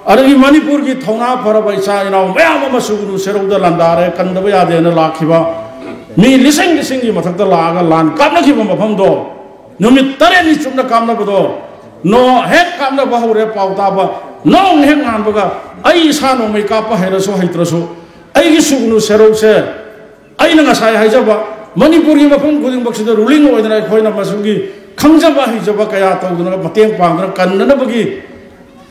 ꯑꯗꯒꯤ ꯃꯅꯤꯄꯨꯔꯒꯤ ꯊꯧꯅꯥ ꯐꯔꯕ ꯏꯆꯥ ꯏꯅꯥꯎ ꯃꯌꯥꯝ ꯑꯃ ꯁꯨꯒꯨꯅꯨ ꯁꯦꯔꯧꯗ ꯂꯥꯟꯗꯥꯔꯦ, ꯀꯟꯗꯕ ꯌꯥꯗꯦꯅ ꯂꯥꯛꯈꯤꯕ ꯃꯤ ꯂꯤꯁꯤꯡ ꯂꯤꯁꯤꯡꯒꯤ ꯃꯊꯛꯇ ꯂꯥꯛꯑꯒ ꯂꯥꯟ ꯀꯥꯞꯅꯈꯤꯕ ꯃꯐꯝꯗꯣ, ꯅꯨꯃꯤꯠ ꯇꯔꯦꯠꯅꯤ ꯆꯨꯞꯅ ꯀꯥꯞꯅꯕꯗꯣ, ꯅꯣ ꯍꯦꯛ ꯀꯥꯞꯅꯕ ꯍꯧꯔꯦ ꯄꯥꯎ ꯇꯥꯕ, ꯅꯣꯡ ꯍꯦꯛ ꯉꯥꯟꯕꯒ ꯑꯩ ꯏꯁꯥ ꯅꯣꯡꯃꯩ ꯀꯥꯞꯄ ꯍꯩꯔꯁꯨ ꯍꯩꯇ꯭ꯔꯁꯨ ꯑꯩꯒꯤ ꯁꯨꯒꯅꯨ ꯁꯦꯔꯧꯁꯦ, ꯑꯩꯅ ꯉꯁꯥꯏ ꯍꯥꯏꯖꯕ ꯃꯅꯤꯄꯨꯔꯒꯤ ꯃꯐꯝ ꯈꯨꯗꯤꯡꯃꯛꯁꯤꯗ ꯔꯨꯂꯤꯡ ꯑꯣꯏꯗꯅ ꯑꯩꯈꯣꯏꯅ ꯃꯁꯤꯒꯤ ꯈꯪꯖꯕ ꯍꯩꯖꯕ ꯀꯌꯥ ꯇꯧꯗꯅ ꯃꯇꯦꯡ ꯄꯥꯡꯗꯅ ꯀꯟꯅꯅꯕꯒꯤ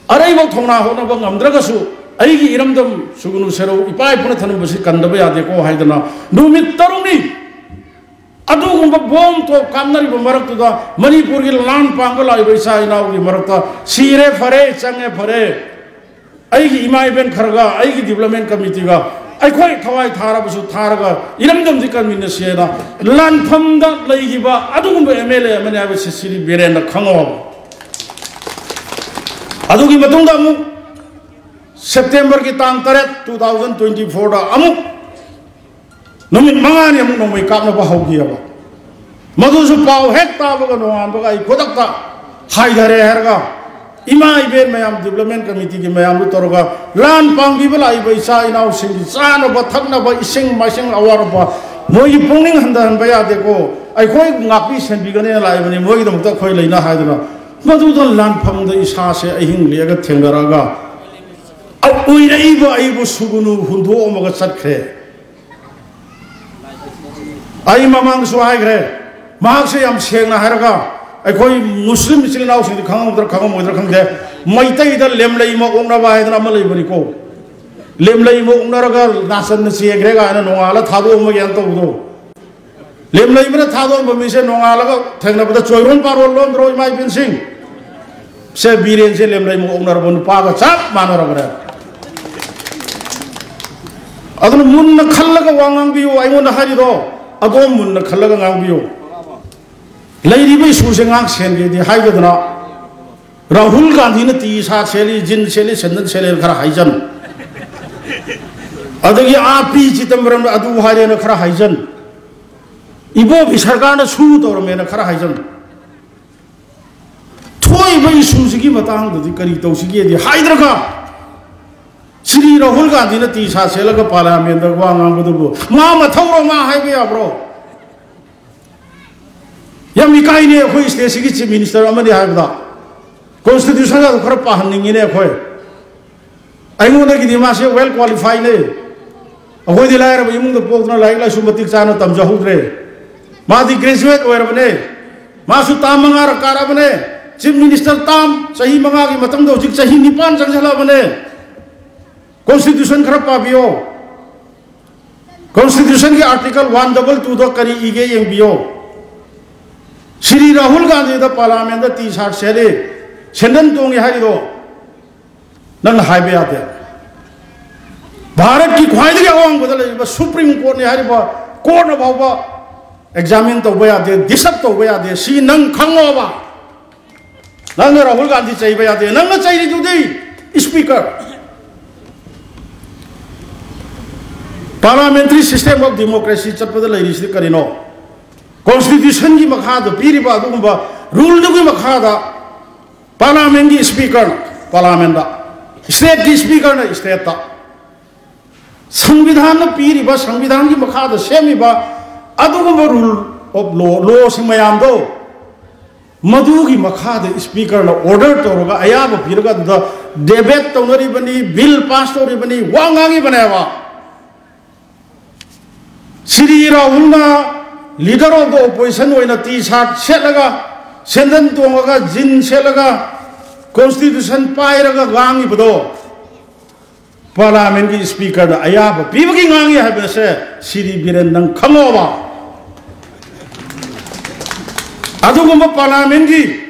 ꯑꯔꯩꯕ ꯊꯧꯅꯥ ꯍꯣꯠꯅꯕ ꯉꯝꯗ꯭ꯔꯒꯁꯨ, ꯑꯩꯒꯤ ꯏꯔꯝꯗꯝ ꯁꯨꯒꯅꯨ ꯁꯦꯔꯧ ꯏꯄꯥ ꯏꯄꯨꯅ ꯊꯅꯝꯕꯁꯤ ꯀꯟꯗꯕ ꯌꯥꯗꯦꯀꯣ ꯍꯥꯏꯗꯅ ꯅꯨꯃꯤꯠ ꯇꯔꯨꯛꯅꯤ ꯑꯗꯨꯒꯨꯝꯕ ꯕꯣꯝ ꯇꯣꯞ ꯀꯥꯞꯅꯔꯤꯕ ꯃꯔꯛꯇꯨꯗ ꯃꯅꯤꯄꯨꯔꯒꯤ ꯂꯥꯟ ꯄꯥꯡꯕ ꯂꯥꯛꯏꯕ ꯏꯆꯥ ꯏꯅꯥꯎꯒꯤ ꯃꯔꯛꯇ ꯁꯤꯔꯦ ꯐꯔꯦ, ꯆꯪꯉꯦ ꯐꯔꯦ, ꯑꯩꯒꯤ ꯏꯃꯥ ꯏꯕꯦꯟ ꯈꯔꯒ ꯑꯩꯒꯤ ꯗꯤꯕ꯭ꯂꯞꯃꯦꯟ ꯀꯃꯤꯇꯤꯒ ꯑꯩꯈꯣꯏ ꯊꯋꯥꯏ ꯊꯥꯔꯕꯁꯨ ꯊꯥꯔꯒ ꯏꯔꯝꯗꯝꯁꯤ ꯀꯟꯃꯤꯟꯅꯁꯦꯅ ꯂꯥꯟꯐꯝꯗ ꯂꯩꯈꯤꯕ ꯑꯗꯨꯒꯨꯝꯕ ꯑꯦꯝ ꯑꯦꯜ ꯑꯦ ꯑꯃꯅꯤ ꯍꯥꯏꯕꯁꯤ ꯁꯤꯔꯤ ꯕꯤꯔꯦꯟꯅ ꯈꯪꯉꯣ꯫ ꯑꯗꯨꯒꯤ ꯃꯇꯨꯡꯗ ꯑꯃꯨꯛ ꯁꯦꯞꯇꯦꯝꯕꯔꯒꯤ ꯇꯥꯡ ꯇꯔꯦꯠ, ꯇꯨ ꯊꯥꯎꯖꯟ ꯇ꯭ꯋꯦꯟꯇꯤ ꯐꯣꯔꯗ ꯑꯃꯨꯛ ꯅꯨꯃꯤꯠ ꯃꯉꯥꯅꯤ ꯑꯃꯨꯛ ꯅꯣꯡꯃꯩ ꯀꯥꯞꯅꯕ ꯍꯧꯈꯤꯑꯕ꯫ ꯃꯗꯨꯁꯨ ꯄꯥꯎ ꯍꯦꯛ ꯇꯥꯕꯒ ꯅꯣꯡꯉꯥꯟꯕꯒ ꯑꯩ ꯈꯨꯗꯛꯇ ꯍꯥꯏꯊꯔꯦ ꯍꯥꯏꯔꯒ ꯏꯃꯥ ꯏꯕꯦꯟ ꯃꯌꯥꯝ, ꯗꯤꯕ꯭ꯂꯞꯃꯦꯟ ꯀꯃꯤꯇꯤꯒꯤ ꯃꯌꯥꯝꯗꯨ ꯇꯧꯔꯒ ꯂꯥꯟ ꯄꯥꯡꯕꯤꯕ ꯂꯥꯛꯏꯕ ꯏꯆꯥ ꯏꯅꯥꯎꯁꯤꯡꯒꯤ ꯆꯥꯅꯕ ꯊꯛꯅꯕ ꯏꯁꯤꯡ ꯃꯥꯏꯁꯤꯡ ꯑꯋꯥꯠ ꯑꯄꯥ ꯃꯣꯏꯒꯤ ꯄꯨꯛꯅꯤꯡ ꯍꯟꯊꯍꯟꯕ ꯌꯥꯗꯦꯀꯣ꯫ ꯑꯩꯈꯣꯏ ꯉꯥꯛꯄꯤ ꯁꯦꯟꯕꯤꯒꯅꯦꯅ ꯂꯥꯛꯏꯕꯅꯤ, ꯃꯣꯏꯒꯤꯗꯃꯛꯇ ꯑꯩꯈꯣꯏ ꯂꯩꯅ ꯍꯥꯏꯗꯨꯅ꯫ ꯃꯗꯨꯗ ꯂꯥꯟꯐꯝꯗ ꯏꯁꯥꯁꯦ ꯑꯍꯤꯡ ꯂꯦꯛꯑꯒ ꯊꯦꯡꯅꯔꯛꯑꯒ ꯎꯏꯔꯛꯏꯕ ꯑꯩꯕꯨ ꯁꯨꯒꯨꯅꯨ ꯍꯨꯟꯗꯣꯛꯑꯝꯃꯒ ꯆꯠꯈ꯭ꯔꯦ꯫ ꯑꯩ ꯃꯃꯥꯡꯗꯁꯨ ꯍꯥꯏꯈ꯭ꯔꯦ, ꯃꯍꯥꯛꯁꯦ ꯌꯥꯝ ꯁꯦꯡꯅ ꯍꯥꯏꯔꯒ, ꯑꯩꯈꯣꯏ ꯃꯨꯁꯂꯤꯝ ꯏꯆꯤꯜ ꯏꯅꯥꯎꯁꯤꯡꯗꯤ ꯈꯪꯉꯝꯒꯗ꯭ꯔꯥ ꯈꯪꯉꯝꯃꯣꯏꯗ꯭ꯔꯥ ꯈꯪꯗꯦ, ꯃꯩꯇꯩꯗ ꯂꯦꯝꯂꯩ ꯑꯃ ꯑꯣꯛꯅꯕ ꯍꯥꯏꯗꯅ ꯑꯃ ꯂꯩꯕꯅꯤꯀꯣ꯫ ꯂꯦꯝꯂꯩ ꯑꯃ ꯑꯣꯛꯅꯔꯒ ꯅꯥꯆꯟꯅ ꯆꯦꯟꯈ꯭ꯔꯦ ꯀꯥꯏꯅ ꯅꯣꯡꯉꯥꯜꯂ ꯊꯥꯗꯣꯛꯑꯝꯃꯒꯦꯅ ꯇꯧꯕꯗꯣ꯫ ꯂꯦꯝꯂꯩꯕꯅ ꯊꯥꯗꯣꯛꯑꯝꯕ ꯃꯤꯁꯦ ꯅꯣꯡꯉꯥꯜꯂꯒ ꯊꯦꯡꯅꯕꯗ ꯆꯣꯏꯔꯣꯟ ꯄꯥꯔꯣꯟ ꯂꯣꯟꯗ꯭ꯔꯣ, ꯏꯃꯥ ꯏꯕꯦꯟꯁꯤꯡ? ꯁꯦ ꯕꯤꯔꯦꯟꯁꯦ ꯂꯦꯝꯂꯩ ꯑꯃ ꯑꯣꯛꯅꯔꯕ ꯅꯨꯄꯥꯒ ꯆꯞ ꯃꯥꯟꯅꯔꯕꯅꯦ꯫ ꯑꯗꯨꯅ ꯃꯨꯟꯅ ꯈꯜꯂꯒ ꯋꯥ ꯉꯥꯡꯕꯤꯌꯨ꯫ ꯑꯩꯉꯣꯟꯗ ꯍꯥꯏꯔꯤꯗꯣ ꯑꯗꯣꯝ ꯃꯨꯟꯅ ꯈꯜꯂꯒ ꯉꯥꯡꯕꯤꯌꯨ꯫ ꯂꯩꯔꯤꯕ ꯏꯁꯨꯁꯦ ꯉꯥꯛ ꯁꯦꯟꯒꯦꯗꯤ ꯍꯥꯏꯒꯗꯅ, ꯔꯥꯍꯨꯜ ꯒꯥꯟꯙꯤꯅ ꯇꯤ ꯁꯥꯔꯠ ꯁꯦꯠꯂꯤ, ꯖꯤꯟ ꯁꯦꯠꯂꯤ, ꯁꯦꯟꯗꯟ ꯁꯦꯠꯂꯦꯅ ꯈꯔ ꯍꯥꯏꯖꯟ, ꯑꯗꯒꯤ ꯑꯥ ꯄꯤ ꯆꯤꯗꯝꯕꯔꯝꯅ ꯑꯗꯨ ꯍꯥꯏꯔꯦꯅ ꯈꯔ ꯍꯥꯏꯖꯟ, ꯏꯕꯣꯕꯤ ꯁꯔꯀꯥꯔꯅ ꯁꯨ ꯇꯧꯔꯝꯃꯦꯅ ꯈꯔ ꯍꯥꯏꯖꯟ꯫ ꯊꯣꯛꯏꯕ ꯏꯁꯨꯁꯤꯒꯤ ꯃꯇꯥꯡꯗꯗꯤ ꯀꯔꯤ ꯇꯧꯁꯤꯒꯦꯗꯤ ꯍꯥꯏꯗ꯭ꯔꯒ, ꯁ꯭ꯔꯤ ꯔꯥꯍꯨꯜ ꯒꯥꯟꯙꯤꯅ ꯇꯤ ꯁꯥꯔꯠ ꯁꯦꯠꯂꯒ ꯄꯥꯔꯂꯤꯌꯥꯃꯦꯟꯗ ꯋꯥ ꯉꯥꯡꯕꯗꯨꯕꯨ ꯃꯥ ꯃꯊꯧꯔꯣ? ꯃꯥ ꯍꯥꯏꯕ ꯌꯥꯕ꯭ꯔꯣ? ꯌꯥꯝ ꯏꯀꯥꯏꯅꯦ ꯑꯩꯈꯣꯏ ꯁ꯭ꯇꯦꯠꯁꯤꯒꯤ ꯆꯤꯐ ꯃꯤꯅꯤꯁꯇꯔ ꯑꯃꯅꯤ ꯍꯥꯏꯕꯗ꯫ ꯀꯣꯟꯁꯇꯤꯇ꯭ꯌꯨꯁꯟꯒꯗꯣ ꯈꯔ ꯄꯥꯍꯟꯅꯤꯡꯉꯤꯅꯦ ꯑꯩꯈꯣꯏ꯫ ꯑꯩꯉꯣꯟꯗꯒꯤꯗꯤ ꯃꯥꯁꯦ ꯋꯦꯜ ꯀ꯭ꯋꯥꯂꯤꯐꯥꯏꯅꯦ꯫ ꯑꯩꯈꯣꯏꯗꯤ ꯂꯥꯏꯔꯕ ꯏꯃꯨꯡꯗ ꯄꯣꯛꯇꯅ ꯂꯥꯏꯔꯤꯛ ꯂꯥꯏꯁꯨ ꯃꯇꯤꯛ ꯆꯥꯅ ꯇꯝꯖꯍꯧꯗ꯭ꯔꯦ꯫ ꯃꯥꯗꯤ ꯒ꯭ꯔꯦꯖꯨꯋꯦꯠ ꯑꯣꯏꯔꯕꯅꯦ꯫ ꯃꯥꯁꯨ ꯇꯥꯝ ꯃꯉꯥꯔꯛ ꯀꯥꯔꯛꯑꯕꯅꯦ꯫ ꯆꯤꯐ ꯃꯤꯅꯤꯁꯇꯔ ꯇꯥꯝ ꯆꯍꯤ ꯃꯉꯥꯒꯤ ꯃꯇꯝꯗ ꯍꯧꯖꯤꯛ ꯆꯍꯤ ꯅꯤꯄꯥꯟ ꯆꯪꯁꯤꯜꯂꯛꯑꯕꯅꯦ꯫ ꯀꯣꯟꯁꯇꯤꯇ꯭ꯌꯨꯁꯟ ꯈꯔ ꯄꯥꯕꯤꯌꯣ꯫ ꯀꯣꯟꯁꯇꯤꯇ꯭ꯌꯨꯁꯟꯒꯤ ꯑꯥꯔꯇꯤꯀꯜ ꯋꯥꯟ ꯗꯕꯜ ꯇꯨꯗ ꯀꯔꯤ ꯏꯒꯦ ꯌꯦꯡꯕꯤꯌꯣ꯫ ꯁ꯭ꯔꯤ ꯔꯥꯍꯨꯜ ꯒꯥꯟꯙꯤꯗ ꯄꯥꯔꯂꯤꯌꯥꯃꯦꯟꯗ ꯇꯤ ꯁꯥꯔꯠ ꯁꯦꯠꯂꯤ, ꯁꯦꯟꯗꯟ ꯇꯣꯡꯉꯤ ꯍꯥꯏꯔꯤꯗꯣ ꯅꯪꯅ ꯍꯥꯏꯕ ꯌꯥꯗꯦ꯫ ꯚꯥꯔꯠꯀꯤ ꯈ꯭ꯋꯥꯏꯗꯒꯤ ꯑꯋꯥꯡꯕꯗ ꯂꯩꯔꯤꯕ ꯁꯨꯄ꯭ꯔꯤꯝ ꯀꯣꯔꯠꯅꯤ ꯍꯥꯏꯔꯤꯕ ꯀꯣꯔꯠꯅ ꯐꯥꯎꯕ ꯑꯦꯛꯖꯥꯃꯤꯟ ꯇꯧꯕ ꯌꯥꯗꯦ, ꯗꯤꯁꯇꯔꯕ ꯇꯧꯕ ꯌꯥꯗꯦ꯫ ꯁꯤ ꯅꯪ ꯈꯪꯉꯣꯕ꯫ ꯅꯪꯅ ꯔꯥꯍꯨꯜ ꯒꯥꯟꯙꯤ ꯆꯩꯕ ꯌꯥꯗꯦ, ꯅꯪꯅ ꯆꯩꯔꯤꯗꯨꯗꯤ speaker. Parliamentary system of democracy ꯆꯠꯄꯗ ꯂꯩꯔꯤꯁꯤꯗꯤ ꯀꯔꯤꯅꯣ? ꯀꯣꯟꯁꯇꯤꯇ꯭ꯌꯨꯁꯟꯒꯤ ꯃꯈꯥꯗ ꯄꯤꯔꯤꯕ ꯑꯗꯨꯒꯨꯝꯕ ꯔꯨꯜꯗꯨꯒꯤ ꯃꯈꯥꯗ ꯄꯥꯔꯂꯤꯌꯥꯃꯦꯟꯒꯤ ꯁ꯭ꯄꯤꯀꯔꯅ ꯄꯥꯔꯂꯤꯌꯥꯃꯦꯟꯗ, ꯁ꯭ꯇꯦꯠꯀꯤ ꯁ꯭ꯄꯤꯀꯔꯅ ꯁ꯭ꯇꯦꯠꯇ, ꯁꯪꯕꯤꯙꯥꯟꯅ ꯄꯤꯔꯤꯕ, ꯁꯪꯕꯤꯙꯥꯟꯒꯤ ꯃꯈꯥꯗ ꯁꯦꯝꯃꯤꯕ ꯑꯗꯨꯒꯨꯝꯕ rule of law, ꯂꯣꯁꯤꯡ ꯃꯌꯥꯝꯗꯣ, ꯃꯗꯨꯒꯤ ꯃꯈꯥꯗ ꯁ꯭ꯄꯤꯀꯔꯅ ꯑꯣꯔꯗꯔ ꯇꯧꯔꯒ, ꯑꯌꯥꯕ ꯄꯤꯔꯒ ꯑꯗꯨꯗ ꯗꯦꯕꯦꯠ ꯇꯧꯅꯔꯤꯕꯅꯤ, ꯕꯤꯜ ꯄꯥꯁ ꯇꯧꯔꯤꯕꯅꯤ, ꯋꯥ ꯉꯥꯡꯉꯤꯕꯅꯦꯕ꯫ ꯁꯤꯔꯤ ꯔꯥꯍꯨꯜꯅ leader of the opposition ꯑꯣꯏꯅ ꯇꯤ ꯁꯥꯔꯠ ꯁꯦꯠꯂꯒ, ꯁꯦꯟꯗꯟ ꯇꯣꯡꯉꯒ, ꯖꯤꯟ ꯁꯦꯠꯂꯒ, ꯀꯣꯟꯁꯇꯤꯇ꯭ꯌꯨꯁꯟ ꯄꯥꯏꯔꯒ ꯉꯥꯡꯉꯤꯕꯗꯣ, ꯄꯥꯔꯂꯥꯃꯦꯟꯒꯤ ꯁ꯭ꯄꯤꯀꯔꯅ ꯑꯌꯥꯕ ꯄꯤꯕꯒꯤ ꯉꯥꯡꯉꯤ ꯍꯥꯏꯕꯁꯦ ꯁꯤꯔꯤ ꯕꯤꯔꯦꯟ ꯅꯪ ꯈꯪꯉꯣꯕ꯫ ꯑꯗꯨꯒꯨꯝꯕ ꯄꯥꯔꯂꯥꯃꯦꯟꯒꯤ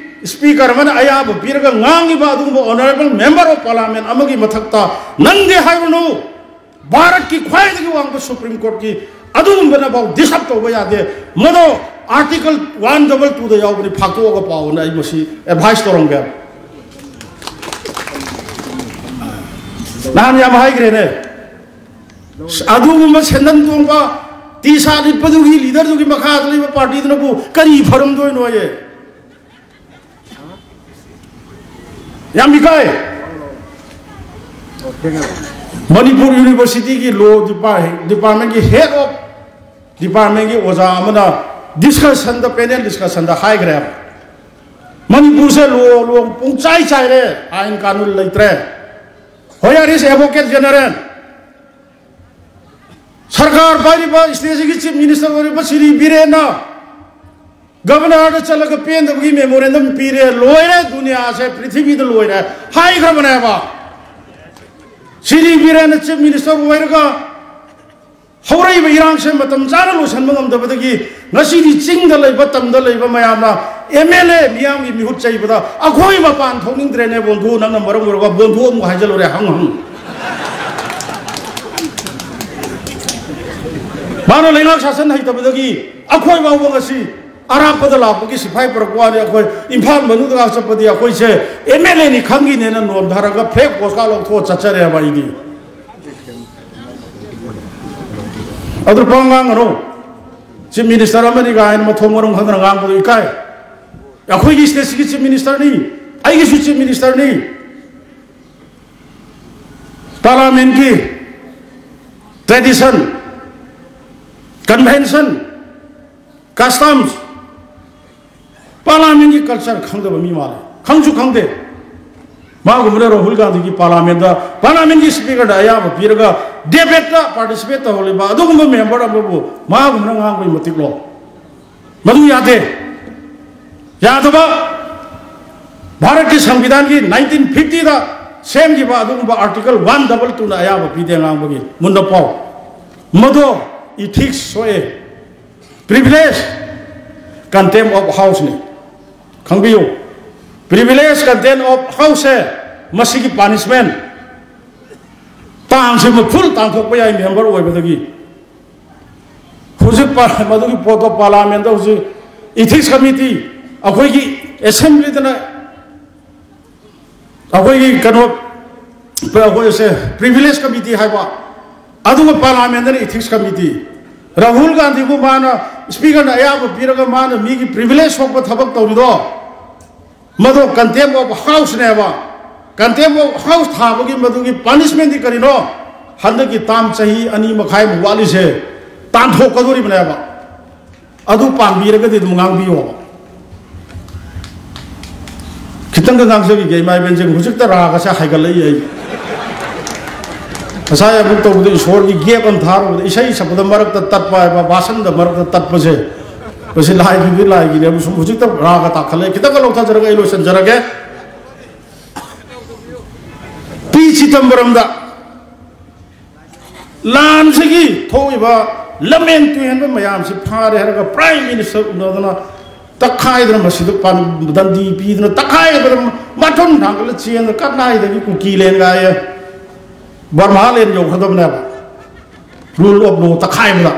ꯁ꯭ꯄꯤꯀꯔ ꯑꯃꯅ ꯑꯌꯥꯕ ꯄꯤꯔꯒ ꯉꯥꯡꯉꯤꯕ ꯑꯗꯨꯒꯨꯝꯕ honourable member of parliament ꯑꯃꯒꯤ ꯃꯊꯛꯇ ꯅꯪꯗꯤ ꯍꯥꯏꯔꯨꯅꯨ, ꯚꯥꯔꯠꯀꯤ ꯈ꯭ꯋꯥꯏꯗꯒꯤ ꯋꯥꯡꯕ ꯁꯨꯄ꯭ꯔꯤꯝ ꯀꯣꯔꯠꯀꯤ ꯑꯗꯨꯒꯨꯝꯕꯅꯐꯥꯎ disturb ꯇꯧꯕ ꯌꯥꯗꯦ꯫ ꯃꯗꯣ article one double two ꯗ ꯌꯥꯎꯕꯅꯤ, ꯐꯥꯛꯇꯣꯛꯑꯒ ꯄꯥꯎꯅ ꯑꯩ ꯃꯁꯤ advice ꯇꯧꯔꯝꯒꯦ꯫ ꯅꯍꯥꯟ ꯌꯥꯝ ꯍꯥꯏꯈ꯭ꯔꯦꯅꯦ꯫ ꯑꯗꯨꯒꯨꯝꯕ ꯁꯦꯟꯗꯟ ꯇꯣꯡꯕ, ꯇꯤ ꯁꯥꯔꯠ ꯂꯤꯠꯄꯗꯨꯒꯤ leader ꯗꯨꯒꯤ ꯃꯈꯥꯗ ꯂꯩꯕ party ꯗꯨꯅꯕꯨ ꯀꯔꯤ ꯐꯔꯝꯗꯣꯏꯅꯣꯌꯦ? ꯌꯥꯝ ꯏꯀꯥꯏ꯫ ꯃꯅꯤꯄꯨꯔ ꯌꯨꯅꯤꯚꯔꯁꯤꯇꯤꯒꯤ law department ꯀꯤ head of department ꯀꯤ ꯑꯣꯖꯥ ꯑꯃꯅ discussion ꯗ, panel discussion ꯗ ꯍꯥꯏꯈ꯭ꯔꯦ, ꯃꯅꯤꯄꯨꯔꯁꯦ law, law ꯄꯨꯡꯆꯥꯏ ꯆꯥꯏꯔꯦ, ꯑꯥꯏꯟ ꯀꯥꯅꯨꯟ ꯂꯩꯇ꯭ꯔꯦ꯫ Where is advocate general? ꯁꯔꯀꯥꯔ ꯄꯥꯏꯔꯤꯕ, state ꯁꯤꯒꯤ chief minister ꯑꯣꯏꯔꯤꯕ ꯁꯤꯔꯤ ꯕꯤꯔꯦꯟꯅ governor ꯗ ꯆꯠꯂꯒ ꯄꯦꯟꯗꯕꯒꯤ memorandum ꯄꯤꯔꯦ꯫ ꯂꯣꯏꯔꯦ, ꯗꯨꯅꯤꯌꯥꯁꯦ, ꯄ꯭ꯔꯤꯊꯤꯕꯤꯗ ꯂꯣꯏꯔꯦ ꯍꯥꯏꯈ꯭ꯔꯕꯅꯦꯕ꯫ ꯁꯤꯔꯤ ꯕꯤꯔꯦꯟꯅ chief minister ꯑꯣꯏꯔꯒ ꯍꯧꯔꯛꯏꯕ ꯏꯔꯥꯡꯁꯦ ꯃꯇꯝ ꯆꯥꯅ ꯂꯣꯏꯁꯤꯟꯕ ꯉꯝꯗꯕꯗꯒꯤ ꯉꯁꯤꯗꯤ ꯆꯤꯡꯗ ꯂꯩꯕ, ꯇꯝꯗ ꯂꯩꯕ ꯃꯌꯥꯝꯅ MLA ꯃꯤꯌꯥꯝꯒꯤ ꯃꯤꯍꯨꯠ ꯆꯩꯕꯗ ꯑꯩꯈꯣꯏ ꯃꯄꯥꯟ ꯊꯣꯛꯅꯤꯡꯗ꯭ꯔꯦꯅꯦ꯫ ꯕꯣꯟꯗꯨ ꯅꯪꯅ ꯃꯔꯝ ꯑꯣꯏꯔꯒ ꯕꯣꯟꯗꯨ ꯑꯃꯨꯛ ꯍꯥꯏꯖꯜꯂꯨꯔꯦ, ꯍꯪ ꯍꯪ꯫ ꯃꯥꯅ ꯂꯩꯉꯥꯛ ꯁꯥꯁꯟ ꯍꯩꯇꯕꯗꯒꯤ ꯑꯩꯈꯣꯏ ꯐꯥꯎꯕ ꯉꯁꯤ ꯑꯔꯥꯞꯄꯗ ꯂꯥꯛꯄꯒꯤ ꯁꯤꯐꯥꯏ ꯄꯨꯔꯛꯄ ꯋꯥꯅꯤ꯫ ꯑꯩꯈꯣꯏ ꯏꯝꯐꯥꯜ ꯃꯅꯨꯡꯗ ꯉꯥꯛ ꯆꯠꯄꯗꯤ ꯑꯩꯈꯣꯏꯁꯦ MLA ꯅꯤ ꯈꯪꯈꯤꯅꯦꯅ ꯅꯣꯟꯊꯔꯒ flag postcard ꯂꯧꯊꯣꯛꯑ ꯆꯠꯆꯔꯦꯕ ꯑꯩꯗꯤ꯫ ꯑꯗꯨ ꯄꯥꯎ ꯉꯥꯡꯒꯅꯨ꯫ Chief minister ꯑꯃꯅꯤ ꯀꯥꯏꯅ ꯃꯊꯣꯡ ꯃꯔꯝ ꯈꯪꯗꯅ ꯉꯥꯡꯕꯗꯣ ꯏꯀꯥꯏ꯫ ꯑꯩꯈꯣꯏꯒꯤ state ꯁꯤꯒꯤ chief minister ꯅꯤ, ꯑꯩꯒꯤꯁꯨ chief minister ꯅꯤ꯫ Parliament ꯀꯤ Tradition, convention, customs, parliamentꯀꯤ culture ꯈꯪꯗꯕ ꯃꯤ ꯃꯥꯜꯂꯦ꯫ ꯈꯪꯁꯨ ꯈꯪꯗꯦ꯫ ꯃꯥꯒꯨꯝꯕꯅ ꯔꯥꯍꯨꯜ ꯒꯥꯟꯙꯤꯒꯤ parliamentꯇ, parliamentꯀꯤ speakerꯗ ꯑꯌꯥꯕ ꯄꯤꯔꯒ debateꯇ participate ꯇꯧꯍꯜꯂꯤꯕ ꯑꯗꯨꯒꯨꯝꯕ member ꯑꯃꯕꯨ ꯃꯥꯒꯨꯝꯕꯅ ꯉꯥꯡꯕꯒꯤ ꯃꯇꯤꯛꯂꯣ? ꯃꯗꯨ ꯌꯥꯗꯦ꯫ ꯌꯥꯗꯕ꯫ ꯚꯥꯔꯠꯀꯤ ꯁꯪꯕꯤꯙꯥꯟꯒꯤ nineteen fiftyꯗ ꯁꯦꯝꯈꯤꯕ ꯑꯗꯨꯒꯨꯝꯕ article one double twoꯅ ꯑꯌꯥꯕ ꯄꯤꯗꯦ ꯉꯥꯡꯕꯒꯤ꯫ ꯃꯨꯟꯅ ꯄꯥꯎ꯫ ꯃꯗꯣ ethics ꯁꯣꯛꯑꯦ꯫ Privilege, contempt of houseꯅꯤ꯫ ꯈꯪꯕꯤꯌꯨ꯫ Privilege, contempt of houseꯁꯦ, ꯃꯁꯤꯒꯤ punishment, ꯇꯥꯡꯁꯤꯃ full ꯇꯥꯟꯊꯣꯛꯄ ꯌꯥꯏ member ꯑꯣꯏꯕꯗꯒꯤ꯫ ꯍꯧꯖꯤꯛ ꯄꯥ-, ꯃꯗꯨꯒꯤ ꯄꯣꯠꯇꯣ parliamentꯇ ꯍꯧꯖꯤꯛ ethics committee, ꯑꯩꯈꯣꯏꯒꯤ assemblyꯗꯅ ꯑꯩꯈꯣꯏꯒꯤ ꯀꯩꯅꯣ, ꯑꯩꯈꯣꯏꯁꯦ privilege committee ꯍꯥꯏꯕ, ꯑꯗꯨꯒ parliamentꯇꯅ ethics committee꯫ ꯔꯥꯍꯨꯜ ꯒꯥꯟꯙꯤꯕꯨ ꯃꯥꯅ, speakerꯅ ꯑꯌꯥꯕ ꯄꯤꯔꯒ ꯃꯥꯅ ꯃꯤꯒꯤ privilege ꯁꯣꯛꯄ ꯊꯕꯛ ꯇꯧꯔꯤꯗꯣ, ꯃꯗꯣ contempt of houseꯅꯦꯕ꯫ Contempt of house ꯊꯥꯕꯒꯤ ꯃꯗꯨꯒꯤ punishmentꯗꯤ ꯀꯔꯤꯅꯣ? ꯍꯟꯗꯛꯀꯤ term ꯆꯍꯤ ꯑꯅꯤ ꯃꯈꯥꯏꯃꯨꯛ ꯋꯥꯠꯂꯤꯁꯦ ꯇꯥꯟꯊꯣꯛꯀꯗꯣꯔꯤꯕꯅꯦꯕ꯫ ꯑꯗꯨ ꯄꯥꯝꯕꯤꯔꯒꯗꯤ ꯑꯗꯨꯝ ꯉꯥꯡꯕꯤꯌꯣꯕ꯫ ꯈꯤꯇꯪꯒ ꯉꯥꯡꯖꯈꯤꯒꯦ, ꯏꯃꯥ ꯏꯕꯦꯟꯁꯤꯡ, ꯍꯧꯖꯤꯛꯇ ꯔꯥꯒꯁꯦ ꯍꯥꯏꯒꯠꯂꯛꯏ ꯑꯩ꯫ ꯉꯁꯥꯏ ꯑꯃꯨꯛ ꯇꯧꯕꯗ ꯏꯁꯣꯔꯒꯤ gap ꯑꯃ ꯊꯥꯔꯨꯕꯗ, ꯏꯁꯩ ꯁꯛꯄꯗ ꯃꯔꯛꯇ ꯇꯠꯄ ꯍꯥꯏꯕ, ꯚꯥꯁꯟꯗ ꯃꯔꯛꯇ ꯇꯠꯄꯁꯦ, ꯃꯁꯤ ꯂꯥꯏꯒꯤꯗꯤ ꯂꯥꯏꯒꯤꯅꯦꯕ꯫ ꯁꯨꯝ ꯍꯧꯖꯤꯛꯇ ꯔꯥꯒ ꯇꯥꯈꯠꯂꯛꯑꯦ꯫ ꯈꯤꯇꯪꯒ ꯂꯧꯊꯖꯔꯒ ꯑꯩ ꯂꯣꯏꯁꯤꯟꯖꯔꯒꯦ꯫ ꯄꯤ ꯆꯤꯗꯝꯕꯔꯝꯗ ꯂꯥꯟꯁꯤꯒꯤ ꯊꯣꯛꯏꯕ ꯂꯝꯍꯦꯟ ꯇꯨꯍꯦꯟꯕ ꯃꯌꯥꯝꯁꯤ ꯐꯥꯔꯦ ꯍꯥꯏꯔꯒ prime minister ꯎꯅꯗꯅ ꯇꯛꯈꯥꯏꯗꯅ, ꯃꯁꯤꯗ ꯄꯥꯟ-, ꯗꯟꯗꯤ ꯄꯤꯗꯅ ꯇꯛꯈꯥꯏꯗꯅ, ꯃꯊꯨꯟ ꯊꯥꯡꯒꯠꯂ ꯆꯦꯟꯗꯅ ꯀꯗꯥꯏꯗꯒꯤ ꯀꯨꯀꯤ land ꯀꯥꯏꯌꯦ, ꯕꯔꯃꯥ land ꯌꯧꯈ꯭ꯔꯗꯕꯅꯦꯕ꯫ Rule of law ꯇꯛꯈꯥꯏꯕꯗ꯫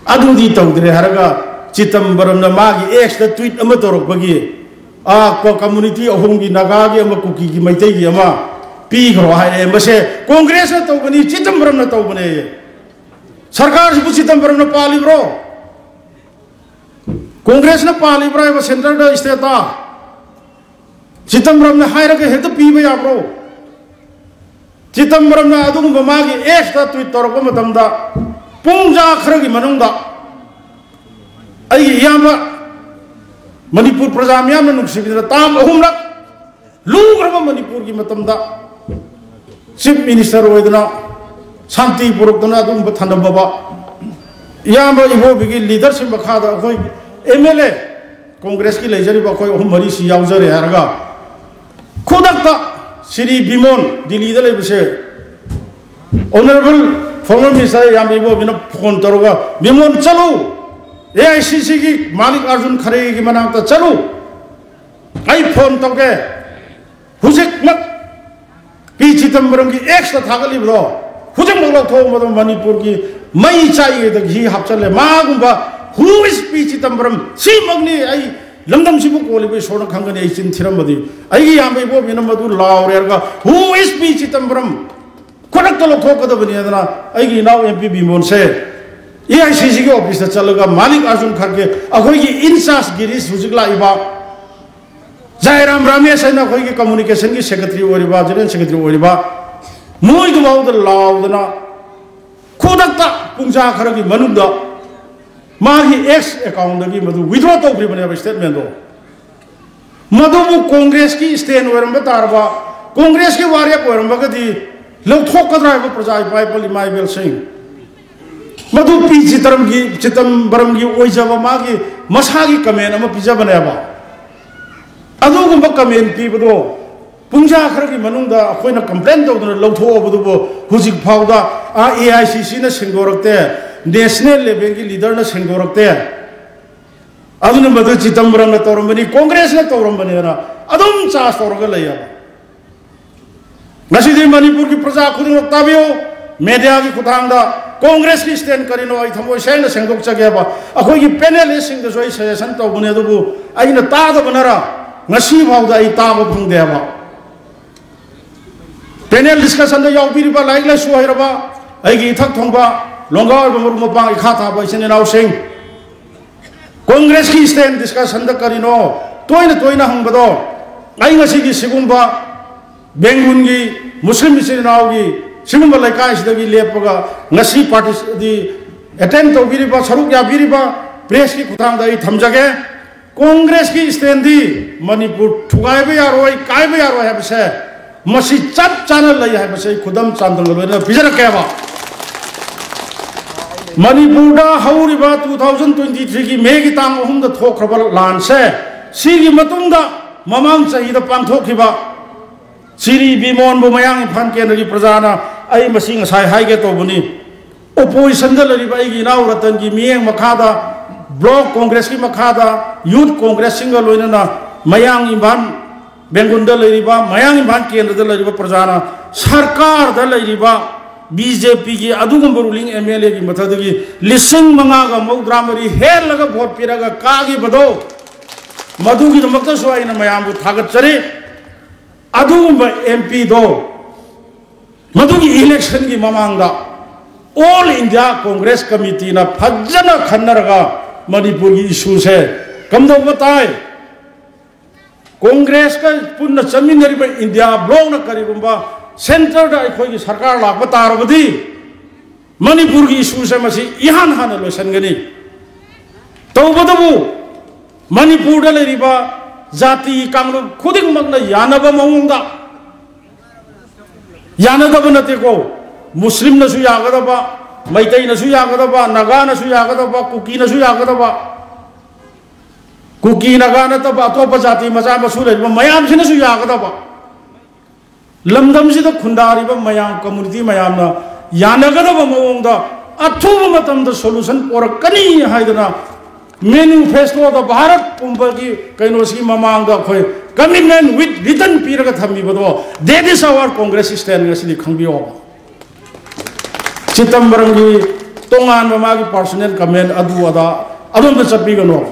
ꯑꯗꯨꯗꯤ ꯇꯧꯗ꯭ꯔꯦ ꯍꯥꯏꯔꯒ ꯆꯤꯗꯝꯕꯔꯝꯅ ꯃꯥꯒꯤ Xꯇ tweet ꯑꯃ ꯇꯧꯔꯛꯄꯒꯤ, ꯑꯥ, ꯀꯣ-, community ꯑꯍꯨꯝꯒꯤ, ꯅꯥꯒꯥꯒꯤ ꯑꯃ, ꯀꯨꯀꯤꯒꯤ, ꯃꯩꯇꯩꯒꯤ ꯑꯃ ꯄꯤꯈ꯭ꯔꯣ ꯍꯥꯏꯔꯛꯑꯦ꯫ ꯃꯁꯦ Congressꯅ ꯇꯧꯕꯅꯤ, ꯆꯤꯗꯝꯕꯔꯝꯅ ꯇꯧꯕꯅꯦ꯫ ꯁꯔꯀꯥꯔꯁꯤꯕꯨ ꯆꯤꯗꯝꯕꯔꯝꯅ ꯄꯥꯜꯂꯤꯕ꯭ꯔꯣ? Congressꯅ ꯄꯥꯜꯂꯤꯕ꯭ꯔꯥ ꯍꯥꯏꯕ centreꯗ, stateꯇ? ꯆꯤꯗꯝꯕꯔꯝꯅ ꯍꯥꯏꯔꯒ ꯍꯦꯛꯇ ꯄꯤꯕ ꯌꯥꯕ꯭ꯔꯣ? ꯆꯤꯗꯝꯕꯔꯝꯅ ꯑꯗꯨꯒꯨꯝꯕ ꯃꯥꯒꯤ ꯑꯦꯛꯁꯇ ꯇ꯭ꯋꯤꯠ ꯇꯧꯔꯛꯄ ꯃꯇꯝꯗ, ꯄꯨꯡꯖꯥ ꯈꯔꯒꯤ ꯃꯅꯨꯡꯗ ꯑꯩꯒꯤ ꯏꯌꯥꯝꯕ, ꯃꯅꯤꯄꯨꯔ ꯄ꯭ꯔꯖꯥ ꯃꯤꯌꯥꯝꯅ ꯅꯨꯡꯁꯤꯕꯤꯗꯅ ꯇꯥꯝ ꯑꯍꯨꯝꯂꯛ ꯂꯨꯈ꯭ꯔꯕ ꯃꯅꯤꯄꯨꯔꯒꯤ ꯃꯇꯝꯗ ꯆꯤꯐ ꯃꯤꯅꯤꯁꯇꯔ ꯑꯣꯏꯗꯅ ꯁꯥꯟꯇꯤ ꯄꯨꯔꯛꯇꯅ ꯑꯗꯨꯒꯨꯝꯕ ꯊꯅꯝꯃꯕ ꯏꯌꯥꯝꯕ ꯏꯕꯣꯕꯤꯒꯤ ꯂꯤꯗꯔꯁꯤꯞ ꯃꯈꯥꯗ ꯑꯩꯈꯣꯏ ꯑꯦꯝ ꯑꯦꯜ ꯑꯦ ꯀꯣꯡꯒ꯭ꯔꯦꯁꯀꯤ ꯂꯩꯖꯔꯤꯕ ꯑꯩꯈꯣꯏ ꯑꯍꯨꯝ ꯃꯔꯤꯁꯤ ꯌꯥꯎꯖꯔꯦ ꯍꯥꯏꯔꯒ, ꯈꯨꯗꯛꯇ ꯁꯤꯔꯤ ꯕꯤꯃꯣꯟ ꯗꯤꯜꯂꯤꯗ ꯂꯩꯕꯁꯦ, ꯑꯣꯅꯔꯦꯕꯜ ꯐꯣꯔꯃꯔ ꯃꯤꯅꯤꯁꯇꯔ ꯏꯌꯥꯝꯕ ꯏꯕꯣꯕꯤꯅ ꯐꯣꯟ ꯇꯧꯔꯒ, "ꯕꯤꯃꯣꯟ, ꯆꯠꯂꯨ, ꯑꯦ ꯑꯥꯏ ꯁꯤ ꯁꯤꯒꯤ ꯃꯥꯂꯤꯛ ꯑꯥꯔꯖꯨꯟ ꯈꯔꯦꯒꯤ ꯃꯅꯥꯛꯇ ꯆꯠꯂꯨ, ꯑꯩ ꯐꯣꯟ ꯇꯧꯒꯦ, ꯍꯧꯖꯤꯛꯃꯛ ꯄꯤ ꯆꯤꯗꯝꯕꯔꯝꯒꯤ ꯑꯦꯛꯁꯇ ꯊꯥꯒꯠꯂꯤꯕꯗꯣ ꯍꯧꯖꯤꯛꯃꯛ ꯂꯧꯊꯣꯛꯑꯝꯕꯗꯣ ꯃꯅꯤꯄꯨꯔꯒꯤ ꯃꯩ ꯆꯥꯛꯏꯉꯩꯗ ꯘꯤ ꯍꯥꯞꯆꯜꯂꯦ꯫ ꯃꯥꯒꯨꯝꯕ, who is ꯄꯤ ꯆꯤꯗꯝꯕꯔꯝ? ꯁꯤꯃꯛꯅꯤ ꯑꯩ ꯂꯝꯗꯝꯁꯤꯕꯨ ꯀꯣꯜꯂꯤꯕ ꯏꯁꯣꯔꯅ ꯈꯪꯒꯅꯤ ꯑꯩ ꯆꯤꯟ ꯊꯤꯔꯝꯕꯗꯤ꯫ ꯑꯩꯒꯤ ꯏꯌꯥꯝꯕ ꯏꯕꯣꯕꯤꯅ ꯃꯗꯨ ꯂꯥꯎꯔꯦ ꯍꯥꯏꯔꯒ, "Who is ꯄꯤ ꯆꯤꯗꯝꯕꯔꯝ?" ꯈꯨꯗꯛꯇ ꯂꯧꯊꯣꯛꯀꯗꯕꯅꯤ ꯍꯥꯏꯗꯅ ꯑꯩꯒꯤ ꯏꯅꯥꯎ M P ꯕꯤꯃꯣꯟꯁꯦ A I C ꯁꯤꯒꯤ ꯑꯣꯐꯤꯁꯇ ꯆꯠꯂꯒ ꯃꯥꯂꯤꯛ ꯑꯥꯔꯖꯨꯟ ꯈꯔꯒꯦ, ꯑꯩꯈꯣꯏꯒꯤ ꯏꯟꯆꯥꯔꯖ ꯒꯤꯔꯤꯁ, ꯍꯧꯖꯤꯛ ꯂꯥꯛꯏꯕ ꯖꯥꯏꯔꯥꯝ ꯔꯥꯃꯦꯁ ꯍꯥꯏꯅ ꯑꯩꯈꯣꯏꯒꯤ ꯀꯝꯃꯨꯅꯤꯀꯦꯁꯟꯒꯤ ꯁꯦꯀ꯭ꯔꯦꯇꯔꯤ ꯑꯣꯏꯔꯤꯕ, ꯖꯦꯅꯔꯦꯜ ꯁꯦꯀ꯭ꯔꯦꯇꯔꯤ ꯑꯣꯏꯔꯤꯕ, ꯃꯣꯏꯗꯨꯐꯥꯎꯗ ꯂꯥꯎꯗꯅ ꯈꯨꯗꯛꯇ ꯄꯨꯡꯖꯥ ꯈꯔꯒꯤ ꯃꯅꯨꯡꯗ ꯃꯥꯒꯤ ꯑꯦꯛꯁ ꯑꯦꯀꯥꯎꯟꯗꯒꯤ ꯃꯗꯨ ꯋꯤꯗ꯭ꯔꯣ ꯇꯧꯈ꯭ꯔꯤꯕꯅꯦꯕ ꯁ꯭ꯇꯦꯠꯃꯦꯟꯗꯣ꯫ ꯃꯗꯨꯕꯨ ꯀꯣꯡꯒ꯭ꯔꯦꯁꯀꯤ ꯁ꯭ꯇꯦꯟ ꯑꯣꯏꯔꯝꯕ ꯇꯥꯔꯕ, ꯀꯣꯡꯒ꯭ꯔꯦꯁꯀꯤ ꯋꯥꯔꯦꯞ ꯑꯣꯏꯔꯝꯃꯒꯗꯤ ꯂꯧꯊꯣꯛꯀꯗ꯭ꯔꯥ ꯍꯥꯏꯕ ꯄ꯭ꯔꯖꯥ ꯏꯄꯥ ꯏꯄꯜ ꯏꯃꯥ ꯏꯕꯦꯜꯁꯤꯡ? ꯃꯗꯨ ꯄꯤ ꯆꯤꯗꯝꯕꯔꯝꯒꯤ, ꯆꯤꯗꯝꯕꯔꯝꯒꯤ ꯑꯣꯏꯖꯕ ꯃꯥꯒꯤ ꯃꯁꯥꯒꯤ ꯀꯃꯦꯟ ꯑꯃ ꯄꯤꯖꯕꯅꯦꯕ꯫ ꯑꯗꯨꯒꯨꯝꯕ ꯀꯃꯦꯟ ꯄꯤꯕꯗꯣ ꯄꯨꯡꯖꯥ ꯈꯔꯒꯤ ꯃꯅꯨꯡꯗ ꯑꯩꯈꯣꯏꯅ ꯀꯝꯄ꯭ꯂꯦꯟ ꯇꯧꯗꯅ ꯂꯧꯊꯣꯛꯑꯕꯗꯨꯕꯨ ꯍꯧꯖꯤꯛ ꯐꯥꯎꯗ ꯑꯥ ꯑꯦ ꯑꯥꯏ ꯁꯤ ꯁꯤꯅ ꯁꯦꯡꯗꯣꯔꯛꯇꯦ, ꯅꯦꯁꯅꯦꯜ ꯂꯦꯚꯦꯜꯒꯤ ꯂꯤꯗꯔꯅ ꯁꯦꯡꯗꯣꯔꯛꯇꯦ꯫ ꯑꯗꯨꯅ ꯃꯗꯨ ꯆꯤꯗꯝꯕꯔꯝꯅ ꯇꯧꯔꯝꯕꯅꯤ, ꯀꯣꯡꯒ꯭ꯔꯦꯁꯅ ꯇꯧꯔꯝꯕꯅꯦꯅ ꯑꯗꯨꯝ ꯆꯥꯔꯖ ꯇꯧꯔꯒ ꯂꯩꯌꯦꯕ꯫ ꯉꯁꯤꯗꯤ ꯃꯅꯤꯄꯨꯔꯒꯤ ꯄ꯭ꯔꯖꯥ ꯈꯨꯗꯤꯡꯃꯛ ꯇꯥꯕꯤꯌꯨ, ꯃꯦꯗꯤꯌꯥꯒꯤ ꯈꯨꯠꯊꯥꯡꯗ ꯀꯣꯡꯒ꯭ꯔꯦꯁꯀꯤ ꯁ꯭ꯇꯦꯟ ꯀꯔꯤꯅꯣ ꯑꯩ ꯊꯃꯣꯏ ꯁꯦꯡꯅ ꯁꯦꯡꯗꯣꯛꯆꯒꯦꯕ꯫ ꯑꯩꯈꯣꯏꯒꯤ ꯄꯦꯅꯦꯂꯤꯁꯁꯤꯡꯗꯁꯨ ꯑꯩ ꯁꯖꯦꯁꯟ ꯇꯧꯕꯅꯦ, ꯑꯗꯨꯕꯨ ꯑꯩꯅ ꯇꯥꯗꯕꯅꯔ ꯉꯁꯤ ꯐꯥꯎꯗ ꯑꯩ ꯇꯥꯕ ꯐꯪꯗꯦꯕ꯫ ꯄꯦꯅꯦꯜ ꯗꯤꯁꯀꯁꯟꯗ ꯌꯥꯎꯕꯤꯔꯤꯕ ꯂꯥꯏꯔꯤꯛ ꯂꯥꯏꯁꯨ ꯍꯩꯔꯕ ꯑꯩꯒꯤ ꯏꯊꯛ ꯊꯣꯡꯕ ꯂꯣꯡꯒꯥ ꯑꯣꯏꯕ ꯃꯔꯨꯞ ꯃꯄꯥꯡ, ꯏꯈꯥ ꯊꯥꯕ ꯏꯆꯤꯟ ꯏꯅꯥꯎꯁꯤꯡ, ꯀꯣꯡꯒ꯭ꯔꯦꯁꯀꯤ ꯁ꯭ꯇꯦꯟ ꯗꯤꯁꯀꯁꯟꯗ ꯀꯔꯤꯅꯣ ꯇꯣꯏꯅ ꯇꯣꯏꯅ ꯍꯪꯕꯗꯣ? ꯑꯩ ꯉꯁꯤꯒꯤ ꯁꯤꯒꯨꯝꯕ ꯕꯦꯡꯒꯨꯟꯒꯤ ꯃꯨꯁꯂꯤꯝ ꯏꯆꯤꯟ ꯏꯅꯥꯎꯒꯤ ꯁꯤꯒꯨꯝꯕ ꯂꯩꯀꯥꯏꯁꯤꯗꯒꯤ ꯂꯦꯞꯄꯒ ꯉꯁꯤ ꯄꯥꯔꯇꯤꯁꯤꯗꯤ ꯑꯦꯇꯦꯟ ꯇꯧꯕꯤꯔꯤꯕ, ꯁꯔꯨꯛ ꯌꯥꯕꯤꯔꯤꯕ ꯄ꯭ꯔꯦꯁꯀꯤ ꯈꯨꯠꯊꯥꯡꯗ ꯑꯩ ꯊꯝꯖꯒꯦ꯫ ꯀꯣꯡꯒ꯭ꯔꯦꯁꯀꯤ ꯁ꯭ꯇꯦꯟꯗꯤ ꯃꯅꯤꯄꯨꯔ ꯊꯨꯒꯥꯏꯕ ꯌꯥꯔꯣꯏ, ꯀꯥꯏꯕ ꯌꯥꯔꯣꯏ ꯍꯥꯏꯕꯁꯦ ꯃꯁꯤ ꯆꯞ ꯆꯥꯅ ꯂꯩ ꯍꯥꯏꯕꯁꯦ ꯑꯩ ꯈꯨꯗꯝ ꯆꯥꯡꯗꯝꯒ ꯂꯣꯏꯅꯅ ꯄꯤꯖꯔꯛꯀꯦꯕ꯫ ꯃꯅꯤꯄꯨꯔꯗ ꯍꯧꯔꯤꯕ two thousand twenty threeꯒꯤ ꯃꯦꯒꯤ ꯇꯥꯡ ꯑꯍꯨꯝꯗ ꯊꯣꯛꯈ꯭ꯔꯕ ꯂꯥꯟꯁꯦ, ꯁꯤꯒꯤ ꯃꯇꯨꯡꯗ ꯃꯃꯥꯡ ꯆꯍꯤꯗ ꯄꯥꯡꯊꯣꯛꯈꯤꯕ ꯆꯤꯔꯤ ꯕꯤꯃꯣꯟꯕꯨ ꯃꯌꯥꯡ ꯏꯝꯐꯥꯜ ꯀꯦꯟꯗ꯭ꯔꯒꯤ ꯄ꯭ꯔꯖꯥꯅ, ꯑꯩ ꯃꯁꯤ ꯉꯁꯥꯏ ꯍꯥꯏꯒꯦ ꯇꯧꯕꯅꯤ, ꯑꯣꯄꯣꯖꯤꯁꯟꯗ ꯂꯩꯔꯤꯕ ꯑꯩꯒꯤ ꯏꯅꯥꯎ ꯔꯇꯟꯒꯤ ꯃꯤꯠꯌꯦꯡ ꯃꯈꯥꯗ, ꯕ꯭ꯂꯣꯛ ꯀꯣꯡꯒ꯭ꯔꯦꯁꯀꯤ ꯃꯈꯥꯗ, ꯌꯨꯠ ꯀꯣꯡꯒ꯭ꯔꯦꯁꯁꯤꯡꯒ ꯂꯣꯏꯅꯅ ꯃꯌꯥꯡ ꯏꯝꯐꯥꯜ ꯕꯦꯡꯒꯨꯟꯗ ꯂꯩꯔꯤꯕ, ꯃꯌꯥꯡ ꯏꯝꯐꯥꯜ ꯀꯦꯟꯗ꯭ꯔꯗ ꯂꯩꯔꯤꯕ ꯄ꯭ꯔꯖꯥꯅ ꯁꯔꯀꯥꯔꯗ ꯂꯩꯔꯤꯕ BJPꯒꯤ ꯑꯗꯨꯒꯨꯝꯕ ꯔꯨꯂꯤꯡ MLAꯒꯤ ꯃꯊꯛꯇꯒꯤ ꯂꯤꯁꯤꯡ ꯃꯉꯥꯒ ꯃꯧꯗ꯭ꯔꯥ ꯃꯔꯤ ꯍꯦꯜꯂꯒ ꯚꯣꯠ ꯄꯤꯔꯒ ꯀꯥꯈꯤꯕꯗꯣ, ꯃꯗꯨꯒꯤꯗꯃꯛꯇꯁꯨ ꯑꯩꯅ ꯃꯌꯥꯝꯕꯨ ꯊꯥꯒꯠꯆꯔꯤ꯫ ꯑꯗꯨꯒꯨꯝꯕ MPꯗꯣ ꯃꯗꯨꯒꯤ ꯏꯂꯦꯛꯁꯟꯒꯤ ꯃꯃꯥꯡꯗ All India Congress Committeeꯅ ꯐꯖꯅ ꯈꯟꯅꯔꯒ ꯃꯅꯤꯄꯨꯔꯒꯤ ꯏꯁꯨꯁꯦ ꯀꯝꯗꯧꯕ ꯇꯥꯏ, ꯀꯣꯡꯒ꯭ꯔꯦꯁꯀ ꯄꯨꯟꯅ ꯆꯠꯃꯤꯟꯅꯔꯤꯕ ꯏꯟꯗꯤꯌꯥ ꯕ꯭ꯂꯣꯛꯅ ꯀꯔꯤꯒꯨꯝꯕ ꯁꯦꯟꯇꯔꯗ ꯑꯩꯈꯣꯏꯒꯤ ꯁꯔꯀꯥꯔ ꯂꯥꯛꯄ ꯇꯥꯔꯕꯗꯤ ꯃꯅꯤꯄꯨꯔꯒꯤ ꯏꯁꯨꯁꯦ ꯃꯁꯤ ꯏꯍꯥꯟ ꯍꯥꯟꯅ ꯂꯣꯏꯁꯤꯟꯒꯅꯤ꯫ ꯇꯧꯕꯇꯕꯨ ꯃꯅꯤꯄꯨꯔꯗ ꯂꯩꯔꯤꯕ ꯖꯥꯇꯤ ꯀꯥꯡꯂꯨꯞ ꯈꯨꯗꯤꯡꯃꯛꯅ ꯌꯥꯅꯕ ꯃꯑꯣꯡꯗ, ꯌꯥꯅꯗꯕ ꯅꯠꯇꯦꯀꯣ, ꯃꯨꯁꯂꯤꯝꯅꯁꯨ ꯌꯥꯒꯗꯕ, ꯃꯩꯇꯩꯅꯁꯨ ꯌꯥꯒꯗꯕ, ꯅꯥꯒꯥꯅꯁꯨ ꯌꯥꯒꯗꯕ, ꯀꯨꯀꯤꯅꯁꯨ ꯌꯥꯒꯗꯕ, ꯀꯨꯀꯤ ꯅꯥꯒꯥ ꯅꯠꯇꯕ ꯑꯇꯣꯞꯄ ꯖꯥꯇꯤ ꯃꯆꯥ ꯃꯁꯨ ꯂꯩꯔꯤꯕ ꯃꯌꯥꯝꯁꯤꯅꯁꯨ ꯌꯥꯒꯗꯕ, ꯂꯝꯗꯝꯁꯤꯗ ꯈꯨꯟꯗꯥꯔꯤꯕ ꯃꯌꯥꯝ, ꯀꯝꯃꯨꯅꯤꯇꯤ ꯃꯌꯥꯝꯅ ꯌꯥꯅꯒꯗꯕ ꯃꯑꯣꯡꯗ ꯑꯊꯨꯕ ꯃꯇꯝꯗ ꯁꯣꯂꯨꯁꯟ ꯄꯣꯔꯛꯀꯅꯤ ꯍꯥꯏꯗꯅ ꯃꯦꯅꯤꯐꯦꯁꯇꯣꯗ ꯚꯥꯔꯠ ꯄꯨꯝꯕꯒꯤ ꯀꯩꯅꯣꯁꯤꯒꯤ ꯃꯃꯥꯡꯗ ꯑꯩꯈꯣꯏ commitment with written ꯄꯤꯔꯒ ꯊꯝꯃꯤꯕꯗꯣ, that is our Congress stand, ꯉꯁꯤꯗꯤ ꯈꯪꯕꯤꯌꯣꯕ꯫ ꯆꯤꯗꯝꯕꯔꯝꯒꯤ ꯇꯣꯉꯥꯟꯕ ꯃꯥꯒꯤ personal comment ꯑꯗꯨ ꯑꯗꯥ ꯑꯗꯣꯝꯗ ꯆꯠꯄꯤꯒꯅꯣ,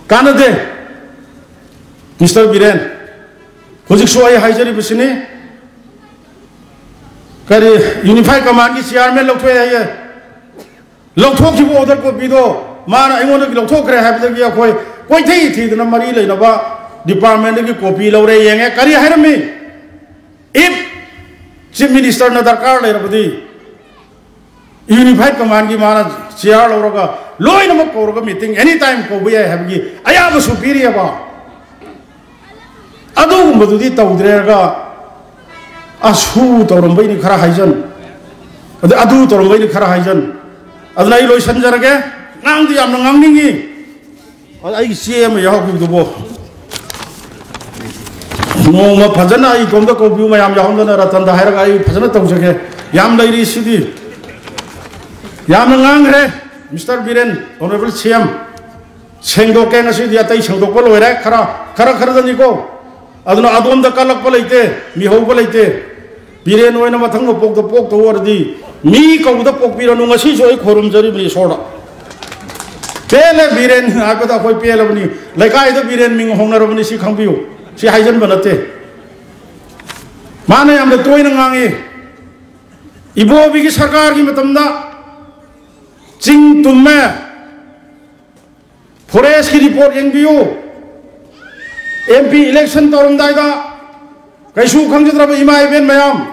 ꯀꯥꯟꯅꯗꯦ꯫ ꯃꯤꯁꯇꯔ ꯕꯤꯔꯦꯟ, ꯍꯧꯖꯤꯛꯁꯨ ꯑꯩ ꯍꯥꯏꯖꯔꯤꯕꯁꯤꯅꯤ, ꯀꯔꯤ, Unified Commandꯀꯤ chairman ꯂꯧꯊꯣꯛꯑꯦ ꯍꯥꯏꯌꯦ, ꯂꯧꯊꯣꯛꯈꯤꯕ order copyꯗꯣ ꯃꯥꯅ ꯑꯩꯉꯣꯟꯗꯒꯤ ꯂꯧꯊꯣꯛꯈ꯭ꯔꯦ ꯍꯥꯏꯕꯗꯒꯤ ꯑꯩꯈꯣꯏ ꯀꯣꯏꯊꯤ ꯊꯤꯗꯅ ꯃꯔꯤ ꯂꯩꯅꯕ ꯗꯤꯄꯥꯔꯠꯃꯦꯟꯗꯒꯤ ꯀꯣꯄꯤ ꯂꯧꯔꯦ, ꯌꯦꯡꯉꯦ꯫ ꯀꯔꯤ ꯍꯥꯏꯔꯝꯃꯤ? If Chief Ministerꯅ ꯗꯔꯀꯥꯔ ꯂꯩꯔꯕꯗꯤ Unified Commandꯒꯤ ꯃꯥꯅ ꯆꯤꯌꯥꯔ ꯂꯧꯔꯒ ꯂꯣꯏꯅꯃꯛ ꯀꯧꯔꯒ meeting any time ꯀꯧꯕ ꯌꯥꯏ ꯍꯥꯏꯕꯒꯤ ꯑꯌꯥꯕꯁꯨ ꯄꯤꯔꯤꯑꯕ꯫ ꯑꯗꯨꯒꯨꯝꯕꯗꯨꯗꯤ ꯇꯧꯗ꯭ꯔꯦꯒ ꯑꯁꯨ ꯇꯧꯔꯝꯕꯩꯅꯤ ꯈꯔ ꯍꯥꯏꯖꯟ, ꯑꯗ ꯑꯗꯨ ꯇꯧꯔꯝꯕꯩꯅꯤ ꯈꯔ ꯍꯥꯏꯖꯟ꯫ ꯑꯗꯨꯅ ꯑꯩ ꯂꯣꯏꯁꯟꯖꯔꯒꯦ꯫ ꯉꯥꯡꯗꯤ ꯌꯥꯝꯅ ꯉꯥꯡꯅꯤꯡꯉꯤ꯫ ꯑꯗ ꯑꯩꯒꯤ ꯆꯦ ꯑꯃ ꯌꯥꯎꯈꯤꯕꯗꯨꯕꯣ꯫ ꯅꯣꯡꯃ ꯐꯖꯅ ꯑꯩ ꯏꯇꯣꯝꯇ ꯀꯧꯕꯤꯌꯨ, ꯃꯌꯥꯝ ꯌꯥꯎꯍꯟꯗꯅ ꯔꯇꯟꯗ ꯍꯥꯏꯔꯒ ꯑꯩ ꯐꯖꯅ ꯇꯧꯖꯒꯦ꯫ ꯌꯥꯝ ꯂꯩꯔꯤ ꯁꯤꯗꯤ꯫ ꯌꯥꯝꯅ ꯉꯥꯡꯈ꯭ꯔꯦ꯫ Mister Biren, Honourable C M, ꯁꯦꯡꯗꯣꯛꯀꯦ ꯉꯁꯤꯗꯤ꯫ ꯑꯇꯩ ꯁꯦꯡꯗꯣꯛꯄ ꯂꯣꯏꯔꯦ꯫ ꯈꯔ ꯈꯔ ꯈꯔꯗꯅꯤꯀꯣ꯫ ꯑꯗꯨꯅ ꯑꯗꯣꯝꯗ ꯀꯜꯂꯛꯄ ꯂꯩꯇꯦ, ꯃꯤꯍꯧꯕ ꯂꯩꯇꯦ꯫ ꯕꯤꯔꯦꯟ ꯑꯣꯏꯅ ꯃꯊꯪ ꯃꯄꯣꯛꯇ ꯄꯣꯛꯇꯧ ꯑꯣꯏꯔꯗꯤ ꯃꯤ ꯀꯧꯕꯗ ꯄꯣꯛꯄꯤꯔꯅꯨ꯫ ꯉꯁꯤꯁꯨ ꯑꯩ ꯈꯣꯏꯔꯨꯝꯖꯔꯤꯕꯅꯤ ꯏꯁꯣꯔꯗ꯫ ꯄꯦꯜꯂꯦ ꯕꯤꯔꯦꯟ ꯍꯥꯏꯕꯗ ꯑꯩꯈꯣꯏ ꯄꯦꯜꯂꯕꯅꯤ꯫ ꯂꯩꯀꯥꯏꯗ ꯕꯤꯔꯦꯟ ꯃꯤꯡ ꯍꯣꯡꯅꯔꯕꯅꯤ, ꯁꯤ ꯈꯪꯕꯤꯌꯨ꯫ ꯁꯤ ꯍꯥꯏꯖꯟꯕ ꯅꯠꯇꯦ꯫ ꯃꯥꯅ ꯌꯥꯝꯅ ꯇꯣꯏꯅ ꯉꯥꯡꯉꯤ꯫ ꯏꯕꯣꯕꯤꯒꯤ ꯁꯔꯀꯥꯔꯒꯤ ꯃꯇꯝꯗ ꯆꯤꯡ ꯇꯨꯝꯃꯦ꯫ Forestꯀꯤ report ꯌꯦꯡꯕꯤꯌꯨ꯫ M P election ꯇꯧꯔꯝꯗꯥꯏꯗ ꯀꯩꯁꯨ ꯈꯪꯖꯗ꯭ꯔꯕ ꯏꯃꯥ ꯏꯕꯦꯟ ꯃꯌꯥꯝ,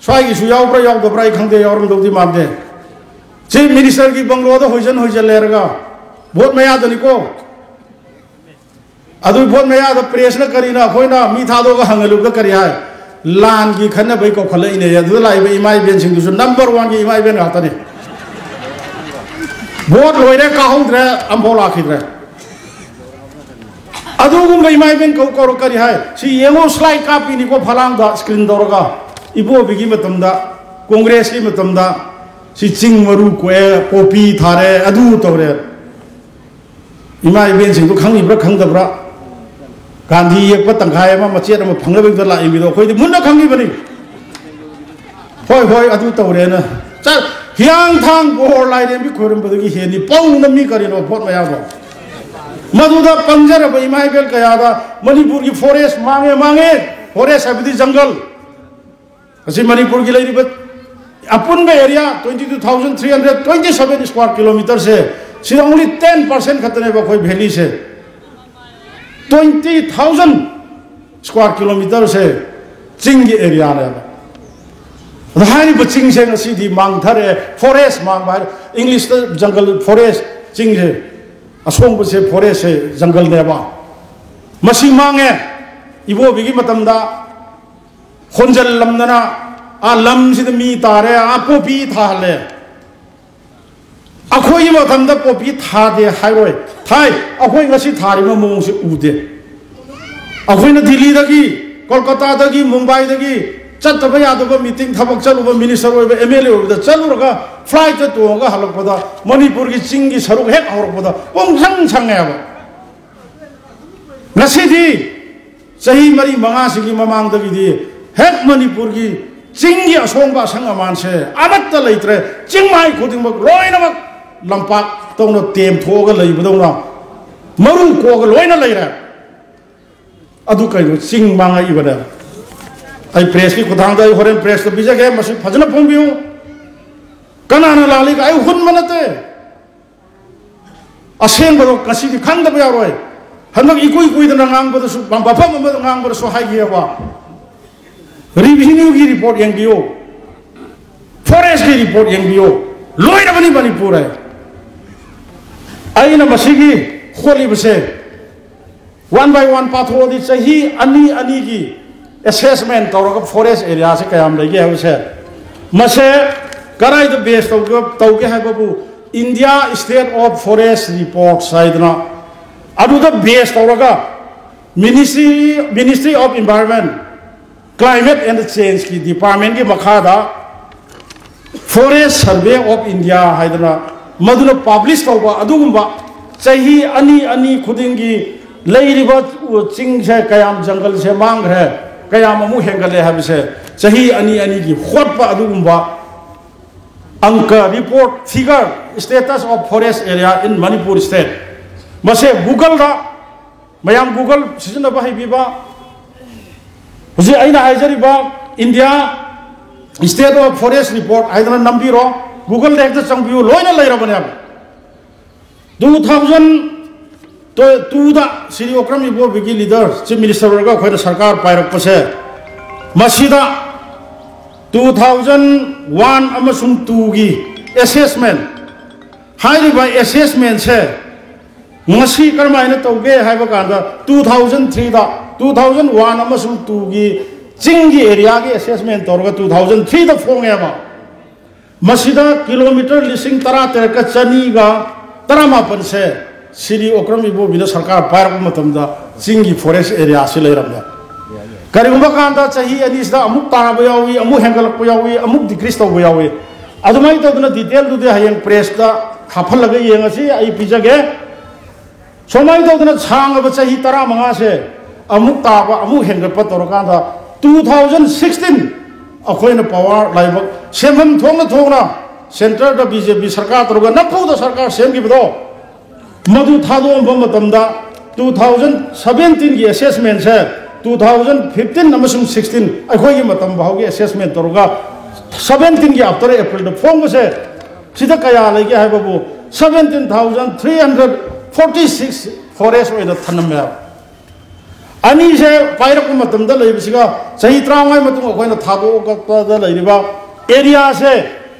ꯁ꯭ꯋꯥꯏꯒꯤꯁꯨ ꯌꯥꯎꯕ꯭ꯔꯥ ꯌꯥꯎꯗꯕ꯭ꯔꯥ ꯑꯩ ꯈꯪꯗꯦ, ꯌꯥꯎꯔꯝꯗꯧꯗꯤ ꯃꯥꯟꯗꯦ꯫ Chief Ministerꯒꯤ ꯕꯪꯒ꯭ꯂꯣꯗ ꯍꯣꯏꯖꯟ ꯍꯣꯏꯖꯜ ꯂꯩꯔꯒ vote ꯃꯌꯥꯗꯅꯤꯀꯣ꯫ ꯑꯗꯨ vote ꯃꯌꯥꯗ pressꯅ ꯀꯔꯤꯅ ꯑꯩꯈꯣꯏꯅ ꯃꯤ ꯊꯥꯗꯣꯛꯑꯒ ꯍꯪꯍꯜꯂꯨꯕꯗ ꯀꯔꯤ ꯍꯥꯏ? ꯂꯥꯟꯒꯤ ꯈꯟꯅꯕꯩ ꯀꯧꯈꯠꯂꯛꯏꯅꯦ꯫ ꯑꯗꯨꯗ ꯂꯥꯛꯏꯕ ꯏꯃꯥ ꯏꯕꯦꯟꯁꯤꯡꯗꯨꯁꯨ number oneꯒꯤ ꯏꯃꯥ ꯏꯕꯦꯟ ꯉꯥꯛꯇꯅꯤ꯫ Vote ꯂꯣꯏꯔꯦ, ꯀꯥꯍꯧꯗ꯭ꯔꯦ, ꯑꯝꯐꯥꯎ ꯂꯥꯛꯈꯤꯗ꯭ꯔꯦ꯫ ꯑꯗꯨꯒꯨꯝꯕ ꯏꯃꯥ ꯏꯕꯦꯟ ꯀꯧ ꯀꯧꯔ ꯀꯔꯤ ꯍꯥꯏ? ꯁꯤ ꯌꯦꯡꯉꯣ, slide ꯀꯥꯞꯄꯤꯅꯤꯀꯣ ꯐꯂꯥꯡꯗ screen ꯇꯧꯔꯒ꯫ ꯏꯕꯣꯕꯤꯒꯤ ꯃꯇꯝꯗ, ꯀꯣꯡꯒ꯭ꯔꯦꯁꯀꯤ ꯃꯇꯝꯗ ꯁꯤ ꯆꯤꯡ ꯃꯔꯨ ꯀꯣꯛꯑꯦ, ꯄꯣꯄꯤ ꯊꯥꯔꯦ, ꯑꯗꯨ ꯇꯧꯔꯦ꯫ ꯏꯃꯥ ꯏꯕꯦꯟꯁꯤꯡꯗꯨ ꯈꯪꯉꯤꯕ꯭ꯔꯥ ꯈꯪꯗꯕ꯭ꯔꯥ? ꯒꯥꯟꯙꯤ ꯌꯦꯛꯄ ꯇꯪꯈꯥꯏ ꯑꯃ ꯃꯆꯦꯠ ꯑꯃ ꯐꯪꯅꯕꯒꯤꯗ ꯂꯥꯛꯏ ꯃꯤꯗꯣ ꯑꯩꯈꯣꯏꯗꯤ ꯃꯨꯟꯅ ꯈꯪꯉꯤꯕꯅꯤ꯫ ꯍꯣꯏ, ꯍꯣꯏ, ꯑꯗꯨ ꯇꯧꯔꯦꯅ꯫ ꯆꯠ-, ꯍꯤꯌꯥꯡꯊꯥꯡ ꯕꯣꯔ ꯂꯥꯏꯔꯦꯝꯕꯤ ꯈꯣꯏꯔꯝꯕꯗꯒꯤ ꯍꯦꯟꯅꯤ ꯄꯧꯅ ꯃꯤ ꯀꯔꯤꯅꯣ vote ꯃꯌꯥꯝꯗꯣ꯫ ꯃꯗꯨꯗ ꯄꯪꯖꯔꯕ ꯏꯃꯥ ꯏꯕꯦꯜ ꯀꯌꯥꯗ ꯃꯅꯤꯄꯨꯔꯒꯤ forest ꯃꯥꯡꯉꯦ, ꯃꯥꯡꯉꯦ꯫ Forest ꯍꯥꯏꯕꯗꯤ ꯖꯪꯒꯜ꯫ ꯑꯁꯤ ꯃꯅꯤꯄꯨꯔꯒꯤ ꯂꯩꯔꯤꯕ ꯑꯄꯨꯟꯕ area twenty two thousand three hundred twenty seven square kilometreꯁꯦ, ꯁꯤꯗ only ten percent ꯈꯛꯇꯅꯦꯕ ꯑꯩꯈꯣꯏ valleyꯁꯦ꯫ Twenty thousand square kilometerꯁꯦ ꯆꯤꯡꯒꯤ areaꯅꯦꯕ꯫ ꯑꯗ ꯍꯥꯏꯔꯤꯕ ꯆꯤꯡꯁꯦ ꯉꯁꯤꯗꯤ ꯃꯥꯡꯊꯔꯛꯑꯦ, forest ꯃꯥꯡꯕ ꯍꯥꯏꯔꯦ꯫ Englishꯇ jungle, forest, ꯆꯤꯡꯁꯦ, ꯑꯁꯣꯡꯕꯁꯦ forestꯁꯦ jungleꯅꯦꯕ꯫ ꯃꯁꯤ ꯃꯥꯡꯉꯦ꯫ ꯏꯕꯣꯕꯤꯒꯤ ꯃꯇꯝꯗ ꯍꯣꯟꯖꯜꯂꯝꯗꯅ ꯑꯥ ꯂꯝꯁꯤꯗ ꯃꯤ ꯇꯥꯔꯦ, ꯑꯥ poppy ꯊꯥꯍꯜꯂꯦ꯫ ꯑꯩꯈꯣꯏꯒꯤ ꯃꯇꯝꯗ poppy ꯊꯥꯗꯦ ꯍꯥꯏꯔꯣꯏ, ꯊꯥꯏ꯫ ꯑꯩꯈꯣꯏ ꯉꯁꯤ ꯊꯥꯔꯤꯕ ꯃꯑꯣꯡꯁꯦ ꯎꯗꯦ꯫ ꯑꯩꯈꯣꯏꯅ ꯗꯤꯜꯂꯤꯗꯒꯤ, ꯀꯣꯜꯀꯇꯥꯗꯒꯤ, ꯃꯨꯝꯕꯥꯏꯗꯒꯤ ꯆꯠꯇꯕ ꯌꯥꯗꯕ meeting, ꯊꯕꯛ ꯆꯠꯂꯨꯕ, minister ꯑꯣꯏꯕ, MLA ꯑꯣꯏꯕꯗ ꯆꯠꯂꯨꯔꯒ flightꯇ ꯇꯣꯡꯉꯒ ꯍꯜꯂꯛꯄꯗ ꯃꯅꯤꯄꯨꯔꯒꯤ ꯆꯤꯡꯒꯤ ꯁꯔꯨꯛ ꯍꯦꯛ ꯍꯧꯔꯛꯄꯗ ꯄꯨꯡꯁꯪ ꯁꯪꯉꯦꯕ꯫ ꯉꯁꯤꯗꯤ ꯆꯍꯤ ꯃꯔꯤ ꯃꯉꯥꯁꯤꯒꯤ ꯃꯃꯥꯡꯗꯒꯤꯗꯤ ꯍꯦꯛ ꯃꯅꯤꯄꯨꯔꯒꯤ ꯆꯤꯡꯒꯤ ꯑꯁꯣꯡꯕ ꯑꯁꯪ ꯑꯃꯥꯟꯁꯦ ꯑꯃꯠꯇ ꯂꯩꯇ꯭ꯔꯦ꯫ ꯆꯤꯡꯃꯥꯏ ꯈꯨꯗꯤꯡꯃꯛ ꯂꯣꯏꯅꯃꯛ ꯂꯝꯄꯥꯛ ꯇꯧꯅ ꯇꯦꯝꯊꯣꯛꯑꯒ ꯂꯩꯕꯗꯧꯅ ꯃꯔꯨ ꯀꯣꯛꯑꯒ ꯂꯣꯏꯅ ꯂꯩꯔꯦ꯫ ꯑꯗꯨ ꯀꯩꯅꯣ? ꯆꯤꯡ ꯃꯥꯡꯉꯛꯏꯕꯅꯦ꯫ ꯑꯩ pressꯀꯤ ꯈꯨꯠꯊꯥꯡꯗ ꯑꯩ ꯍꯣꯔꯦꯟ pressꯇ ꯄꯤꯖꯒꯦ, ꯃꯁꯤ ꯐꯖꯅ ꯐꯣꯡꯕꯤꯌꯨ꯫ ꯀꯅꯥꯅ ꯂꯥꯜꯂꯤ? ꯑꯩ ꯍꯨꯟꯕ ꯅꯠꯇꯦ꯫ ꯑꯁꯦꯡꯕꯗꯣ ꯉꯁꯤꯗꯤ ꯈꯪꯗꯕ ꯌꯥꯔꯣꯏ꯫ ꯍꯟꯗꯛ ꯏꯀꯨꯏ ꯀꯨꯏꯗꯅ ꯉꯥꯡꯕꯗꯁꯨ, ꯃꯐꯝ ꯑꯃꯗ ꯉꯥꯡꯕꯗꯁꯨ ꯍꯥꯏꯈꯤꯑꯕ, revenueꯒꯤ report ꯌꯦꯡꯕꯤꯌꯨ, forestꯀꯤ report ꯌꯦꯡꯕꯤꯌꯨ, ꯂꯣꯏꯔꯕꯅꯤ ꯃꯅꯤꯄꯨꯔ ꯍꯥꯏ꯫ ꯑꯩꯅ ꯃꯁꯤꯒꯤ ꯍꯣꯠꯂꯤꯕꯁꯦ one by one ꯄꯥꯊꯣꯛꯑꯗꯤ ꯆꯍꯤ ꯑꯅꯤ ꯑꯅꯤꯒꯤ assessment ꯇꯧꯔꯒ forest areaꯁꯦ ꯀꯌꯥꯝ ꯂꯩꯒꯦ ꯍꯥꯏꯕꯁꯦ, ꯃꯁꯦ ꯀꯗꯥꯏꯗ base ꯇꯧꯒꯦ, ꯇꯧꯒꯦ ꯍꯥꯏꯕꯕꯨ India State of Forest Reports ꯍꯥꯏꯗꯅ ꯑꯗꯨꯗ base ꯇꯧꯔꯒ Ministry, Ministry of Environment, Climate and Changeꯀꯤ departmentꯀꯤ ꯃꯈꯥꯗ Forest Survey of India ꯍꯥꯏꯗꯅ ꯃꯗꯨꯅ publish ꯇꯧꯕ ꯑꯗꯨꯒꯨꯝꯕ ꯆꯍꯤ ꯑꯅꯤ ꯑꯅꯤ ꯈꯨꯗꯤꯡꯒꯤ ꯂꯩꯔꯤꯕ ꯆꯤꯡꯁꯦ ꯀꯌꯥꯝ, jungleꯁꯦ ꯃꯥꯡꯈ꯭ꯔꯦ, ꯀꯌꯥꯝ ꯑꯃꯨꯛ ꯍꯦꯟꯒꯠꯂꯦ ꯍꯥꯏꯕꯁꯦ ꯆꯍꯤ ꯑꯅꯤ ꯑꯅꯤꯒꯤ ꯍꯣꯠꯄ ꯑꯗꯨꯒꯨꯝꯕ ꯑꯪꯀ, report, figure, status of forest area in Manipur state, ꯃꯁꯦ Googleꯗ, ꯃꯌꯥꯝ Google ꯁꯤꯖꯤꯟꯅꯕ ꯍꯩꯕꯤꯕ, ꯍꯧꯖꯤꯛ ꯑꯩꯅ ꯍꯥꯏꯖꯔꯤꯕ India State of Forest Report ꯍꯥꯏꯗꯅ ꯅꯝꯕꯤꯔꯣ, Googleꯗ ꯍꯦꯛꯇ ꯆꯪꯕꯤꯌꯨ, ꯂꯣꯏꯅ ꯂꯩꯔꯕꯅꯦꯕ꯫ Two thousand ꯇꯨꯗ ꯁꯤꯔꯤ ꯑꯣꯀ꯭ꯔꯝ ꯏꯕꯣꯕꯤꯒꯤ ꯂꯤꯗꯔ ꯆꯤꯐ ꯃꯤꯅꯤꯁꯇꯔ ꯑꯣꯏꯔꯒ ꯑꯩꯈꯣꯏꯅ ꯁꯔꯀꯥꯔ ꯄꯥꯏꯔꯛꯄꯁꯦ, ꯃꯁꯤꯗ ꯇꯨ ꯊꯥꯎꯖꯟ ꯋꯥꯟ ꯑꯃꯁꯨꯡ ꯇꯨꯒꯤ ꯑꯦꯁꯦꯁꯃꯦꯟ, ꯍꯥꯏꯔꯤꯕ ꯑꯦꯁꯦꯁꯃꯦꯟꯁꯦ ꯉꯁꯤ ꯀꯔꯝꯍꯥꯏꯅ ꯇꯧꯒꯦ ꯍꯥꯏꯕ ꯀꯥꯟꯗ, ꯇꯨ ꯊꯥꯎꯖꯟ ꯊ꯭ꯔꯤꯗ, ꯇꯨ ꯊꯥꯎꯖꯟ ꯋꯥꯟ ꯑꯃꯁꯨꯡ ꯇꯨꯒꯤ ꯆꯤꯡꯒꯤ ꯑꯦꯔꯤꯌꯥꯒꯤ ꯑꯦꯁꯦꯁꯃꯦꯟ ꯇꯧꯔꯒ ꯇꯨ ꯊꯥꯎꯖꯟ ꯊ꯭ꯔꯤꯗ ꯐꯣꯡꯉꯦꯕ꯫ ꯃꯁꯤꯗ ꯀꯤꯂꯣꯃꯤꯇꯔ ꯂꯤꯁꯤꯡ ꯇꯔꯥ ꯇꯔꯦꯠꯀ ꯆꯅꯤꯒ ꯇꯔꯥꯃꯥꯄꯟꯁꯦ ꯁꯤꯔꯤ ꯑꯣꯀ꯭ꯔꯝ ꯏꯕꯣꯕꯤꯅ ꯁꯔꯀꯥꯔ ꯄꯥꯏꯔꯛꯄ ꯃꯇꯝꯗ ꯆꯤꯡꯒꯤ ꯐꯣꯔꯦꯁ ꯑꯦꯔꯤꯌꯥꯁꯤ ꯂꯩꯔꯝꯃꯦ꯫ ꯀꯔꯤꯒꯨꯝꯕ ꯀꯥꯟꯗ ꯆꯍꯤ ꯑꯅꯤꯁꯤꯗ ꯑꯃꯨꯛ ꯇꯥꯕ ꯌꯥꯎꯏ, ꯑꯃꯨꯛ ꯍꯦꯟꯒꯠꯂꯛꯄ ꯌꯥꯎꯏ, ꯑꯃꯨꯛ ꯗꯤꯀ꯭ꯔꯤꯁ ꯇꯧꯕ ꯌꯥꯎꯏ꯫ ꯑꯗꯨꯃꯥꯏꯅ ꯇꯧꯗꯅ ꯗꯤꯇꯦꯜꯗꯨꯗꯤ ꯍꯌꯦꯡ ꯄ꯭ꯔꯦꯁꯇ ꯍꯥꯞꯍꯜꯂꯒ ꯌꯦꯡꯉꯁꯤ, ꯑꯩ ꯄꯤꯖꯒꯦ꯫ ꯁꯨꯃꯥꯏꯅ ꯇꯧꯗꯅ ꯁꯥꯡꯉꯕ ꯆꯍꯤ ꯇꯔꯥꯃꯉꯥꯁꯦ ꯑꯃꯨꯛ ꯇꯥꯕ, ꯑꯃꯨꯛ ꯍꯦꯟꯒꯠꯄ ꯇꯧꯔꯀꯥꯟꯗ, ꯇꯨ ꯊꯥꯎꯖꯟ ꯁꯤꯛꯁꯇꯤꯟ ꯑꯩꯈꯣꯏꯅ ꯄꯋꯥꯔ ꯂꯥꯏꯕꯛ ꯁꯦꯝꯐꯝ ꯊꯣꯛꯅ ꯊꯣꯛꯅ ꯁꯦꯟꯇꯔꯗ ꯕꯤ ꯖꯦ ꯄꯤ ꯁꯔꯀꯥꯔ ꯇꯧꯔꯒ ꯅꯝꯐꯨꯗ ꯁꯔꯀꯥꯔ ꯁꯦꯝꯈꯤꯕꯗꯣ, ꯃꯗꯨ ꯊꯥꯗꯣꯛꯑꯝꯕ ꯃꯇꯝꯗ, ꯇꯨ ꯊꯥꯎꯖꯟ ꯁꯕꯦꯟꯇꯤꯟꯒꯤ ꯑꯦꯁꯦꯁꯃꯦꯟꯁꯦ ꯇꯨ ꯊꯥꯎꯖꯟ ꯐꯤꯐꯇꯤꯟ ꯑꯃꯁꯨꯡ ꯁꯤꯛꯁꯇꯤꯟ ꯑꯩꯈꯣꯏꯒꯤ ꯃꯇꯝ ꯐꯥꯎꯒꯤ ꯑꯦꯁꯦꯁꯃꯦꯟ ꯇꯧꯔꯒ, ꯁꯕꯦꯟꯇꯤꯟꯒꯤ ꯑꯥꯐꯇꯔ ꯑꯦꯄ꯭ꯔꯤꯜꯗ ꯐꯣꯡꯕꯁꯦ, ꯁꯤꯗ ꯀꯌꯥ ꯂꯩꯒꯦ ꯍꯥꯏꯕꯕꯨ, seventeen thousand three hundred forty six forest ꯑꯣꯏꯅ ꯊꯅꯝꯃꯦ꯫ ꯑꯅꯤꯁꯦ ꯄꯥꯏꯔꯛꯄ ꯃꯇꯝꯗ ꯂꯩꯕꯁꯤꯒ ꯆꯍꯤ ꯇꯔꯥꯃꯉꯥꯒꯤ ꯃꯇꯨꯡ ꯑꯩꯈꯣꯏꯅ ꯊꯥꯗꯣꯛꯄꯗ ꯂꯩꯔꯤꯕ ꯑꯦꯔꯤꯌꯥꯁꯦ,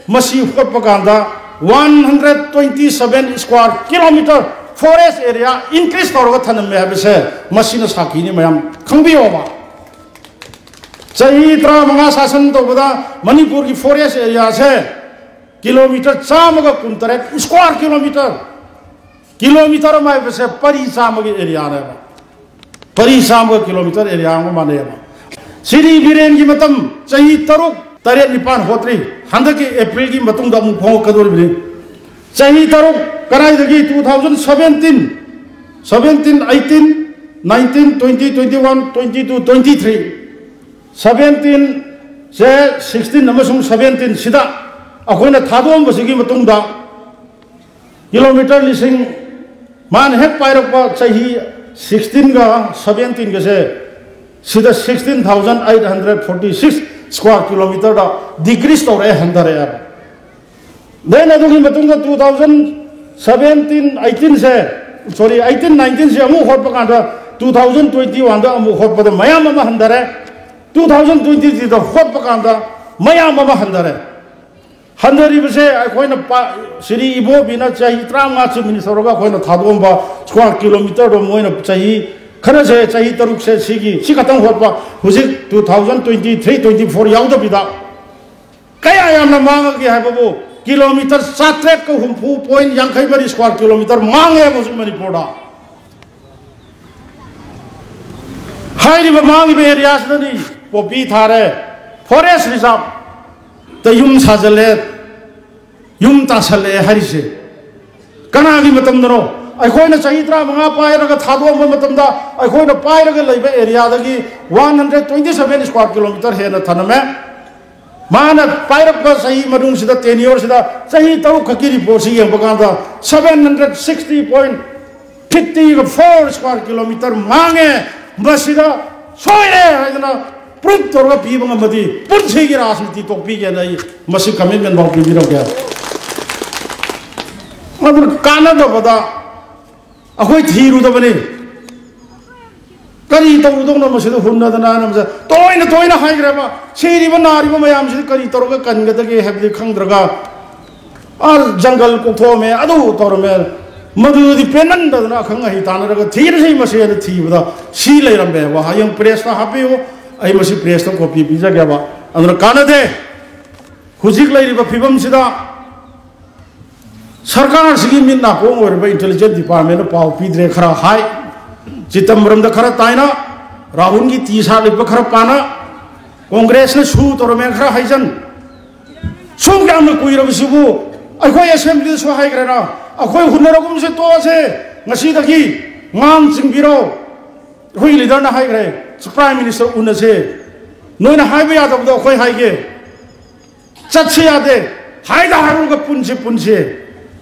ꯃꯁꯤ ꯍꯣꯠꯄ ꯀꯥꯟꯗ one hundred twenty seven square kilometre forest area increase ꯇꯧꯔꯒ ꯊꯅꯝꯃꯦ ꯍꯥꯏꯕꯁꯦ ꯃꯁꯤꯅ ꯁꯥꯈꯤꯅꯤ꯫ ꯃꯌꯥꯝ ꯈꯪꯕꯤꯌꯣꯕ, ꯆꯍꯤ ꯇꯔꯥꯃꯉꯥ ꯁꯥꯁꯟ ꯇꯧꯕꯗ ꯃꯅꯤꯄꯨꯔꯒꯤ ꯐꯣꯔꯦꯁ ꯑꯦꯔꯤꯌꯥꯁꯦ ꯀꯤꯂꯣꯃꯤꯇꯔ ꯆꯥꯝꯃꯒ ꯀꯨꯟꯇꯔꯦꯠ ꯁ꯭ꯀ꯭ꯋꯥꯔ ꯀꯤꯂꯣꯃꯤꯇꯔ, ꯀꯤꯂꯣꯃꯤꯇꯔ ꯑꯃ ꯍꯥꯏꯕꯁꯦ ꯄꯔꯤ ꯆꯥꯝꯃꯒꯤ ꯑꯦꯔꯤꯌꯥꯅꯦꯕ꯫ ꯄꯔꯤ ꯆꯥꯝꯃꯒ ꯀꯤꯂꯣꯃꯤꯇꯔ ꯑꯦꯔꯤꯌꯥ ꯑꯃꯒ ꯃꯥꯟꯅꯩꯑꯕ꯫ ꯁꯤꯔꯤ ꯕꯤꯔꯦꯟꯒꯤ ꯃꯇꯝ ꯆꯍꯤ ꯇꯔꯨꯛ, ꯇꯔꯦꯠ, ꯅꯤꯄꯥꯟ ꯍꯣꯠꯇ꯭ꯔꯤ꯫ ꯍꯟꯗꯛꯀꯤ ꯑꯦꯄ꯭ꯔꯤꯜꯒꯤ ꯃꯇꯨꯡꯗ ꯑꯃꯨꯛ ꯐꯣꯡꯉꯛꯀꯗꯧꯔꯤꯕꯅꯤ꯫ ꯆꯍꯤ ꯇꯔꯨꯛ ꯀꯗꯥꯏꯗꯒꯤ? Two thousand seventeen, seventeen, eighteen, nineteen, twenty, twenty one, twenty two, twenty three, ꯁꯕꯦꯟꯇꯤꯟꯁꯦ, ꯁꯤꯛꯁꯇꯤꯟ ꯑꯃꯁꯨꯡ ꯁꯕꯦꯟꯇꯤꯟꯁꯤꯗ ꯑꯩꯈꯣꯏꯅ ꯊꯥꯗꯣꯛꯑꯝꯕꯁꯤꯒꯤ ꯃꯇꯨꯡꯗ ꯀꯤꯂꯣꯃꯤꯇꯔ ꯂꯤꯁꯤꯡ, ꯃꯥꯅ ꯍꯦꯛ ꯄꯥꯏꯔꯛꯄ ꯆꯍꯤ ꯁꯤꯛꯁꯇꯤꯟꯒ ꯁꯕꯦꯟꯇꯤꯟꯒꯁꯦ, ꯁꯤꯗ sixteen thousand eight hundred forty six square ꯀꯤꯂꯣꯃꯤꯇꯔꯗ ꯗꯤꯀ꯭ꯔꯤꯁ ꯇꯧꯔꯛꯑꯦ, ꯍꯟꯊꯔꯛꯑꯦꯕ꯫ ꯗꯦꯟ ꯑꯗꯨꯒꯤ ꯃꯇꯨꯡꯗ ꯇꯨ ꯊꯥꯎꯖꯟ ꯁꯕꯦꯟꯇꯤꯟ ꯑꯩꯠꯇꯤꯟꯁꯦ ꯁꯣꯔꯤ, ꯑꯩꯠꯇꯤꯟ ꯅꯥꯏꯟꯇꯤꯟꯁꯦ ꯑꯃꯨꯛ ꯍꯣꯠꯄ ꯀꯥꯟꯗ, ꯇꯨ ꯊꯥꯎꯖꯟ ꯇ꯭ꯋꯦꯟꯇꯤ ꯋꯥꯟꯗ ꯑꯃꯨꯛ ꯍꯣꯠꯄꯗ ꯃꯌꯥꯝ ꯑꯃ ꯍꯟꯊꯔꯦ, ꯇꯨ ꯊꯥꯎꯖꯟ ꯇ꯭ꯋꯦꯟꯇꯤ ꯊ꯭ꯔꯤꯗ ꯍꯣꯠꯄ ꯀꯥꯟꯗ ꯃꯌꯥꯝ ꯑꯃ ꯍꯟꯊꯔꯦ꯫ ꯍꯟꯊꯔꯤꯕꯁꯦ ꯑꯩꯈꯣꯏꯅ ꯄꯥ-, ꯁꯤꯔꯤ ꯏꯕꯣꯕꯤꯅ ꯆꯍꯤ ꯇꯔꯥꯃꯉꯥ ꯆꯨꯝꯃꯤꯅꯤ ꯇꯧꯔꯒ ꯑꯩꯈꯣꯏꯅ ꯊꯥꯗꯣꯛꯑꯝꯕ ꯁ꯭ꯀ꯭ꯋꯥꯔ ꯀꯤꯂꯣꯃꯤꯇꯔꯗꯣ ꯃꯣꯏꯅ ꯆꯍꯤ ꯈꯔꯁꯦ, ꯆꯍꯤ ꯇꯔꯨꯛꯁꯦ ꯁꯤꯒꯤ, ꯁꯤ ꯈꯛꯇꯪ ꯍꯣꯠꯄ, ꯍꯧꯖꯤꯛ two thousand twenty three twenty four ꯌꯥꯎꯗꯕꯤꯗ ꯀꯌꯥ ꯌꯥꯝꯅ ꯃꯥꯡꯉꯒꯦ ꯍꯥꯏꯕꯕꯨ, ꯀꯤꯂꯣꯃꯤꯇꯔ ꯆꯥꯇ꯭ꯔꯦꯠꯀ ꯍꯨꯝꯐꯨ ꯄꯣꯏꯟ ꯌꯥꯡꯈꯩ ꯃꯔꯤ ꯁ꯭ꯀ꯭ꯋꯥꯔ ꯀꯤꯂꯣꯃꯤꯇꯔ ꯃꯥꯡꯉꯦꯕ ꯍꯧꯖꯤꯛ ꯃꯅꯤꯄꯨꯔꯗ꯫ ꯍꯥꯏꯔꯤꯕ ꯃꯥꯡꯉꯤꯕ ꯑꯦꯔꯤꯌꯥꯁꯤꯗꯅꯤ ꯄꯣꯄꯤ ꯊꯥꯔꯦ, ꯐꯣꯔꯦꯁ ꯔꯤꯖꯥꯕꯇ ꯌꯨꯝ ꯁꯥꯖꯜꯂꯦ, ꯌꯨꯝ ꯇꯥꯁꯜꯂꯛꯑꯦ ꯍꯥꯏꯔꯤꯁꯦ꯫ ꯀꯅꯥꯒꯤ ꯃꯇꯝꯗꯅꯣ? ꯑꯩꯈꯣꯏꯅ ꯆꯍꯤ ꯇꯔꯥꯃꯉꯥ ꯄꯥꯏꯔꯒ ꯊꯥꯗꯣꯛꯑꯝꯕ ꯃꯇꯝꯗ, ꯑꯩꯈꯣꯏꯅ ꯄꯥꯏꯔꯒ ꯂꯩꯕ ꯑꯦꯔꯤꯌꯥꯗꯒꯤ one hundred twenty seven square kilometre ꯍꯦꯟꯅ ꯊꯅꯝꯃꯦ꯫ ꯃꯥꯅ ꯄꯥꯏꯔꯛꯄ ꯆꯍꯤ ꯃꯅꯨꯡꯁꯤꯗ, ꯇꯦꯟ ꯌꯔꯁꯤꯗ, ꯆꯍꯤ ꯇꯔꯨꯛ ꯈꯛꯀꯤ ꯔꯤꯄꯣꯔꯠꯁꯤ ꯌꯦꯡꯕ ꯀꯥꯟꯗ, seven hundred sixty point fifty four square kilometre ꯃꯥꯡꯉꯦ꯫ ꯃꯁꯤꯗ ꯁꯣꯏꯔꯦ ꯍꯥꯏꯗꯅ ꯄ꯭ꯔꯨꯐ ꯇꯧꯔꯒ ꯄꯤꯕ ꯉꯝꯃꯗꯤ ꯄꯨꯟꯁꯤꯒꯤ ꯔꯥꯖꯅꯤꯇꯤ ꯇꯣꯛꯄꯤꯒꯦꯅ ꯑꯩ ꯃꯁꯤ ꯀꯃꯤꯠꯃꯦꯟ ꯐꯥꯎ ꯄꯤꯕꯤꯔꯝꯒꯦ꯫ ꯑꯗꯨꯅ ꯀꯥꯟꯅꯗꯕꯗ ꯑꯩꯈꯣꯏ ꯊꯤꯔꯨꯗꯕꯅꯤ꯫ ꯀꯔꯤ ꯇꯧꯔꯨꯗꯧꯅꯣ ꯃꯁꯤꯗ ꯍꯨꯟꯅꯗꯅ ꯍꯥꯏꯅ ꯃꯁꯤ ꯇꯣꯏꯅ ꯇꯣꯏꯅ ꯍꯥꯏꯈ꯭ꯔꯦꯕ꯫ ꯁꯤꯔꯤꯕ ꯅꯥꯔꯤꯕ ꯃꯌꯥꯝꯁꯤꯗ ꯀꯔꯤ ꯇꯧꯔꯒ ꯀꯟꯒꯗꯒꯦ ꯍꯥꯏꯕꯗꯤ ꯈꯪꯗ꯭ꯔꯒ, ꯑꯥ, ꯖꯪꯒꯜ ꯀꯣꯛꯊꯣꯛꯑꯝꯃꯦ, ꯑꯗꯨ ꯇꯧꯔꯝꯃꯦ, ꯃꯗꯨꯗꯤ ꯄꯦꯟꯃꯟꯗꯗꯅ ꯑꯈꯪ ꯑꯍꯩ ꯇꯥꯟꯅꯔꯒ ꯊꯤꯔꯁꯤ ꯃꯁꯦꯅ ꯊꯤꯕꯗ ꯁꯤ ꯂꯩꯔꯝꯃꯦꯕ꯫ ꯍꯌꯦꯡ ꯄ꯭ꯔꯦꯁꯇ ꯍꯥꯞꯄꯤꯌꯨ, ꯑꯩ ꯃꯁꯤ ꯄ꯭ꯔꯦꯁꯇ ꯀꯣꯄꯤ ꯄꯤꯖꯒꯦꯕ꯫ ꯑꯗꯨꯅ ꯀꯥꯟꯅꯗꯦ꯫ ꯍꯧꯖꯤꯛ ꯂꯩꯔꯤꯕ ꯐꯤꯕꯝꯁꯤꯗ ꯁꯔꯀꯥꯔꯁꯤꯒꯤ ꯃꯤꯠ ꯅꯥꯀꯣꯡ ꯑꯣꯏꯔꯕ ꯏꯟꯇꯦꯂꯤꯖꯦꯟꯁ ꯗꯤꯄꯥꯔꯠꯃꯦꯟꯅ ꯄꯥꯎ ꯄꯤꯗ꯭ꯔꯦ ꯈꯔ ꯍꯥꯏ, ꯆꯤꯗꯝꯕꯔꯝꯗ ꯈꯔ ꯇꯥꯏꯅ, ꯔꯥꯍꯨꯜꯒꯤ ꯇꯤ ꯁꯥꯔꯠ ꯂꯤꯠꯄ ꯈꯔ ꯄꯥꯅ, ꯀꯣꯡꯒ꯭ꯔꯦꯁꯅ ꯁꯨ ꯇꯧꯔꯝꯃꯦ ꯈꯔ ꯍꯥꯏꯖꯟ꯫ ꯁꯨꯝ ꯌꯥꯝꯅ ꯀꯨꯏꯔꯕꯁꯤꯕꯨ ꯑꯩꯈꯣꯏ ꯑꯦꯁꯦꯝꯕ꯭ꯂꯤꯗꯁꯨ ꯍꯥꯏꯈ꯭ꯔꯦꯅ, ꯑꯩꯈꯣꯏ ꯍꯨꯟꯅꯔꯒꯨꯝꯁꯦ ꯇꯣꯛꯑꯁꯦ ꯉꯁꯤꯗꯒꯤ, ꯉꯥꯡ ꯆꯤꯡꯕꯤꯔꯣ꯫ ꯑꯩꯈꯣꯏꯒꯤ ꯂꯤꯗꯔꯅ ꯍꯥꯏꯈ꯭ꯔꯦ, ꯄ꯭ꯔꯥꯏꯝ ꯃꯤꯅꯤꯁꯇꯔ ꯎꯅꯁꯦ꯫ ꯅꯣꯏꯅ ꯍꯥꯏꯕ ꯌꯥꯗꯕꯗꯣ ꯑꯩꯈꯣꯏ ꯍꯥꯏꯒꯦ꯫ ꯆꯠꯁꯤ ꯌꯥꯗꯦ꯫ ꯍꯥꯏꯗ ꯍꯥꯏꯔꯨꯔꯒ ꯄꯨꯟꯁꯤ ꯄꯨꯟꯁꯤ꯫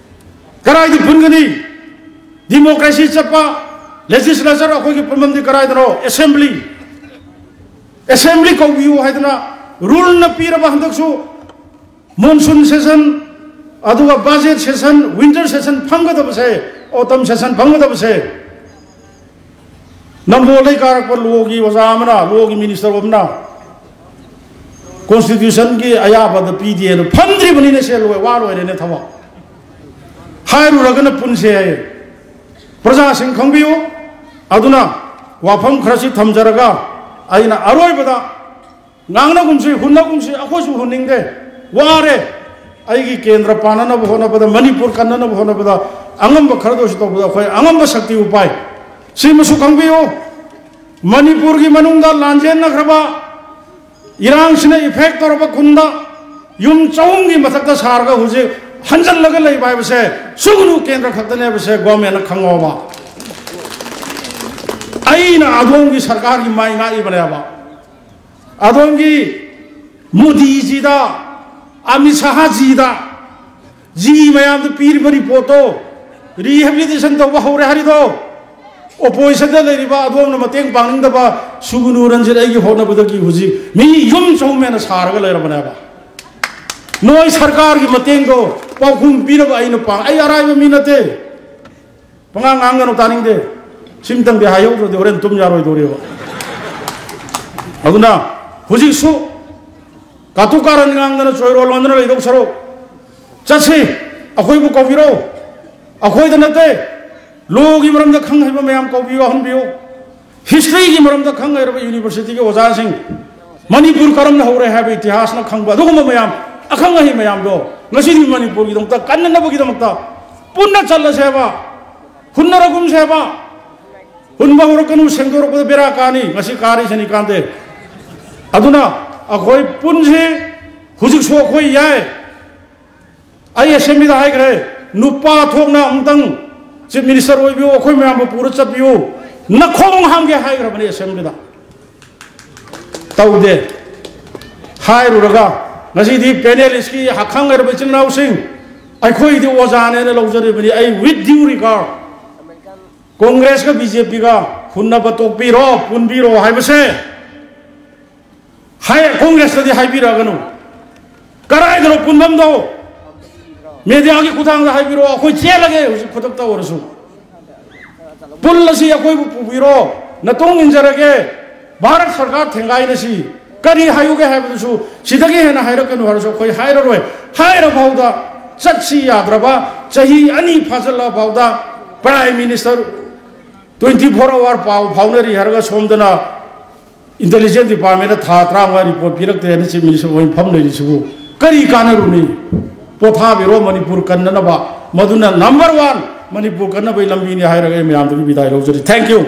ꯀꯗꯥꯏꯗ ꯄꯨꯟꯒꯅꯤ? ꯗꯤꯃꯣꯀ꯭ꯔꯦꯁꯤ ꯆꯠꯄ ꯂꯦꯖꯤꯁꯂꯦꯆꯔ ꯑꯩꯈꯣꯏꯒꯤ ꯄꯨꯟꯐꯝꯗꯤ ꯀꯗꯥꯏꯗꯅꯣ? ꯑꯦꯁꯦꯝꯕ꯭ꯂꯤ꯫ ꯑꯦꯁꯦꯝꯕ꯭ꯂꯤ ꯀꯧꯕꯤꯌꯨ ꯍꯥꯏꯗꯅ ꯔꯨꯜꯅ ꯄꯤꯔꯕ ꯍꯟꯗꯛꯁꯨ ꯃꯣꯟꯁꯨꯟ ꯁꯦꯁꯟ, ꯑꯗꯨꯒ ꯕꯖꯦꯠ ꯁꯦꯁꯟ, ꯋꯤꯟꯇꯔ ꯁꯦꯁꯟ ꯐꯝꯒꯗꯕꯁꯦ ꯑꯣꯇꯝ ꯁꯦꯁꯟ ꯐꯪꯒꯗꯕꯁꯦ ꯅꯝꯕꯣꯜꯗꯩ ꯀꯥꯔꯛꯄ ꯂꯣꯒꯤ ꯑꯣꯖꯥ ꯑꯃꯅ, ꯂꯣꯒꯤ ꯃꯤꯅꯤꯁꯇꯔ ꯑꯃꯅ ꯀꯣꯟꯁꯇꯤꯇ꯭ꯌꯨꯁꯟꯒꯤ ꯑꯌꯥꯕꯗ ꯄꯤꯗꯦꯅ ꯐꯝꯗ꯭ꯔꯤꯕꯅꯤꯅꯦ꯫ ꯁꯦ ꯂꯣꯏ, ꯋꯥ ꯂꯣꯏꯔꯦꯅꯦ ꯊꯕꯛ꯫ ꯍꯥꯏꯔꯨꯔꯒꯅ ꯄꯨꯟꯁꯦ ꯍꯥꯏꯌꯦ꯫ ꯄ꯭ꯔꯖꯥꯁꯤꯡ ꯈꯪꯕꯤꯌꯨ꯫ ꯑꯗꯨꯅ ꯋꯥꯐꯝ ꯈꯔꯁꯤ ꯊꯝꯖꯔꯒ ꯑꯩꯅ ꯑꯔꯣꯏꯕꯗ ꯉꯥꯡꯅꯒꯨꯝꯁꯤ, ꯍꯨꯟꯅꯒꯨꯝꯁꯤ, ꯑꯩꯈꯣꯏꯁꯨ ꯍꯨꯟꯅꯤꯡꯗꯦ, ꯋꯥꯔꯦ꯫ ꯑꯩꯒꯤ ꯀꯦꯟꯗ꯭ꯔ ꯄꯥꯟꯅꯅꯕ ꯍꯣꯠꯅꯕꯗ, ꯃꯅꯤꯄꯨꯔ ꯀꯟꯅꯅꯕ ꯍꯣꯠꯅꯕꯗ ꯑꯉꯝꯕ ꯈꯔꯗ ꯑꯣꯏꯁꯨ ꯇꯧꯕꯗ ꯑꯩꯈꯣꯏ ꯑꯉꯝꯕ ꯁꯛꯇꯤ ꯎꯄꯥꯏ꯫ ꯁꯤꯃꯁꯨ ꯈꯪꯕꯤꯌꯨ, ꯃꯅꯤꯄꯨꯔꯒꯤ ꯃꯅꯨꯡꯗ ꯂꯥꯟꯖꯦꯟꯅꯈ꯭ꯔꯕ ꯏꯔꯥꯡꯁꯤꯅ ꯏꯐꯦꯛ ꯇꯧꯔꯕ ꯈꯨꯟꯗ ꯌꯨꯝ ꯆꯍꯨꯝꯒꯤ ꯃꯊꯛꯇ ꯁꯥꯔꯒ ꯍꯧꯖꯤꯛ ꯍꯟꯖꯜꯂꯒ ꯂꯩꯕ ꯍꯥꯏꯕꯁꯦ ꯁꯨꯒꯅꯨ ꯀꯦꯟꯗ꯭ꯔ ꯈꯛꯇꯅꯦ ꯍꯥꯏꯕꯁꯦ ꯒꯣꯔꯃꯦꯟꯅ ꯈꯪꯉꯣꯕ꯫ ꯑꯩꯅ ꯑꯗꯣꯝꯒꯤ ꯁꯔꯀꯥꯔꯒꯤ ꯃꯥꯏ ꯉꯥꯛꯏꯕꯅꯦꯕ꯫ ꯑꯗꯣꯝꯒꯤ ꯃꯣꯗꯤꯖꯤꯗ, ꯑꯃꯤꯠ ꯁꯥꯍꯖꯤꯗ, ꯖꯤ ꯃꯌꯥꯝꯗ ꯄꯤꯔꯤꯕ ꯔꯤꯄꯣꯔꯠꯇꯣ, ꯔꯤꯍꯦꯕꯤꯂꯤꯇꯦꯁꯟ ꯇꯧꯕ ꯍꯧꯔꯦ ꯍꯥꯏꯔꯤꯗꯣ, ꯑꯣꯄꯣꯖꯤꯁꯟꯗ ꯂꯩꯔꯤꯕ ꯑꯗꯣꯝꯅ ꯃꯇꯦꯡ ꯄꯥꯡꯅꯤꯡꯗꯕ ꯁꯨꯒꯅꯨ ꯔꯟꯖꯤꯠ ꯑꯩꯒꯤ ꯍꯣꯠꯅꯕꯗꯒꯤ ꯍꯧꯖꯤꯛ ꯃꯤ ꯌꯨꯝ ꯆꯍꯨꯝ ꯍꯦꯟꯅ ꯁꯥꯔꯒ ꯂꯩꯔꯕꯅꯦꯕ꯫ ꯅꯣꯏ ꯁꯔꯀꯥꯔꯒꯤ ꯃꯇꯦꯡꯗꯣ ꯄꯥꯎꯈꯨꯝ ꯄꯤꯅꯕ ꯑꯩꯅ ꯄꯥꯡ-, ꯑꯩ ꯑꯔꯥꯏꯕ ꯃꯤ ꯅꯠꯇꯦ꯫ ꯄꯉꯥꯡ ꯉꯥꯡꯒꯅꯨ, ꯇꯥꯅꯤꯡꯗꯦ꯫ ꯁꯤꯝꯇꯪꯗꯤ ꯍꯥꯏꯍꯧꯗ꯭ꯔꯗꯤ ꯍꯣꯔꯦꯟ ꯇꯨꯝ ꯌꯥꯔꯣꯏꯗꯧꯔꯤꯕ꯫ ꯑꯗꯨꯅ ꯍꯧꯖꯤꯛꯁꯨ ꯀꯥꯇꯨ ꯀꯥꯔꯟ ꯉꯥꯡꯗꯅ ꯆꯣꯏꯔꯣꯜ ꯂꯣꯟꯗꯅ ꯂꯩꯗꯧ ꯁꯔꯨꯛ, ꯆꯠꯁꯤ, ꯑꯩꯈꯣꯏꯕꯨ ꯀꯧꯕꯤꯔꯣ꯫ ꯑꯩꯈꯣꯏꯗ ꯅꯠꯇꯦ, ꯂꯣꯒꯤ ꯃꯔꯝꯗ ꯈꯪ ꯍꯩꯕ ꯃꯌꯥꯝ ꯀꯧꯕꯤꯌꯨ, ꯌꯥꯎꯍꯟꯕꯤꯌꯨ꯫ ꯍꯤꯁꯇ꯭ꯔꯤꯒꯤ ꯃꯔꯝꯗ ꯈꯪ ꯍꯩꯔꯕ ꯌꯨꯅꯤꯚꯔꯁꯤꯇꯤꯒꯤ ꯑꯣꯖꯥꯁꯤꯡ, ꯃꯅꯤꯄꯨꯔ ꯀꯔꯝꯅ ꯍꯧꯔꯦ ꯍꯥꯏꯕ ꯏꯇꯤꯍꯥꯁꯅ ꯈꯪꯕ ꯑꯗꯨꯒꯨꯝꯕ ꯃꯌꯥꯝ, ꯑꯈꯪ ꯑꯍꯩ ꯃꯌꯥꯝꯗꯣ ꯉꯁꯤꯗꯤ ꯃꯅꯤꯄꯨꯔꯒꯤꯗꯃꯛꯇ ꯀꯟꯅꯅꯕꯒꯤꯗꯃꯛꯇ ꯄꯨꯟꯅ ꯆꯠꯂꯁꯦꯕ, ꯍꯨꯟꯅꯔꯒꯨꯝꯁꯦꯕ꯫ ꯍꯨꯟꯕ ꯍꯧꯔꯛꯀꯅꯨ, ꯁꯦꯡꯗꯣꯔꯛꯄꯗ ꯕꯦꯔꯥ ꯀꯥꯅꯤ꯫ ꯉꯁꯤ ꯀꯥꯔꯤꯁꯤꯅꯤ ꯀꯥꯟꯗꯦ꯫ ꯑꯗꯨꯅ ꯑꯩꯈꯣꯏ ꯄꯨꯟꯁꯤ꯫ ꯍꯧꯖꯤꯛꯁꯨ ꯑꯩꯈꯣꯏ ꯌꯥꯏ꯫ ꯑꯩ ꯑꯦꯁꯦꯝꯕ꯭ꯂꯤꯗ ꯍꯥꯏꯈ꯭ꯔꯦ, ꯅꯨꯄꯥ ꯊꯣꯛꯅ ꯑꯃꯨꯛꯇꯪ ꯆꯤꯐ ꯃꯤꯅꯤꯁꯇꯔ ꯑꯣꯏꯕꯤꯌꯨ, ꯑꯩꯈꯣꯏ ꯃꯌꯥꯝꯕꯨ ꯄꯨꯔ ꯆꯠꯄꯤꯌꯨ, ꯅꯈꯣꯡ ꯍꯥꯝꯒꯦ ꯍꯥꯏꯈ꯭ꯔꯕꯅꯤ ꯑꯦꯁꯦꯝꯕ꯭ꯂꯤꯗ꯫ ꯇꯧꯗꯦ꯫ ꯍꯥꯏꯔꯨꯔꯒ ꯉꯁꯤꯗꯤ ꯄꯦꯅꯦꯂꯤꯁꯀꯤ ꯍꯛꯈꯪ ꯍꯩꯔꯕ ꯏꯆꯤꯟ ꯏꯅꯥꯎꯁꯤꯡ, ꯑꯩꯈꯣꯏꯗꯤ ꯑꯣꯖꯥꯅꯦꯅ ꯂꯧꯖꯔꯤꯕꯅꯤ꯫ ꯑꯩ with due regard, ꯀꯣꯡꯒ꯭ꯔꯦꯁꯀ ꯕꯤ ꯖꯦ ꯄꯤꯒ ꯍꯨꯟꯅꯕ ꯇꯣꯛꯄꯤꯔꯣ, ꯄꯨꯟꯕꯤꯔꯣ ꯍꯥꯏꯕꯁꯦ ꯍꯥꯏ, ꯀꯣꯡꯒ꯭ꯔꯦꯁꯇꯗꯤ ꯍꯥꯏꯕꯤꯔꯛꯑꯒꯅꯨ꯫ ꯀꯔꯥꯏꯗꯅꯣ ꯄꯨꯟꯐꯝꯗꯣ? ꯃꯦꯗꯤꯌꯥꯒꯤ ꯈꯨꯠꯊꯥꯡꯗ ꯍꯥꯏꯕꯤꯔꯛꯑꯣ, ꯑꯩꯈꯣꯏ ꯆꯦꯜꯂꯒꯦ ꯍꯧꯖꯤꯛ ꯈꯨꯗꯛꯇ ꯑꯣꯏꯔꯁꯨ꯫ ꯄꯨꯜ ꯑꯁꯤ ꯑꯩꯈꯣꯏꯕꯨ ꯄꯨꯕꯤꯔꯣ, ꯅꯇꯨꯡ ꯏꯟꯖꯔꯒꯦ꯫ ꯚꯥꯔꯠ ꯁꯔꯀꯥꯔ ꯊꯦꯡꯒꯥꯏꯅꯁꯤ꯫ ꯀꯔꯤ ꯍꯥꯏꯌꯨꯒꯦ ꯍꯥꯏꯕꯗꯨꯁꯨ ꯁꯤꯗꯒꯤ ꯍꯦꯟꯅ ꯍꯥꯏꯔꯛꯀꯅꯨ ꯍꯥꯏꯔꯁꯨ ꯑꯩꯈꯣꯏ ꯍꯥꯏꯔꯔꯣꯏ꯫ ꯍꯥꯏꯔ ꯐꯥꯎꯗ ꯆꯠꯁꯤ ꯌꯥꯗ꯭ꯔꯕ, ꯆꯍꯤ ꯑꯅꯤ ꯐꯥꯖꯤꯜꯂ ꯐꯥꯎꯗ Prime Minister, twenty four hour ꯄꯥꯎ ꯐꯥꯎꯅꯔꯤ ꯍꯥꯏꯔꯒ ꯁꯣꯝꯗꯅ Intelligence Department ꯊꯥ ꯇꯔꯥꯃꯉꯥ report ꯄꯤꯔꯛꯇꯦ ꯍꯥꯏꯅ Chief Minister ꯑꯣꯏꯅ ꯐꯝ ꯂꯩꯔꯤꯁꯤꯕꯨ ꯀꯔꯤ ꯀꯥꯟꯅꯔꯨꯅꯤ? ꯄꯣꯊꯥꯕꯤꯔꯣ, ꯃꯅꯤꯄꯨꯔ ꯀꯟꯅꯅꯕ꯫ ꯃꯗꯨꯅ number one ꯃꯅꯤꯄꯨꯔ ꯀꯟꯅꯕꯒꯤ ꯂꯝꯕꯤꯅꯤ ꯍꯥꯏꯔꯒ ꯑꯩ ꯃꯌꯥꯝꯗꯒꯤ ꯕꯤꯗꯥꯏ ꯂꯧꯖꯔꯤ꯫ Thank you꯫